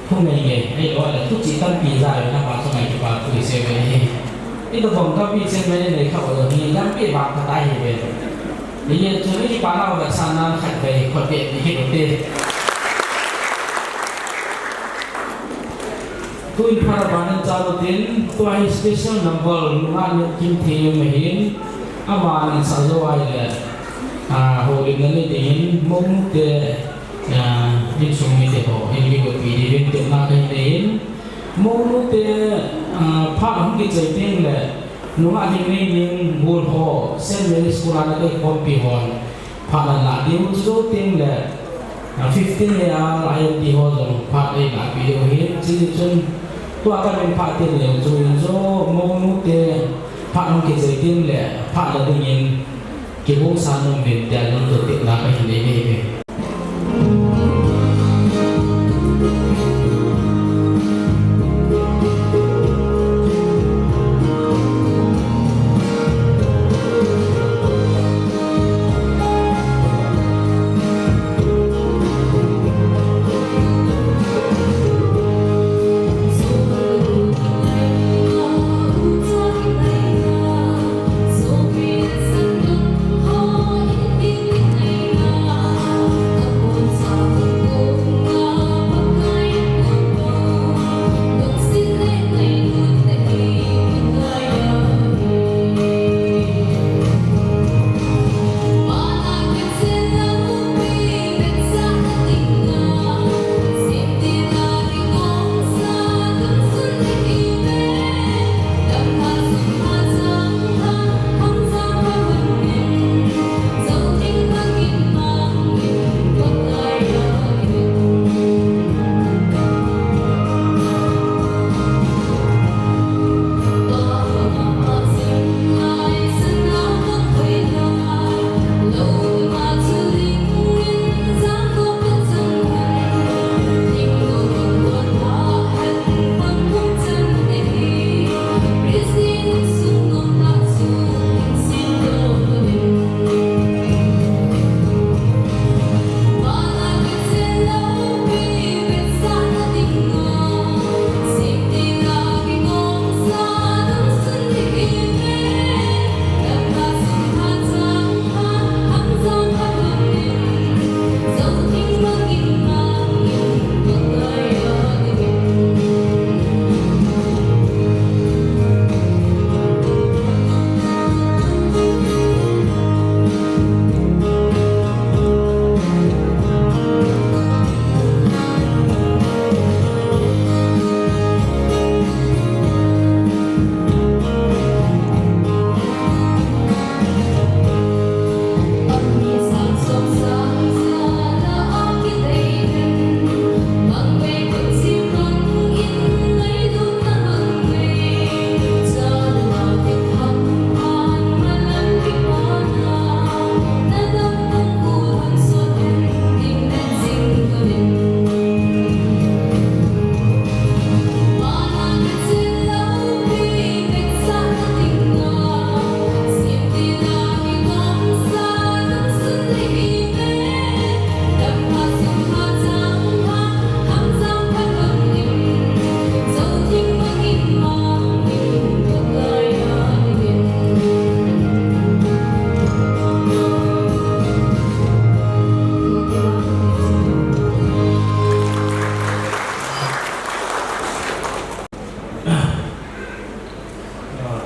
Thu ngai nge, ahilou le, thu chi tampi ja ve na pa chu ngai kipa thu i sei ve hi. I to bom tampi chen ve nei kha o hi, tampi ba kha ta hi ve. Ni ye chu ni pa na o la sa na khat ve, khat ve ni hi te. Tun para ba nan cha lo tin, tua hi special number, nunga ni kim the me hin, ama nan sa jo ai le, a, ho lim na ni te hin, mong te, a, insung mite ho, hin kigopi diuvin tepna kahin nei in, mounu te, a, phat hung kichai teng le, nungah Lhingnei Mingbul ho, Saint Mary School a na kaikhompi hon, phat ana lah diu, chujou teng le, a, fifteen A R I N T ho jong phat eilahpi diu ahi, chujeh chun, tua kamin phat tin le, chu in jo, mounu te, phat hung kichai teng le, phat la dingin, kibung sa nom uvin tia lungtup tepna kahin nei ahi.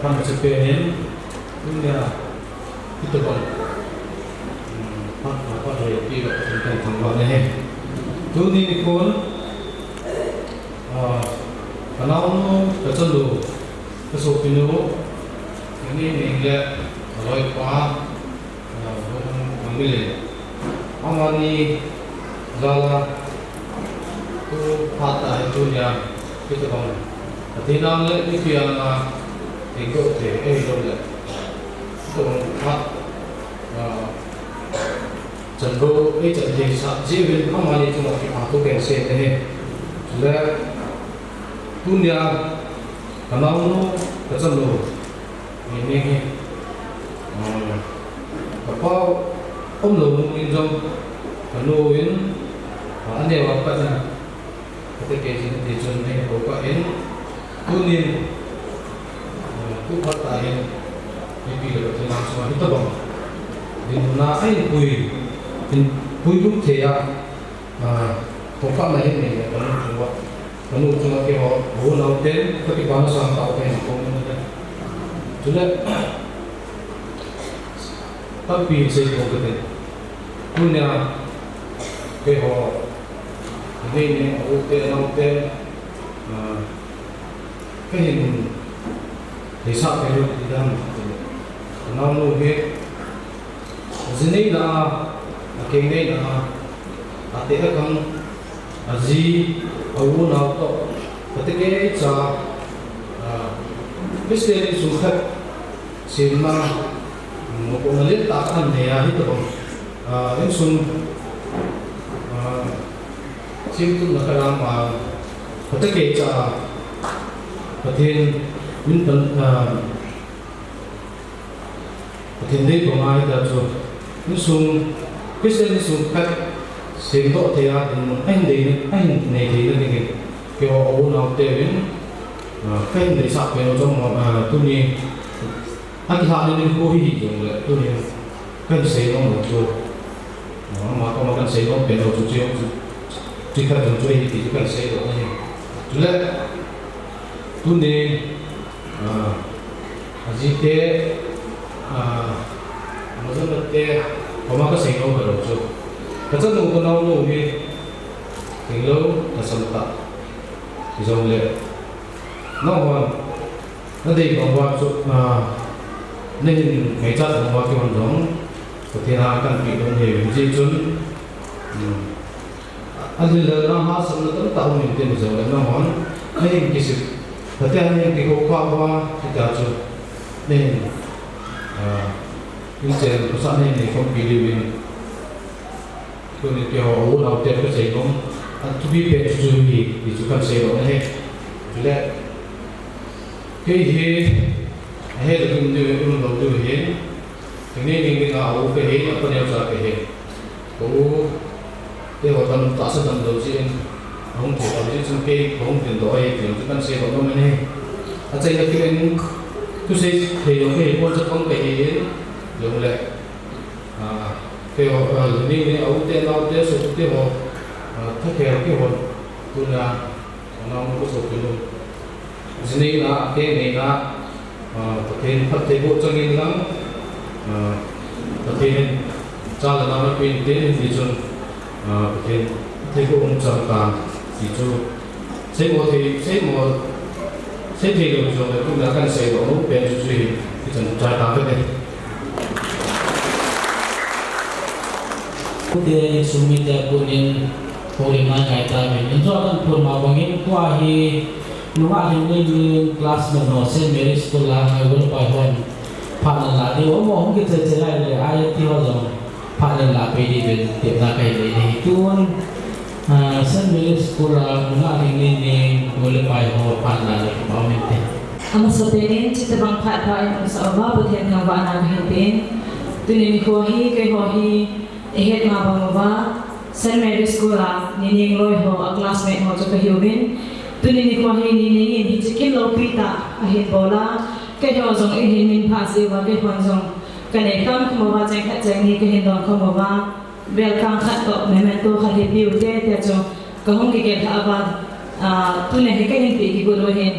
Phat chu penin, tunia, itobang, phat, phat, phat, phat, pi, pi, pi, pi, thangvah nahi. Tuni nikhon, ah, kanaonu, kachanu, kasopinu, Ningning le, aloipa, Amani jal a tu phat a hi tunia, hitobang Pathen le mipi anga thengdoh thei, eilou le, hitobang phat, ah, chanvo, eichan theisah jeh uvin amani chunga kipathu kahin sei ahi. Chule, tunia, kanaonu, kachanu, Ningning hi, ah, kapa umlou nu in jong, kanu in, ah, aneo a pat in, kati kei jin ti chun, nei ko pa in, tunin, ah, tu phat a hin, mipi le Pathen a sunga hitobang dinmun a eipui, eipui lut thei a, ah, ko pa na hin nei le kanu chunga. Kanu chunga keiho, u nao ten, kakipana sangtah u kahin phong in ahi. Chule, tampi sei phong kate. Tunia, keiho, Ningning, a u te, nao te, ah, kahin theisah kahiu ti dan. Kanaonu hi, Aji neina a, akeng neina a, ate akhang, aji, a u nao toh, kati kei cha, ah, Christian insung khat, semna, mopohna lentah khat anei a hitobang, ah, insung, ah, semtunna khat a, ah, kati kei cha, Pathen, min pan, ah, Pathen dei banga hita chu, insung, Christian insung khat, semdoh thei a dinmun, ahin dei, ahin nei theina dingin, keiho u nao teuvin, ah, kahin deisah pen u jong, ah, tuni, akilhahna nikho hi hijongle, tuni, kahin seinom u chu, ah, ama koma kahin seinom pen u chu, chu, chu, chu khat jong chu ahi ti chu kahin seidoh ahi. Chule, tuni, ah, aji te, ah, amajon te, koma kaseinom kalou chu. Kachanu kanaonu hi, thinglou, lhasam tah. Hijongle, nanghon, nadei bang uva chu, ah, nahin ngaichat bang uva keihon jong, Pathen a kahin peh nom ahi, hijeh chun, um, Alhilhalna hahsatna tamtah um inte, hijongle nanghon, nahin kisem, Pathen a nahin kikhoukhah uva, hitia chu, nahin, ah, inchen khosah nahin neikhompi diuvin. Tuni keiho, u nao te kaseinom, athupi pen chu chu hi, ti chu kahin seidoh ahi. Chule, kei hi, ahe le um diu, umlou diu ahin, Ningning dinga u kahi, apa neocha kahi. Ka u, keiho dam, tahsa damlou jeh in, ahung thei lou jeh chun kei, kahung dingdoh ahi, ti chu kahin seidoh nom ahi. Achaina kit in, thusei thei jong kahipon, chapang kahi in, jongle, ah, keiho, ah, Ningning, a u te, nao te, sopi teho, ah, thakhel keiho, tuna, Kanaonu kasopinu. Ji neina, keng neina, ah, Pathen phattheiboh changin lang, ah, Pathen in cha le nao napeh inte, hitichun, ah, Pathen phattheiboh hung chang tan, ti chu. Seimo thei, seimo, seithei lou jongle, tuna kahin seidoh nom pen chu chu hi, hichan chai tang kate. Tute insung mite a konin, houlimna ngai tauvin. Injo kan phon ma bangin, tua hi, nungah Lhingning in classmate ho, Saint Mary School a, Golpai hon, phat ana la diu, amaho hung kichai chai lai le, I T ho jong, phat ana la peh diuvin, tepna kahin nei ahi. Tun, ah, Saint Mary School a, nungah Lhingning in, Golpai ho, phat ana la le, pao min te. Amasapen in, chuti bang phat pha in umsah uva, Pathen thangvahna kahin pe in. Tuni nikho hi, keiho hi, ihet ma bang uva, Saint Mary School a, Ningning loi ho, a classmate ho chu kahiuvin. Tuni nikho hi, Ningning in hiche kin loupi tah, ahin bol a, keiho jong eihin min phah jeh uva, keihon jong, kanei kham kham uva, cheng khat cheng ni kahin don kham uva, welcome khat toh, memento khat hi peh u hite, tia chu, kahung kigel lhah uva, ah, tuni hi kahin pe kigot u ahin.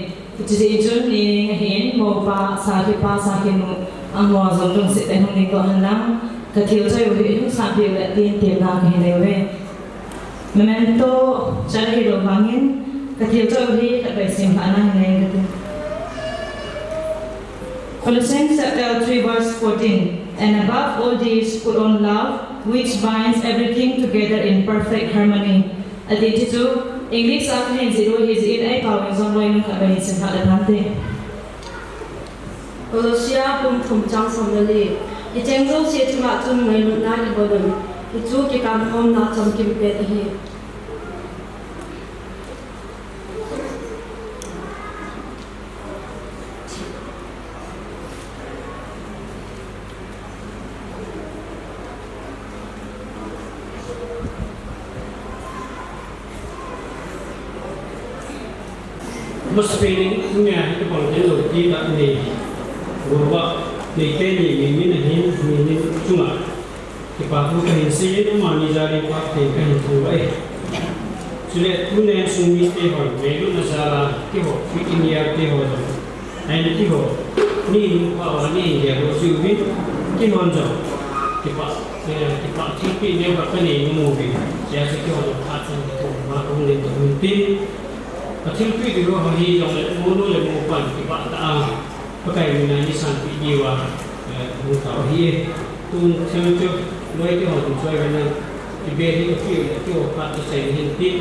Chuti chun ni ning ahin, mopa, sakhipa, sakhinu, amaho jong lungset in hung dingdoh hen lang, ka thil choi u hi hung sanpeh u le tin temna kahin nei uve. Memento, chan hilou vangin, ka thil choi u hi khatvei simlhah na hin nei kati. Colossians chapter three verse fourteen, "And above all this, put on love, which binds everything together in perfect harmony." Ati chu, English a kahin jih u ahi jeh in eipao in jong loi nung khat vei hin simlhah le tante. Colossia bung thum chang som le li. Hicheng jouse chunga chun ngailutna kibol un. Hichu kikangkhomna chamkim pen ahi. Masapen in, tumia hi kabang den lou ti tah nei. Gurba, nei te ni, mi min ahin, mi min chunga. Kipa thu kahin sei, amani jal in phat thei kahin thu ahi. Chule, tunen sung mite hon, ngailutna jal a, keiho, fifteen year te ho jong. Ahin keiho, ni nung pha uva, ni in dia ho jiuvin, keihon jong. Kipa, eh, kipa thilpeh neo khat kanei nom uvin. Chea chu keiho jong phat chan kathum ma kahung len kathum tin. Ka thilpeh diu ho hi jongle, monu le mopan kipah tah a, Pakai mina nei sanpeh diuva, eh, hung tao ahi. Tun thil chu, loi keiho tun choi vena, kibel hi kapeh u le, keiho phat kachaina hin tin.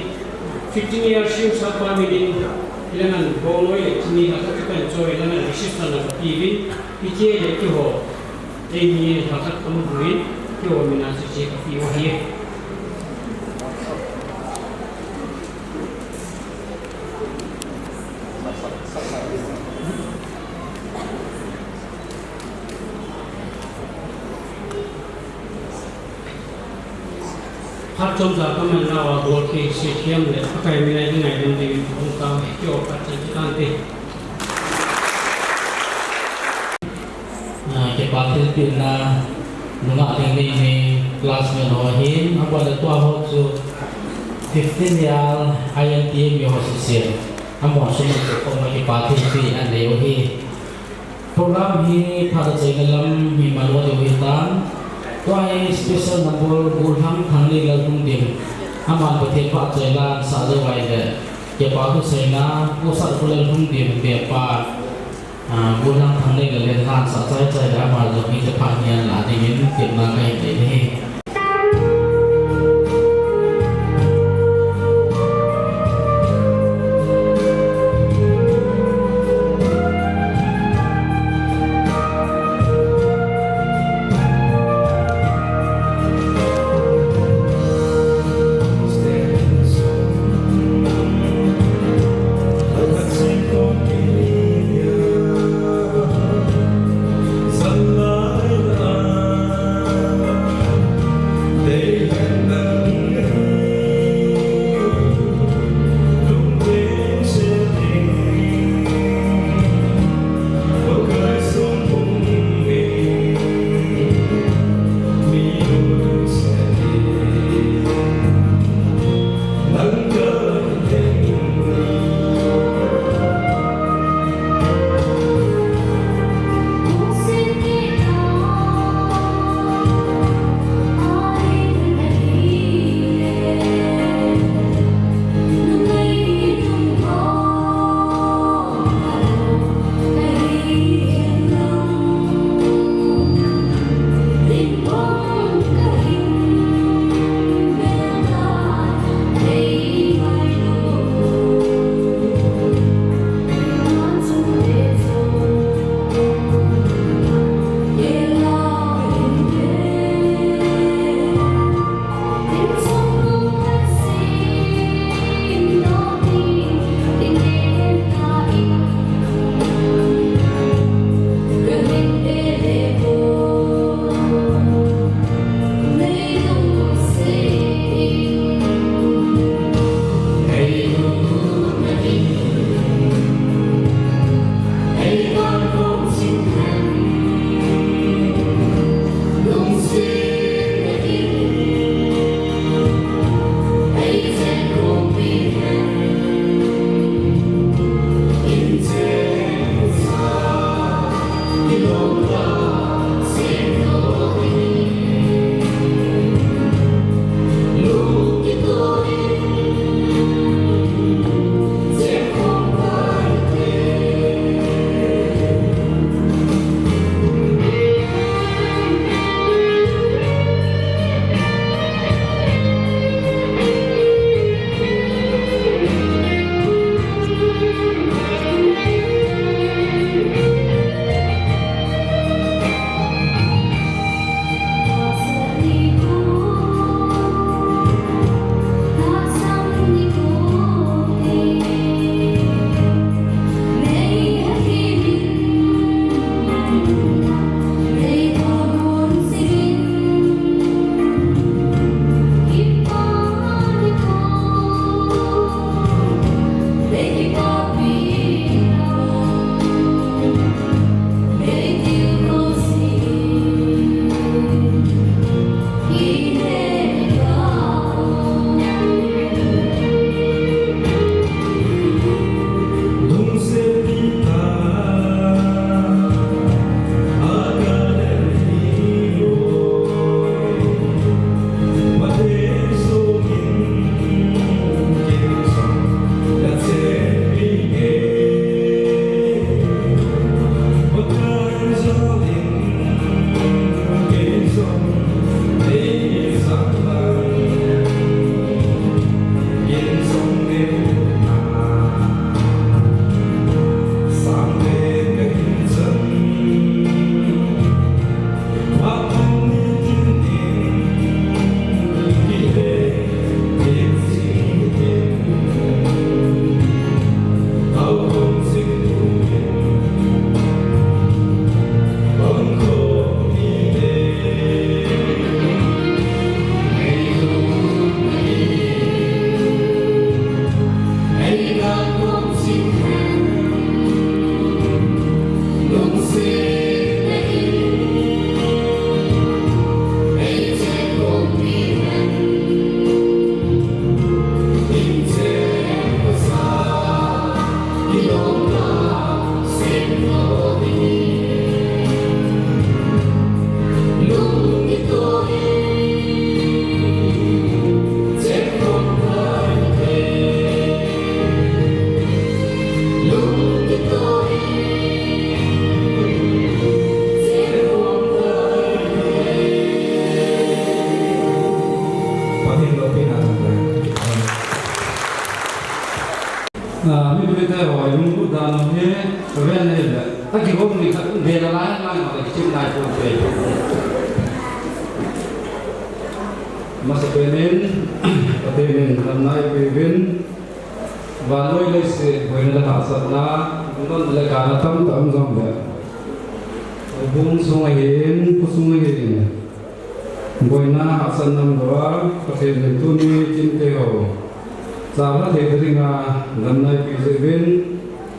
Fifteen years sung sapa min in, ilangan bou loi le chini ha kakan choi, ilangan resistance la kapeuvin, hiche le keiho, eimi ha kakan buin, keiho mina chu hiche kapeh u ahi. Phat chomcha kaman nauva bol thei se thiam le Pakai mina i ngaidam dingin hung tao hi keiho phat chan chu tante. Ah, kipa thilpehna, nungah Lhingneini classmate ho ahin, abana tua ho chu fifteen year I N T M ho sese. Amaho sung chu koma kipa thilpeh anei u ahi. Program hi phat achaina lam hi malou diu ahitan. Tua hi special number Golhang Thangnei Lalhungdim. Aman Pathen vahchoi la asah diu ahile, kipa thuseina, Pu Satkhulel Lhungdim, pepa. Ah, Golhang Thangnei Lal in la asah chaichai le ama jong hiche phat hi alah dingin temna kahin nei ahi. Pathen loupina chang tai. Ah, mi pite ho, lunglut dan ho hi, ven hi le. Aki hom ni khat, ven la lai, lai, lai, kichim lai, pon pe. Masapen in, Pathen in, lamnai pe vin, vannoi leiset, boina le hahsatna, lungdon le kana tamtah um jong le. Bung sung ahin, khosung ahin. Boina hahsatna umlou a, Pathen in tuni chinte ho. Chalha thei dinga, lamnai pe jeh uvin,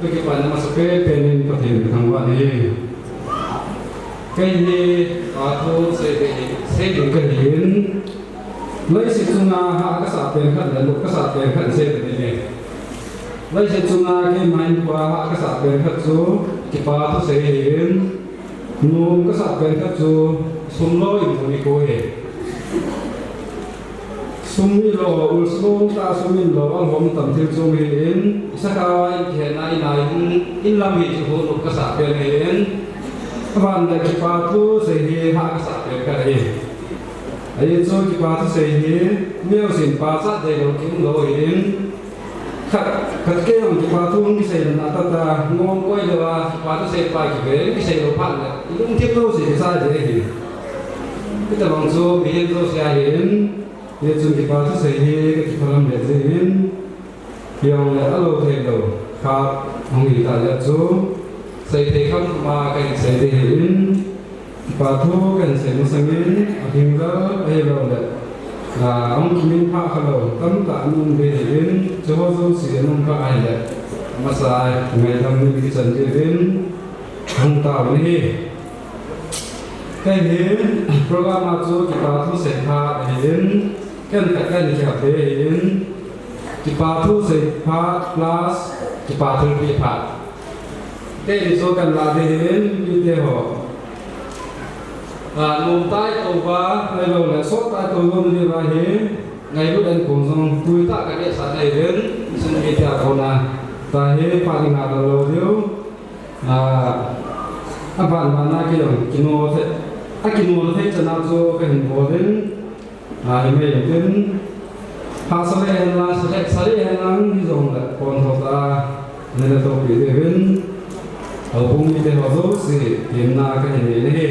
kakipana masapen pen in Pathen kathangvah e. Kei hi, athu sei ding, sei ding kahin. Leiset chunga hah kasah pen khat le, lung kasah pen khat sei ding e. Leiset chunga keima hinkhoa hah kasah pen khat chu, kipa thusei ahin. Nom kasah pen khat chu, sum lou in mu ni ko e. Sum in lou, ul sum ta sum in lou, alhom tam thil chu ahin, i sakhao a i kihena i nai in, in lam hi chu hon up kasah pen ahin. Aban le kipa thusei hi hah kasah pen khat ahi. Ahi chu kipa thusei hi, mi jousen pachat deilou kium lou ahin. Khat, khat kei jong kipa thu hung kisei na tata, ngong koi lou a, kipa thusei pa kive, kisei lou phat le, i lungthim lou se kisa je hi. Hitabang chu, mihem jouse ahin, hichun kipa thusei hi, kakiphalam le jeh in, hijongle alou thei lou, khat, hung hi ta le chu, sei thei kham kham a kahin sei ding ahin, Kipa thu kahin sei masangin, ahing vel ahilouleh, ah, ahung kimin pha khalou tamtah ana um ding ahin, chuho jouse ana um kha ahileh, amasa a ngaidam in kichan ding ahin, hung tao nahi. Kei hin program a chu kipa thu sei phat ahin, ken khat kahin kihap ding ahin, kipa thu sei phat plus kipa thilpeh phat. Kei in chu kahin lah ding ahin, mite ho. Ah, nom tai tou va, ahilouleh, sot tai tou va, mite va hi, ngailut in kong jong, tui tah kadehsah nahi uvin, insung mite a kona. Tahi, phat ni nga lou diu. Ah, aban ban a kei jong, kino thei, akino thei chan a chu kahin bol in. Ah, himai tin, hahsa le henlang, sa le, sa le henlang hijongleh, pon tho tah a, nana tohpeh diuvin, houbung mite ho jouse, temna kahin nei nahi.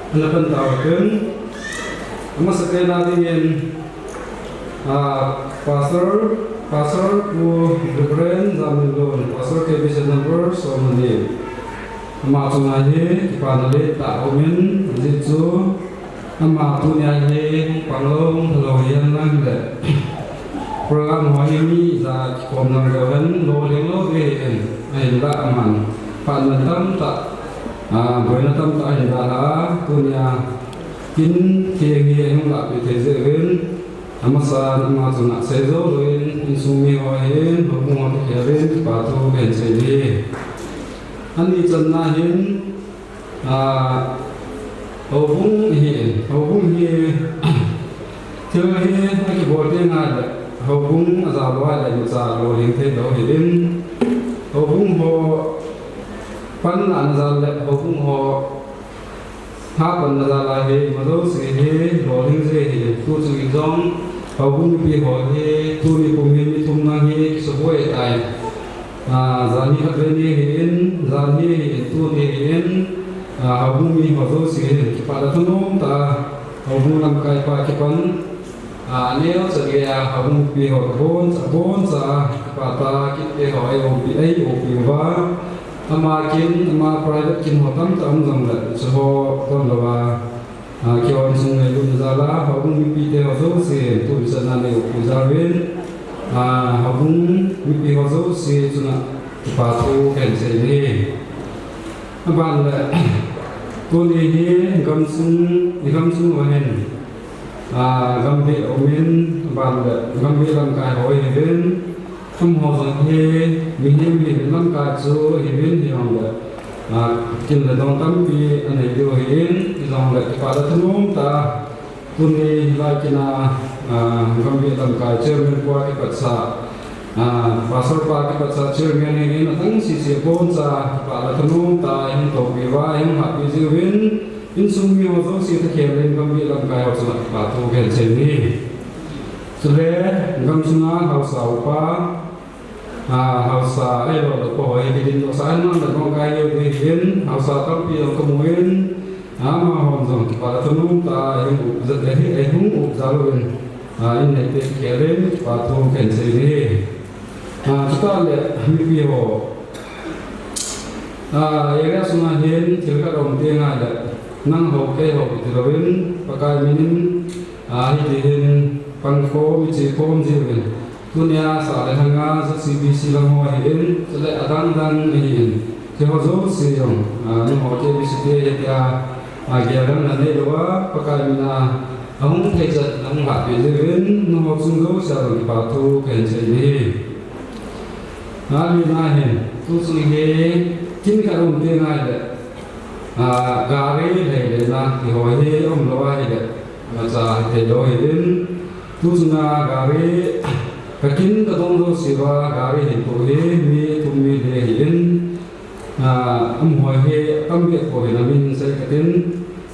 Ana pan tao tin, amasapen a dingin, ah, Pastor, Pastor Pu Reverend Jamminlun, Pastor K B C number, som le ni. Ama chunga hi, kipana letah aumin, ajeh chu, Ama tunia hi hung pang lou, hung lha lou hihen lang hileh. Program ho hi mi ijat kikhom lang leu hen, lolhing lou ding ahin, ahinlah aman. Phat man tamtah, ah, boina tamtah ahin dalha a, tunia kin theng hi ahung lahpeh thei jeh uvin, amasan ama chunga sei jou louvin, insung mi ho hin, houbung ho toh kiheuvin, kipa thu kahin sei ding ahi. Ani channa hin, Ah, houbung hi, houbung hi, thil hi akibol teng ahileh, houbung ajao lou ahileh, imacha lolhing thei lou ahin. Houbung ho, panlahna jal le, houbung ho, hapanna jal a hi, ima jouse hi, lolhing ji ahi, tu chung in jong, houbung mipi ho hi, tuni pum hin, mi thum lang hi, kisuboi tai. Ah, janhi khatvei ni ahin, janhi ahin, tuni ahin, ah, houbung mi ho jouse ahin, kipa le thanom tah a, houbung lamkai pa kipan, ah, aneo chan geiya, houbung mipi ho kaboncha, boncha, kipa tah a, kit te ho, ei-opi, ei-opi uva, ama kin, ama private kin ho tamtah um jongleh, chuho don louva, Ah, keiho insung ngailutna jal a, houbung mipi te ho jouse, tu ichan a nei-opi jal uvin, ah, houbung mipi ho jouse chunga kipa thu kahin sei ding ahi. Aban le, tuni hi gamsung, i gamsung uva hin, ah, gambih aumin, aban le, gambih lamkai ho ahiuvin, Amaho jong hi mihem hi lamkai chu hiuvin hijongle, ah, kin le dong tampi anei diu ahin, hijongle kipah le thanom tah a tuni lai kin a, ah, Gambih lamkai chairman pa kipatsa, ah, pastor pa kipatsa chairman hi in adang sese pon cha kipah le thanom tah a hin toupi uva hin hatpi jiuvin, insung mi ho jouse thakhel in Gambih lamkai ho chunga kipathu kahin sei in ahi. Chule, gamsunga haosa upa, ah, haosa, ahilou le upa ho hi kidin dohsa ahin, le lamkai ho hi hin, haosa tampi jong kamu in, ah, amahon jong kipah le thanom tah a, ahung up, ahung up jal uvin, ah, in neite thakhel in, kipathu kahin sei in ahi. Ah, chutah le, mipi ho, ah, area sunga hin, thil khat aum teng ahile, nang ho, kei ho, kiti louvin, Pakai min in, ah, hiti hin, pang khom, iche khom jiuvin. Tunia sa le lhanga Z C B C lang ho ahin, chule adang dang ahin. Keiho jouse jong, ah, nangho K B C te hitia, ah, gel dang nanei louva, Pakai mina, ahung thei chan, ahung hatpi jiuvin, nangho chung jouse a jong kipathu kahin sei in ahi. Nga lina hin, tu chung hi, kin khat um teng ahile, ah, gari lei le na, keiho hi umlou ahile, imacha thei lou ahin, tu chunga gari, ka kin ka dong jouse uva gari hin toh hi, mi thum mi li ahin, ah, amaho hi, tam beh po hin amin sei katin,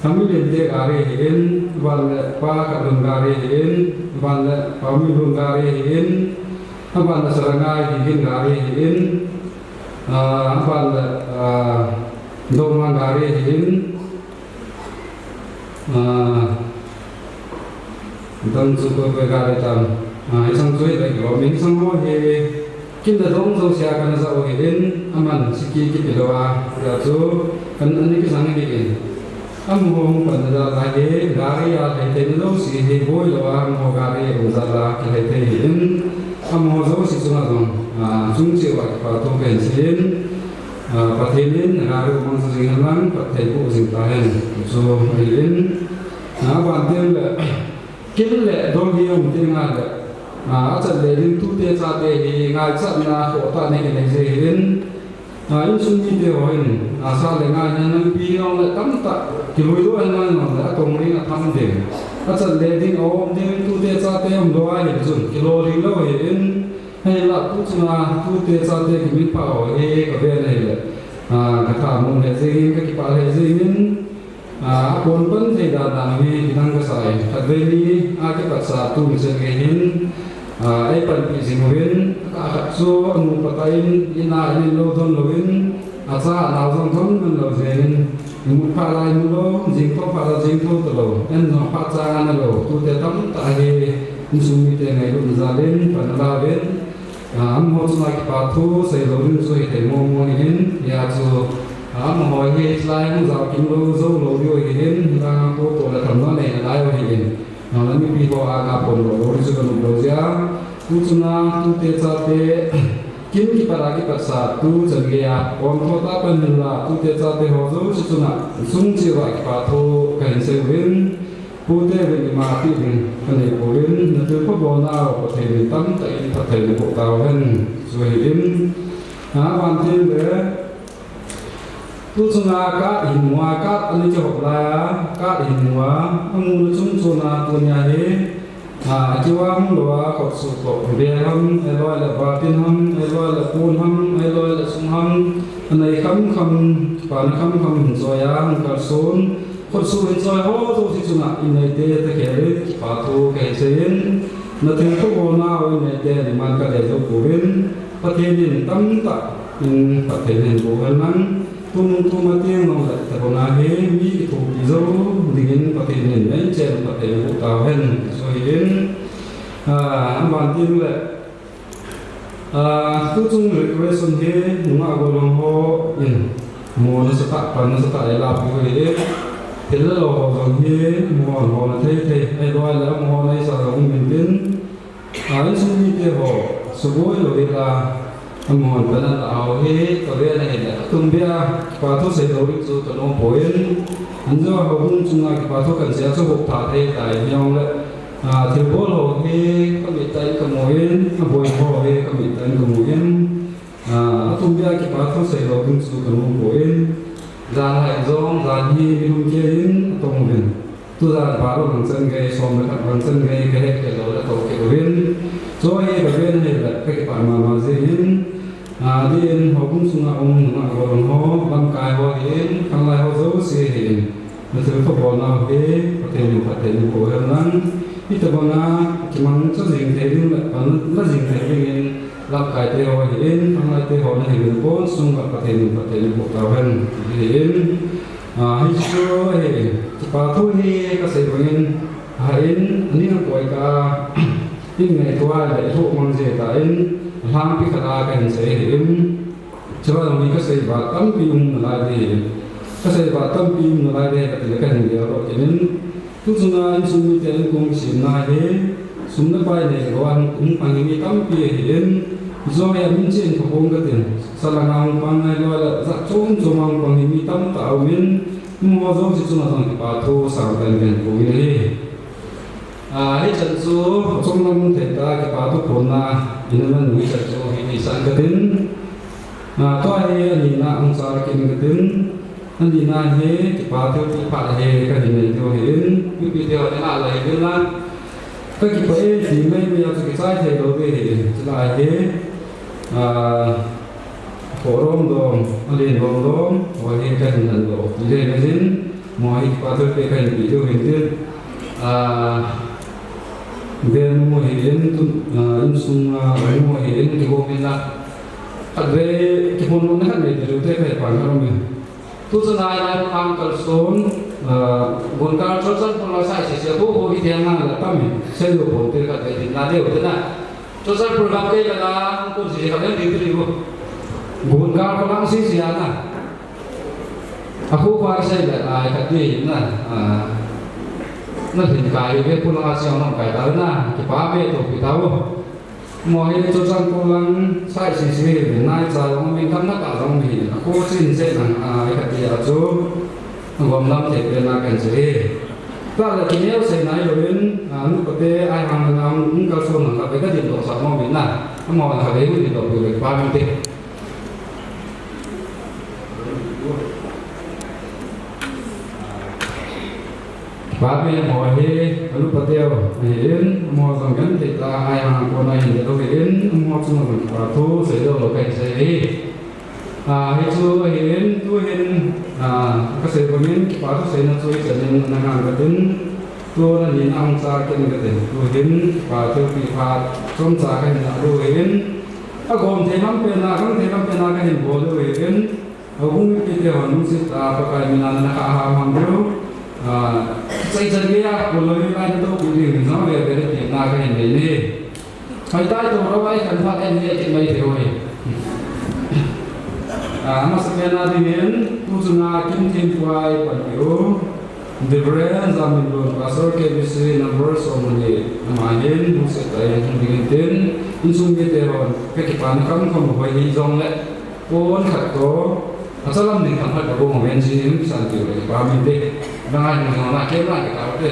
Family te gari ahin, aban le Pa Khatlun gari ahin, aban le Pa Minlun gari ahin, aban le Sarangai Gigin gari ahin, ah, aban le, ah, Domang gari ahin, ah, Dang chu koi koi gari tam. Ah, hichang chu hile kilom in hichang ho hi. Kin le dong jouse a kana ja u ahin, aman siki kipe louva. Hijeh chun, kan ani kisang ahin. Amaho hung panna jal a hi, gari a lhai theina jouse hi boi louva, amaho gari um jal a kilhai thei ahin. Amaho jouse chunga jong, ah, chung cheh uva kipathu kahin sei in. Ah, Pathen in gari umang jing hen lang, phatthei boh jing tahen. Chu ahin. Ah, aban teng le, Kin le dong hi um teng ahile, ah, achat le ding tute chate hi ngaichatna khohtah nei kinei jeh hin, ah, insung mite ho hin, ah, sa le ngai hin, nampi jong le tamtah kilui doh hen lang jong le, atong ding atham ding. Achat le ding, aum ding, tute chate um lou ahile chun, kilou ding lou ahin, hinla tu chunga tute chate kiminpha ho hi kavet ahile, ah, katha mong lheh jeng in, kakipah lheh jeng in, Ah, apon pan thei dan dan hi kidang kasa in. Khatvei ni, ah, kipatsa tu mi chen gei hin, ah, eipanpi jing uvin, akhat chu amu phat in, in a in lou don louvin, acha anao jong don man lou jeng in, imut phat le imu lou, jing thou phat le jing thou talou, en jong phat chang ana lou, tute tamtah hi, insung mite ngailutna jal in, pan ala uvin, Ah, amaho chunga kipathu seilou ding chu hithei mong mong ahin, hijeh chun, ah, amaho hi hilai hung jao kim lou, jou lou diu ahin, hilai a tu toh le thamna nei nalai u ahin. Ah, mipi ho a kapon lou lou ding chu kanop lou jeh a. Tu chunga, tute chate, kin kipat a kipatsa, tu chan gei a, pon tho tah pan hinla, tute chate ho jouse chunga, sung cheh uva kipathu kahin sei uvin. Pute uvin ima ti ding kanei pouvin, nathilpha bolnau Pathen in tamtah in phatthei naboh tauhen, chu ahin. Aban teng le, tu chunga card hin mu a, card ana kihop lai a, card hin mu a, amuna chom chom a tunia hi, ah, akiva hung lou a, khutsuh toh, bel ham, ahilou le batin ham, ahilou le pon ham, ahilou le sum ham, anei kham kham, kipana kham kham hin choi a, hung kalson, Khutsuh hin choi ho jouse chunga in neite thakhel in kipathu kahin sei in, nathilpha bolnau in neite demand kadei jou pouvin, Pathen in tamtah in phatthei nahin boh hen lang, tunung tuma teng jong le tabang a hi mi kithopi jou dingin Pathen in neichen phatthei naboh tauhen, chu ahin, ah, aban teng le, Ah, tuchung recreation hi nungah gollhang hon mo nasatah, pan nasatah eilapi u ahi. Thil le lo ho jong hi mo hon hon thei thei, ahilou le amahon eisa jong um intin. Ah, insung mite ho, suboi lou hel a, amahon pan alah u hi, kave na hile, atum beh a, kipathu seilou ding chu kanom poi. Anjo houbung chunga kipathu kahin sei a chu hop tha thei tai, hijongle. Ah, thilbol ho hi kamit tah in kamu in, aboi ho hi kamit tah in kamu in, ah, atumbeh a kipa thu seilou ding chu kamu poi. Jan lai jong, jan hi mi lhum kei in atong uvin. Tujan pha lou bang chan gei, som le khat bang chan gei, kahet kei lou le ato kei uvin. Chu hi kaven ahile kakipah mama jing in. Ah, din houbung sunga um nungah golhang ho, lamkai ho hin, khanglai ho jouse hin. Nathilpha bolnau hi Pathen in phatthei naboh hen lang. Hitobanga kimangcha jing thei ding le pan la jing thei dingin lamkaite ho hin, khanglaite ho nahiuvin pon sung uva Pathen in phatthei naboh tauhen. Hi in, ah, hichu hi, kipa thu hi kasei bangin, ahin, aning akoi kah a, in ngaito a le ithoh mang jeh tah in, alhangpi khat a kahin sei hi in. Chulai jong hi kasei vat tampi um nalai ding, kasei vat tampi um nalai ding kati le kahin gel doh kit in. Tuchunga insung mite in kong kisemna hi, sum le pai nei lou a hung pang hi mi tampi ahi in. Jong hi amin chen kha kong katin, salanga hung pang nai lou le jat chom chom a hung pang hi mi tamtah aum in, amaho jouse chunga jong kipa thu sangtah in kahin phong in ahi. Ah, hichan chu, achom lam thei tah a kipa thu phonna, ina man hichan chu, hi ni san katin. Ah, tua hi, anina hung sa kit in katin. Anina hi, kipa thilpeh phat hi, kahin nei diu ahi in. Mipite ho, ina la hi in lang. Kakipah e, ti mai mai a chu kichai thei lou ding ahi in. Chulai hi, ah, Khorom dom, alen dom dom, ho hi kahin andoh. Ti le na jin, mo hi kipa thilpeh kahin pe diu hin tin. Ah, venu hi in tun, ah, insung, ah, venu hi in kigom in la. Khatvei, kihon lou na khatvei diu te kahin pan kha lou me. Tuchunga lai khang kalson, ah, gon kal chol chan pon la sai se se, ko ko hi te nga la tam me. Se lo pon te khatvei din na deu te na. Churachandpur gam kei kala, kung si kha ding ding ding bo. Gun ka ko lang si si ana. Aku pa sai la ai ka ti na. Ah. Na thin kai ve pu la si ang kai ta na. Kipa ve to pi ta bo. Mo hi Churachandpur lang sai si si nai cha long min kam na ka long mi. Aku sin se na ai ka ti a chu. Gom lam thei pen a kan che. Tua le kineo sei nai louvin, a, nu pate ai hang na hung kalson na ka be ka din doh sah mo min na. Amaho na ka be hung din doh pui le pa min te. Pa min mo hi, a, nu pate o, hi in, mo jong kan te ta ai hang ko na hin de lo hi in, mo chung jong pa thu sei lo lo kai sei hi. Ah, hichu ahin, tuhin, ah, kasei bangin, kipa thu seina chu hichan in na ngan katin, tun anin ahung cha kit katin, tuhin, kipa thilpeh phat, chomcha kahin lah diu ahin, agom thei lam pen a, agom thei lam pen a kahin bol diu ahin, houbung mipite hon lungset a, Pakai min a na kha ham ham diu, ah, sei chan gei a, kol lou lai na toh kit ding, jong le be le tin na kahin nei ni. Hoi tai to ro ai kan phat en le kit mai thei hoi. Ah, amasapen a dingin, tu chunga Kimthenpuai pan peh u. Reverend Zaminlun, Pastor K B C number somni le ni, ama hin, lungset tah in hung dingin tin, insung mite hon, kakipana kamkham u hoi hi jongle, pon khat toh, achalam ding themkhat kagong uvin, jing kisan tiu le kipa min te. Nang a hin jong na kem na kikau te.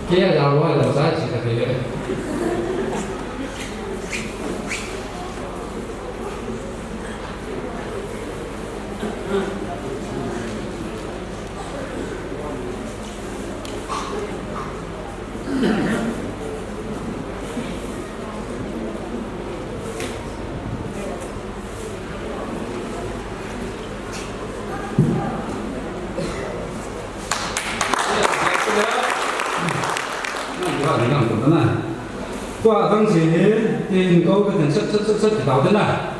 Kei a jao loi lam sa chi ka te. Tua dang si hi, tin ko ka tin sat, sat, sat, sat, kitao te na.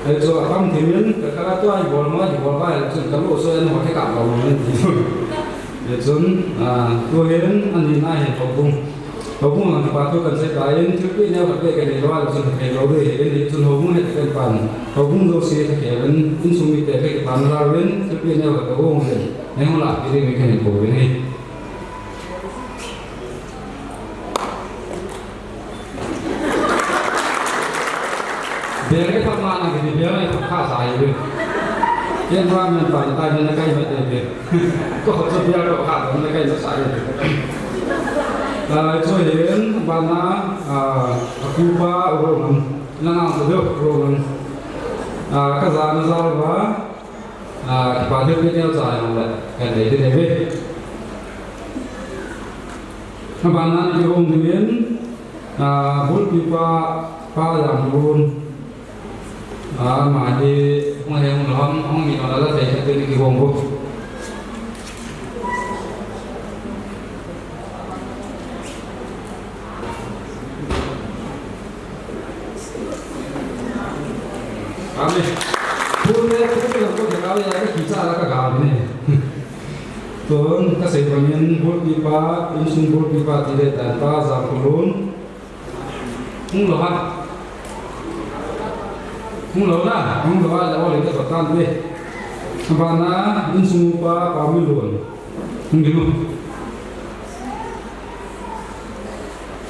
Ei chu akam thimin, ka kala tua i bol ma, i bol ba, ei chu ka lo so en ho ke ka lo ma ni. Ei chun, ah, tu hin, ani na hin houbung. Houbung lang kipa thu kan sei ta in, thilpeh neo khat beh ka nei lou a, chun ka thei lou ding ahi in, chun houbung het kan pan. Houbung jouse ka kei in, insung mite ka kipan la in, thilpeh neo khat ka gong in, nei hung lah peh ding in ka hin kou in ahi. Bel ka phat ma na ki bel ka phat kha sa hi. Ken ba men pan tai na kai ma te be. Ko chu bel ko kha na kai ma sa hi. Ah, chu hin, bana, ah, a kupa, Rongam. Nang ang tu deu, Rongam. Ah, ka ja na ja va. Ah, kipa deu ke neo ja na le. Kan dei dei ve. Bana ni hung dingin, ah, bulpi pa, pa jam bun. Ah, ama hi, hung he hung lou ham, hung mi lou la thei khat te ni kihong bo. Amen. Pun le, pun le, ko ke ka le, ya ke kicha la ka ga ne. Tun, ka sei bangin, bulpi pa, insung bulpi pa, ti le, dan pa, jam kulun. Hung lou ha. Hung lou na, hung lou ha, la o le ka tan ve. Bana, insung pa, pa mi lou. Hung di mo.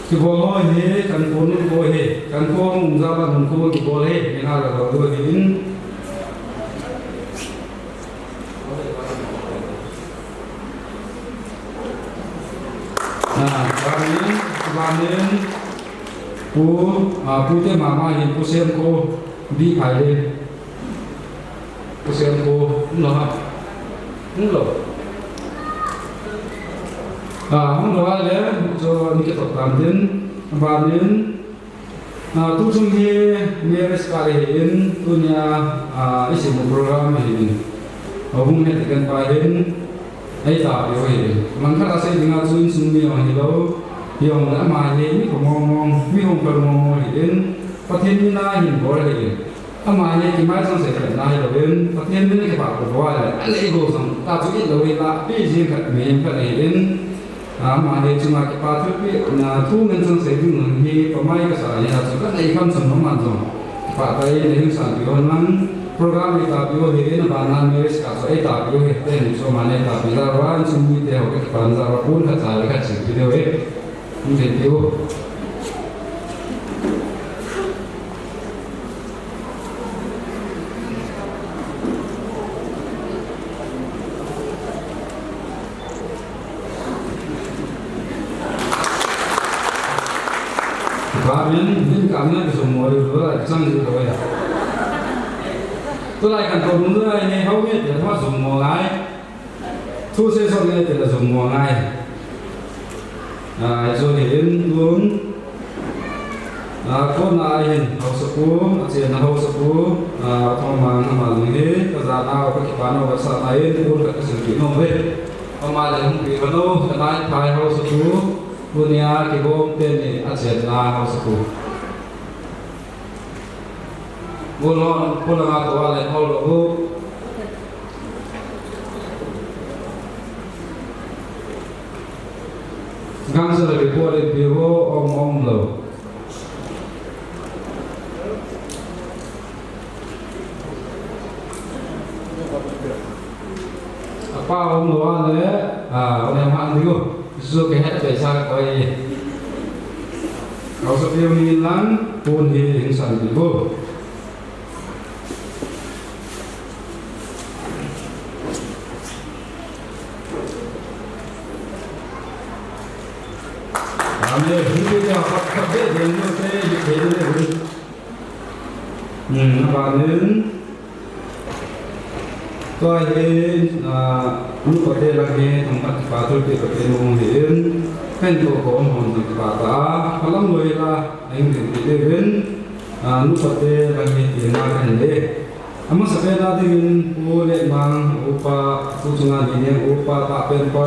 Kibol ho he, kan ko nun ko he. Kan ko hung ja ba nun ko kibol he. Mina la lou he in. Ah, banin, banin, pu, ah, pu te mama hin, pu Siam ko, bi phai le. Pu Siam ko, hung lou ha. Hung lou. Ah, hung lou ha le, chu ni ke to tan din, banin, Ah, tu chung hi marriage card hi in, tunia, ah, i simu program hi in. A hung het kan pa hin, ei ta peh hi in. Langkhat a sei dinga chu insung mi jong hilou, jong le ama hi mi ko mong mong, mi hung ko mong mong hi in, Pathen min a hin bol hi in. Ama hi kimai jong sei khat na hilou in, Pathen min a kipa ko bol le, a lei go jong, ta chu i lou hi la, pi jing khat mi hin khat hi in, Ama hi chunga kipa thilpeh na thu ngen chang sei ding hi pamai ka sa hi a chu ka nei kham chang man jong. Kipa tai nei hung san peh ho nang program hi ta peh ho hi na bana marriage card chu ei ta peh ho hi te ni chu ama nei ta peh la ran chung mi te ho ka kipa na ja ra pun khat sa le khat chi peh ho hi. Hung te peh ho. Ba min, min ka min ka sum mo lu lu la chang lu lo ya. Tu lai kan to lu lu ai ne hau me te ma sum mo ngai. Thu se so ne te la sum mo ngai. Ai, chu hi in tun. A, kona a hin, haosapu, a chenna haosapu, a, thoma, ama jong hi, ka jana u, ka kipana u, ka sana in, pun khat ka silpeh nom uve. Ama le hung peh kha nom, ka nai phai haosapu, tunia kigom teni a chenna haosapu. Bulhon, pulanga tua le hol lo u. Gangsa le report in peh vo, om om lo. Apa om lo a le, a, o le ma ang diu. Su ke het pe sa koi. Kau sa piu ni lang, pun hi hing san diu. Amen. Hindu te apat khat be, Hindu te, Hindu te. Hmm, na ba nin. Tua hi, ah, nu pate lang hi, thong khat pa tu te pate nu hi in. Kan ko ko hon hon pa ta. Kalam loi la, ang din ti de vin. Ah, nu pate lang hi ti na kan de. Amasapen a dingin Pu Letmang, upa, tu chunga ni neng upa, tahpen pa,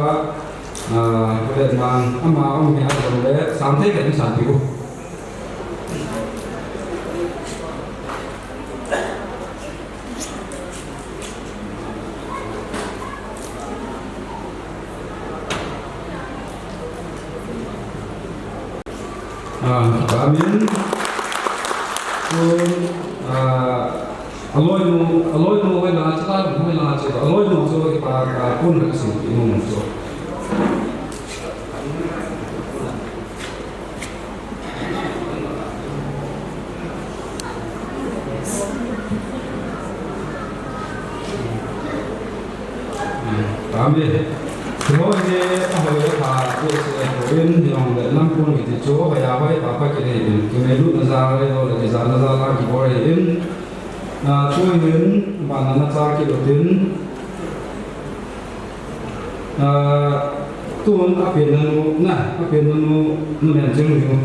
ah, Pu Letmang, ama um hi a dong le, sam thei kan sam pi u. Ah, amen. Kun, ah, aloinu, aloinu hoilanga chu, aloinu hoilanga chu, aloinu chu, ah, kun ka sin ki mun chu. Amen. Hoi hi, ahoi a pha, i se ko in, hiong le nam pun kiti chu, hoi a hoi pha pha kiti in, ki me lu na za le lo le ki za na za la ki bol in, a, tu hin, ban na cha ki lu tin, a, tun a pen na nu, na, a pen na nu, nu men jing nu.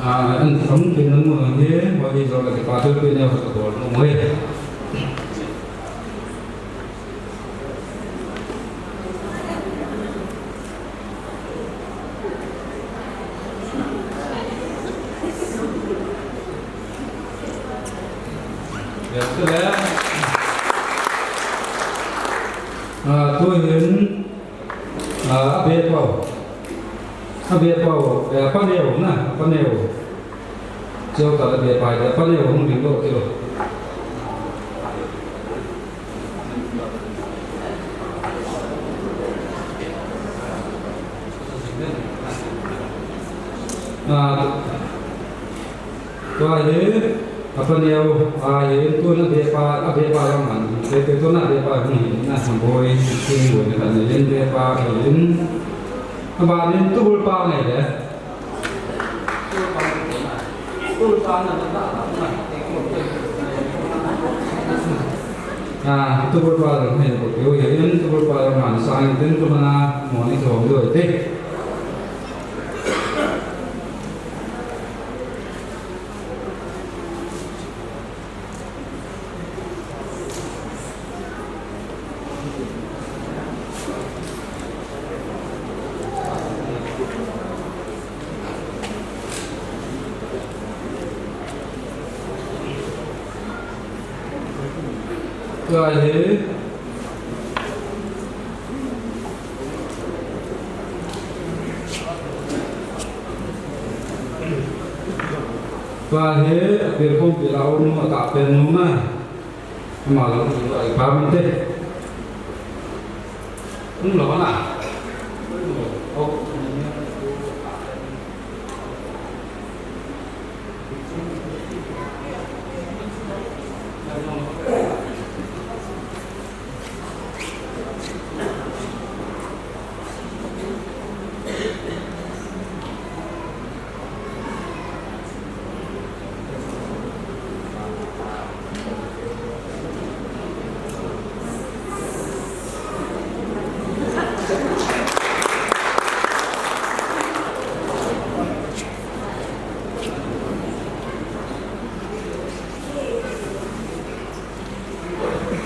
A, an thong pen na nu hi, hoi hi zo le ki pa tu pen ne ho to nu mo. A, tu hin, a, a be pau. A be pau, e, a pa neo na, a pa neo. Cheu ta la be pai, a pa neo hung ding lo ti lo. A, tua hi, a pa neo, a hi, tu na be pa, a be pa lam man. Te, te tu na be pa hung hin, na sam boi, king boi, na kan yin be pa, a yin. A ba yin tu bul pa ngai le. A, tu bul pa lam hin, ko yo ye, yin tu bul pa lam man, sa yin tin tu na, mo ni to do te. Tua hi, tua hi, a pen khom pi lau nu, a ta pen nu na. Ama lo nu, a pa min te. Hung lo na.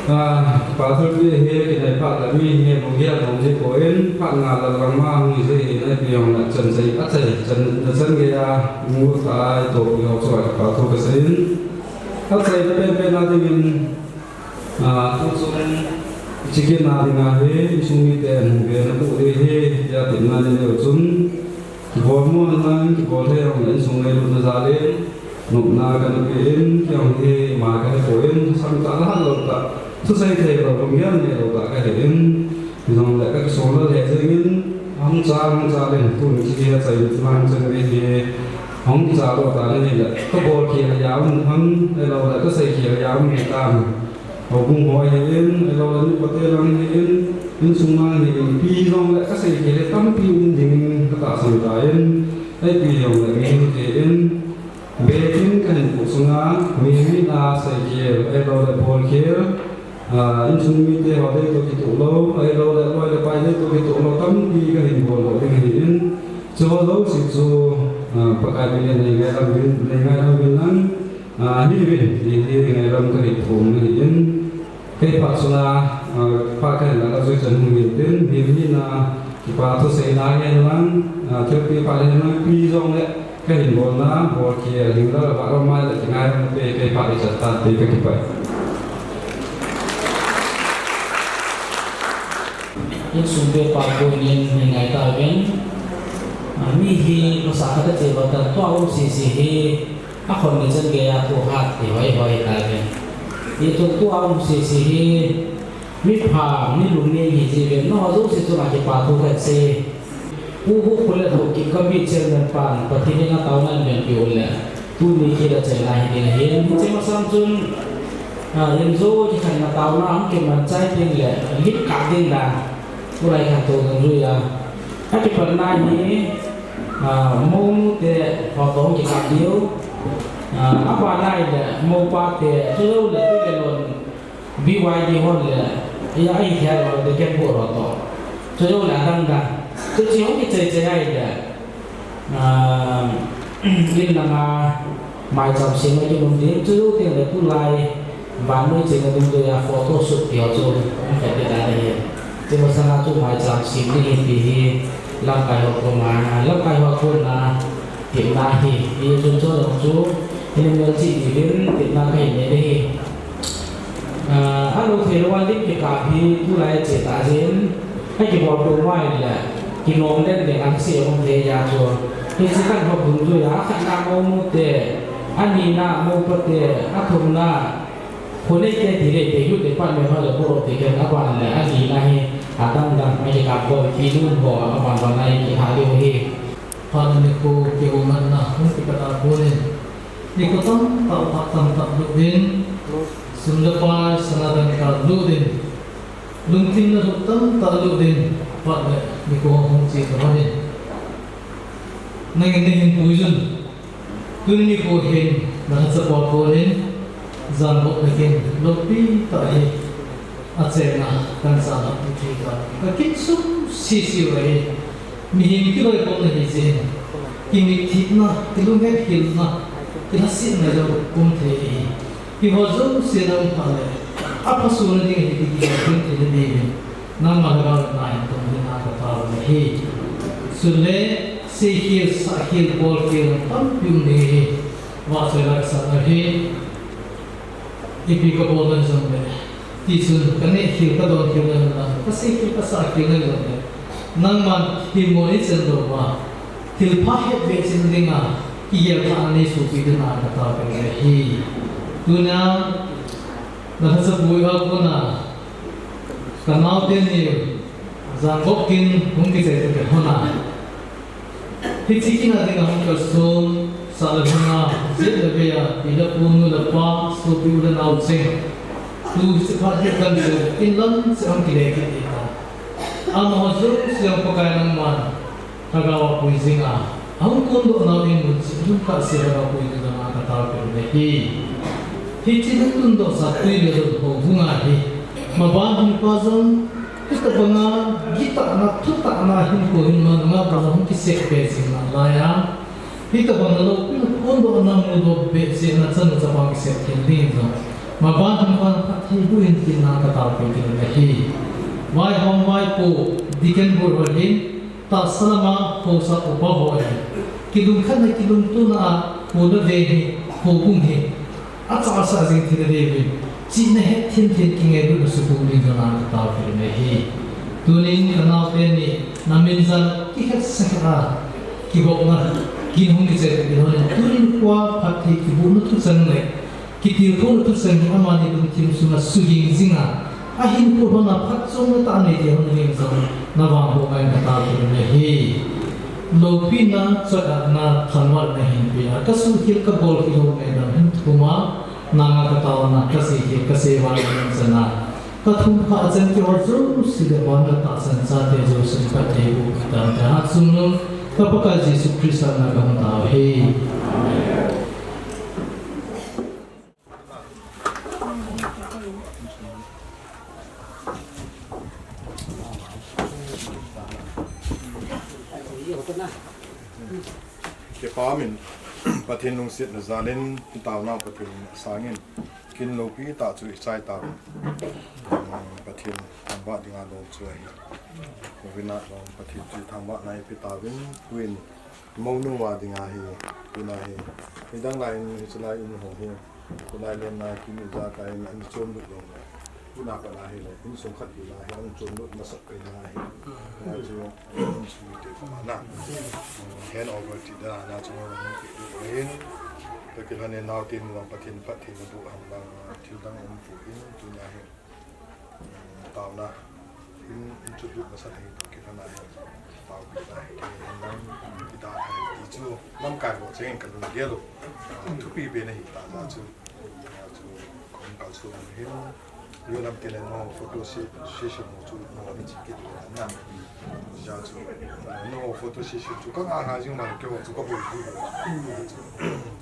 A, pa thulpi hi, kinai phat le mi hi, lunggel nung ji ko in, phat nga le lang ma hung ji hi, na pi jong le chan sei, a chai, chan, na chan gei a, mu ta, to pi ho choi, pa thu ka sei in. A chai na pen pen na ding in, a, tu chung, chicken na ding a hi, insung mite, mu be na bu hi, ya tin na ni le chun. Kibol mo nang, kibol thei jong le insung ngailut na jal in, nopna kana pe in, kei jong hi ma kahi poi in, samtah la hat lou tah, thusei thei lou, lunggel nei lou tah kahi in, hijongle kakisol lel jeng in, ahung chal, ahung chal in, tuni chi hi achai in, lang chen ve hi, ahung kichal lou tah in ahile, kabol khel a um ham, ahiloule kasei khel a um hitam. Houbung ho hi in, ahiloule nupa te lang hi in, insung lang hi in, ipi jongle kasei khel hi tampi um ding in katahsan tan, ipi jongle mi hi in, betin kahin puh sunga, mi mitna sei khel, ahiloule bol khel, a, insung mite ho deitoh kitoh lou, ahiloule loi le pai deitoh kitoh lou, tampi kahin bol lou ding ahi in, chuho jouse chu, a, Pakai min in nei ngailam uvin, nei ngailam uvin lang, A, hi uvin, hi, hi, ngailam kahin thum ahi in. Kei phat sunga, a, phat kahin la, la jui chan hung hin tin, hi, hi na, kipa thuseina hen lang, a, thilpi phat hen lang, ipi jongle, kahin bolna, bol khel, hinla, la, la, mai, la, kingailam pe, kei phat hi chan tan te, kakipah e. Insung be pa ko nin, nei ngai tauvin. A, mi hi, masa khat a che ba tan, tua um sese hi, Akhon ni chan geiya thu hat ti hoi hoi ta ve. Hichun tua um sese hi, mi pha, mi lungning hi ji ve, nangho jouse chunga kipa thu khat sei. Pu Hu Khullen Haokip Gambih Chairman pan, Pathen henga taona in venpi u le, tuni khel a chaina hi ding ahin, hiche masang chun, Ah, in jo kikhen na taona hung kiman chai ding le, lim kap ding dan. Tulai khantou dungjui a. Akipatna hi, ah, mounute ho toh hung kikap diu. Ah, abana ahile, moupa te, chujou le, tui le lon, B Y D hon le, ya, ahi thei lou le, Deacon Board ho toh. Chujou le, adang dan. Chuche hung kichai chai ahile. Ah, in langa maicham sem a kilum ding, chujou teng le tulai vannoi chenna dungjuia photo shoot ti ho chu hung khat ding ahi. Chu masanga chu maicham sem ding ahi ti hi lamkai ho koma, lamkai ho kona tepna ahi. Hichun chu jong chu, in melchih diuvin tepna kahin nei ahi. Ah, alou thei lou a lim kikap hi tulai ache tah jeh in, akibol tou ngai le, kinom den den a kisei um thei a chu. Hiche khat ho dungjui a, akhatna mounute, anina moupa te, athumna, khonei te, thilei te, youth department ho le, board of deacon aban le, anina hi, adang dang, akikap bol, kilun ho, aban ban a ikilha diu ahi. Phat nikho kihouna hung kipat a konin, nikho tamtah phat tamtah lut in, sum le pai sana dangka lut in, lungthim na lut tamtah lut in, phat le nikho hung che ta lhon in. Nangin nahin pui jun, tuni nikho hin na lhacha pua konin, jangop na kin loupi tah hi, achena kan sa na pu thi ta, ka kin sum sisi u ahi. Mihem kiloikhomna hi jeh in, kimithina, kilunghetkhelna, kilhasetna jong um thei ahi. Hiho jouse na um phat le, aphasona ding ahi ti kihet theina diuvin, nangma lhagao le nahin tong ding a katao ahi. Chule, seikhel, sahkhel, bolkhel tampi um ding ahi. Vahchoi la kasah ahi. Ipi kabol na jongle, tichun kanehkhel, kadonkhel na jongle, kaseikhel, kasahkhel na jongle, nangman thilmon neichan louva, thilpha het beh chan dinga, kigel thahna neisohpeh dinga katao kit ahi. Tunia, na lhacha pui a kona, kanao teni, jangop kin hung kichai toh kilhon a. Hiche kin a dinga hung kalson, sah le lhanga, jet le vei a, pi le pu, nu le pa, sopi u le nao cheng. Tu hiche phat hi kan chu, in lam cheh a hung kile kit ding ahi. Amaho jouse jong Pakai nangman, lhagao a pui jing a, ahung kondoh nau in mun cheh lhung kah seh lhagao pui ding jong a katao kit u ahi. Hiche na tundoh sa tui le lon houbung a hi, maban hin pa jong, hitobanga gitahna, thutahna hinkho hin manunga pa jong hung kisep be jing nalai a, hitobanga loupina phondohna mudoh be jeh in chanu chapa kisep thei ding jong, maban hin pa phatthei boh in tin na katao kit u ahi. Vaihom vaipo, deacon board ho hin, tahsa lama haosa upa ho ahi. Kilungkhatna, kilungtona a, kho le veng hi, houbung hi, achahsah jing theina diuvin, chihna hetthem tah in kingailutna sukhum ding jong a katao kit u ahi. Tunin kanao teni, na min jal kikhetsa khat a, kibopna kin hung kichai toh kilhon in, tunin kho a phatthei kibohna thuchang le, kitilkhouna thuchang hi amani lungthim sunga suging jinga, ahinkho lhona phatchomna tah anei thei lhon ding jong, na vang hou ngai in katao kit u ahi. Loupina, choi-atna, thangvahna hin pea, kasuhkhel kabolkhel ho ngaidam hin thum a, nanga kataona, kaseikhel, kaseival in chan a, kathum kha a chan keiho jouse le vana tahsan chate jousen phatthei boh tante, Hatchungnung, ka Pakai Jesu Christa na kahung tao ahi. Kipa umin, Pathen lungsetna jalin, i taonau Pathen in asangin, kin loupi tah chu i chai tauvin. Pathen thangvah dinga lom chu ahi. Loupi na lom Pathen chu thangvahna i pe tauvin, tuin, Mounu a dinga hi, tuna hi, midang lai in, hiche lai in ho hi, tuna hi lenna kim ijakai in, an chonlut lou le. Tuna pat na hi le, insung khat hi la hi, an chonlut masat pai na hi. Na chu, insung te pa na. Hand over ti da na chu, na chu, in. Takil han in nau tin, Pathen phatthei na boh ham lang, thil dang um pu in, tuna hi. Taona in, in chu lut masa thei, kithana hi, taopi na hi, kei hin lam, kita hi, ti chu, lamkai ho cheng ka lung gel u, ah, thupi pen ahi ta, ta chu, ah, chu, kon Kalson hin, yo lam tile no photo se-, session mo chu no ni chi kit le na. Ja chu, no photo session chu ka nga nga jing ma ke ho chu ka bol ju.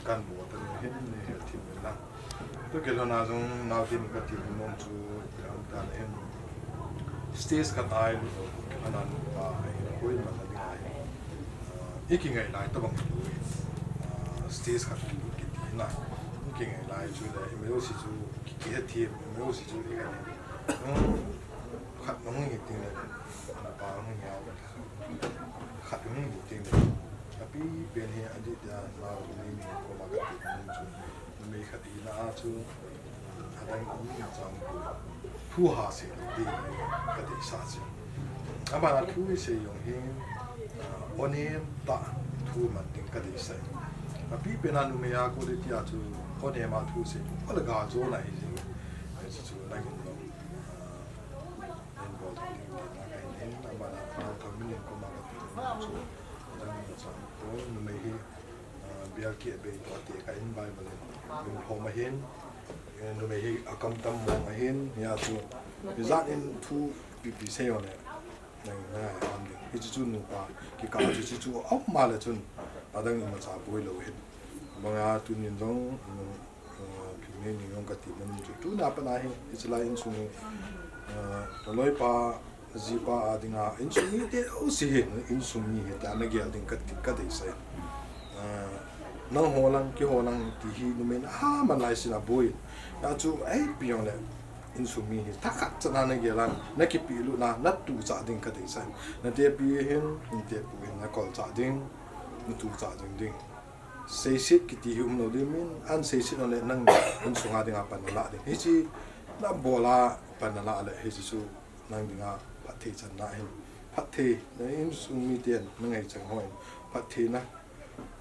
Kan bol ta ni hin ni he thim na. Tu ke lo na jong nau tin ka ti mo chu, am ta le hin. Stage ka tai lu, ka nan pa, koi ma na ding ai. Ah, i kingai lai tabang lu, ah, stage khat kilut kiti na. I kingai lai chu le, i meo si chu, ki, ki he thiam, i meo si chu le ka ni. Hmm, khat nung hi ting le, na pa nung hi au. Khat nung hi ting le. Api pen hi a di dia, na ni ni ko ma ka ti nung chu. Numei khat hina a chu, adang in chang pu, thu ha se lo ti ka deisah chu. Abana thu i sei jong hi, ah, onem tah thu man ding ka deisah. Api pen a numei a quality a chu onem a thu sei, ole ga jo na hi jing. Chu chu nang in lo. Ah, in bol ding ti na ka hin hin, abana nau thang min in ko ma ka ti chu. Adang in chang pu numei hi, ah, bial ki a bei to te ka in Bible in, in hom ahin, eh, numei hi a kam tam mong ahin, hia chu, hi zat in thu pipi sei o le, nang na ai am ding. Hi chu chu nupa, ki ka chu chu chu, au ma le chun, adang in ma cha boi lo hin. Banga tunin jong, mm, ah, thil nei ning jong ka ti mun chu. Tuna pat a hi, hiche lai insung hi, ah, ka loipa, jipa a dinga, insung mite jouse hi, insung mi hi ta na gel ding ka ti, ka deisah. Ah, nang ho lang, kei ho lang ti hi, numei na ha man lai sin a boi. Na chu, ei, pi jong le, insung mi hi, thakhat chan a na gel a, na kipehlutna, na tuchah ding ka deisah. Na tepi hin, na tepu hin, na kolchah ding, na tuchah ding ding. Seiset kiti hi um lo ding min, an seiset le nang insung a dinga pan na la ding. Hiche na bol a pan na la le, hiche chu nang dinga phatthei channa ahin. Phatthei, na insung miten na ngaichang ho in phattheina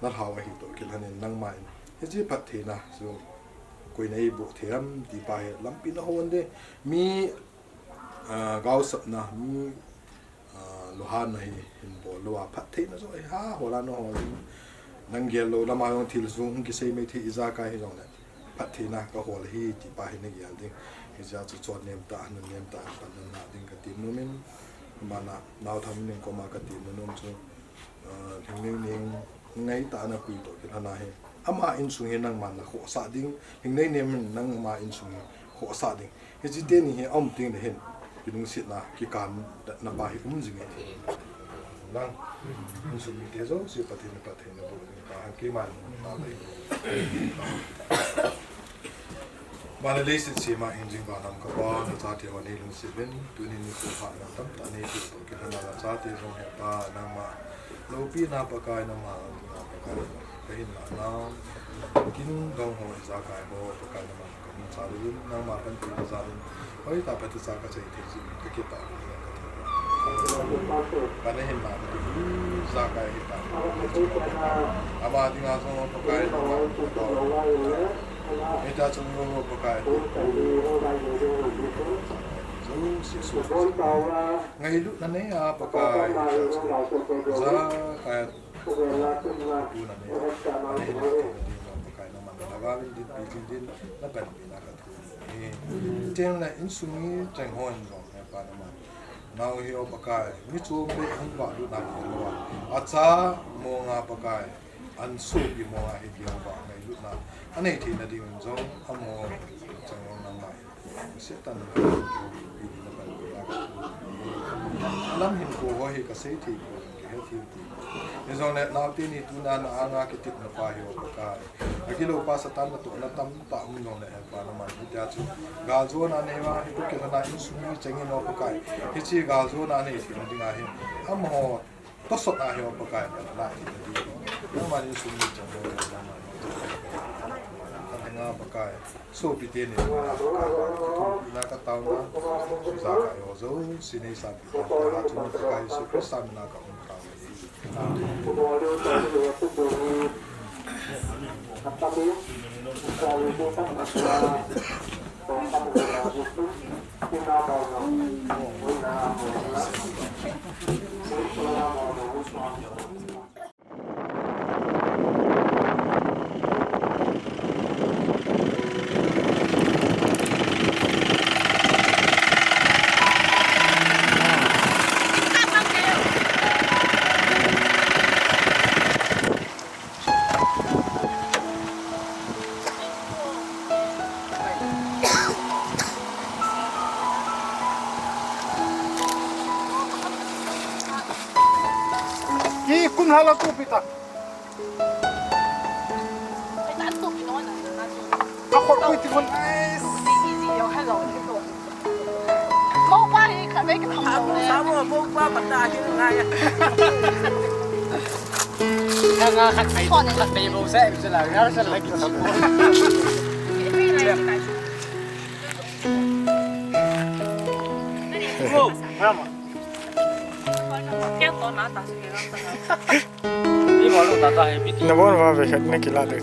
na lhau ahi toh kilhon in nangma in. Hiche phattheina chu koi na eiboh thei am ti pa hi lampi na hon ding. Mi, ah, gaosapna, mi ah, luhanna hi hin bol lou a, phattheina joh hi ha, hol a na hol in. Nang gel lou lama jong thil sung hung kisei mai thei ijakai hi jong le. Phattheina ka hol hi ti pa hi na gel ding. Hijeh a chu chon nem tah, na nem tah, pan na na ding ka ti nom in. Bana, nau thang min in ko ma ka ti nom chu. Ah, hing ning ning ngai tah na pui toh kilhon a hi. Ama insung hi nangman na khohsah ding, hing nei nem in nangma insung hi khohsah ding. Hiche teni hi a um teng le hin, kilungsetna, kikanna pa hi um jing e. Nang, insung mite jouse Pathen in phatthei na boh ding pa, keiman pa le. Vale leiset sema hing jing vannam ka Pa, na chate ho nei lungset uvin, tuni nikho pha na tamtah nei pe toh kilhon a na chate jong he Pa, nangma loupina Pakai, nangma loupina Pakai, ka hinna nau, kin dong ho, ijakai ho, Pakai nangma ka hung cha uvin, nangma panpina jal in, hoitah phatechan ka chai thei jing in ka kipah uvin ka thei. Ka na hinna ka ti ijakai hi ta. Ama dinga jong Pakai nangma ka ta. Hita chung lo Pakai ti. Jesu. Ngailutna nei a Pakai, ijakai, tuna nei, ana hin na thei na ding jong Pakai, nangman na lhagao in dinpi jing din, na panpina ka thum e. Chuteng le insung mi cheng hon jong, he Pa, nangman nau hi, O Pakai, mi chom beh hung vahlut na ding lou a, acha mong a Pakai, an sopi mong a hi ding a ngailutna anei theina ding in jong, amaho cheng jong nangma in Satan, alam hinkho ho hi ka sei thei poi, ka he thei poi. Hijongle naote ni tuna na anga kitepna pa hi, O Pakai. Agilou pa Satan natohna tamtah um jongle, he Pa, nangman hitia chu galjona nei uva, hiche kilhona insung mi cheng in, O Pakai, hiche galjona nei theina dinga hi amaho tosot a hi, O Pakai, na la thei na ding. Nangman insung mi cheng ho, nangman. Ka dinga Pakai, sopi teni na ka taona, ijakai ho jouse nei sanpeh tauhen, Pakai Jesu Christa mina ka hung tao. Hala tu pita. Ako ko iti kon. Mo pa hi khat ve ka mo. Sa mo, mo pa pata hi ngai. Nga nga khat pai, khat pai mo sa, sa la, nga sa la ki. Mo, mama. Nabon va ve khat na kila de.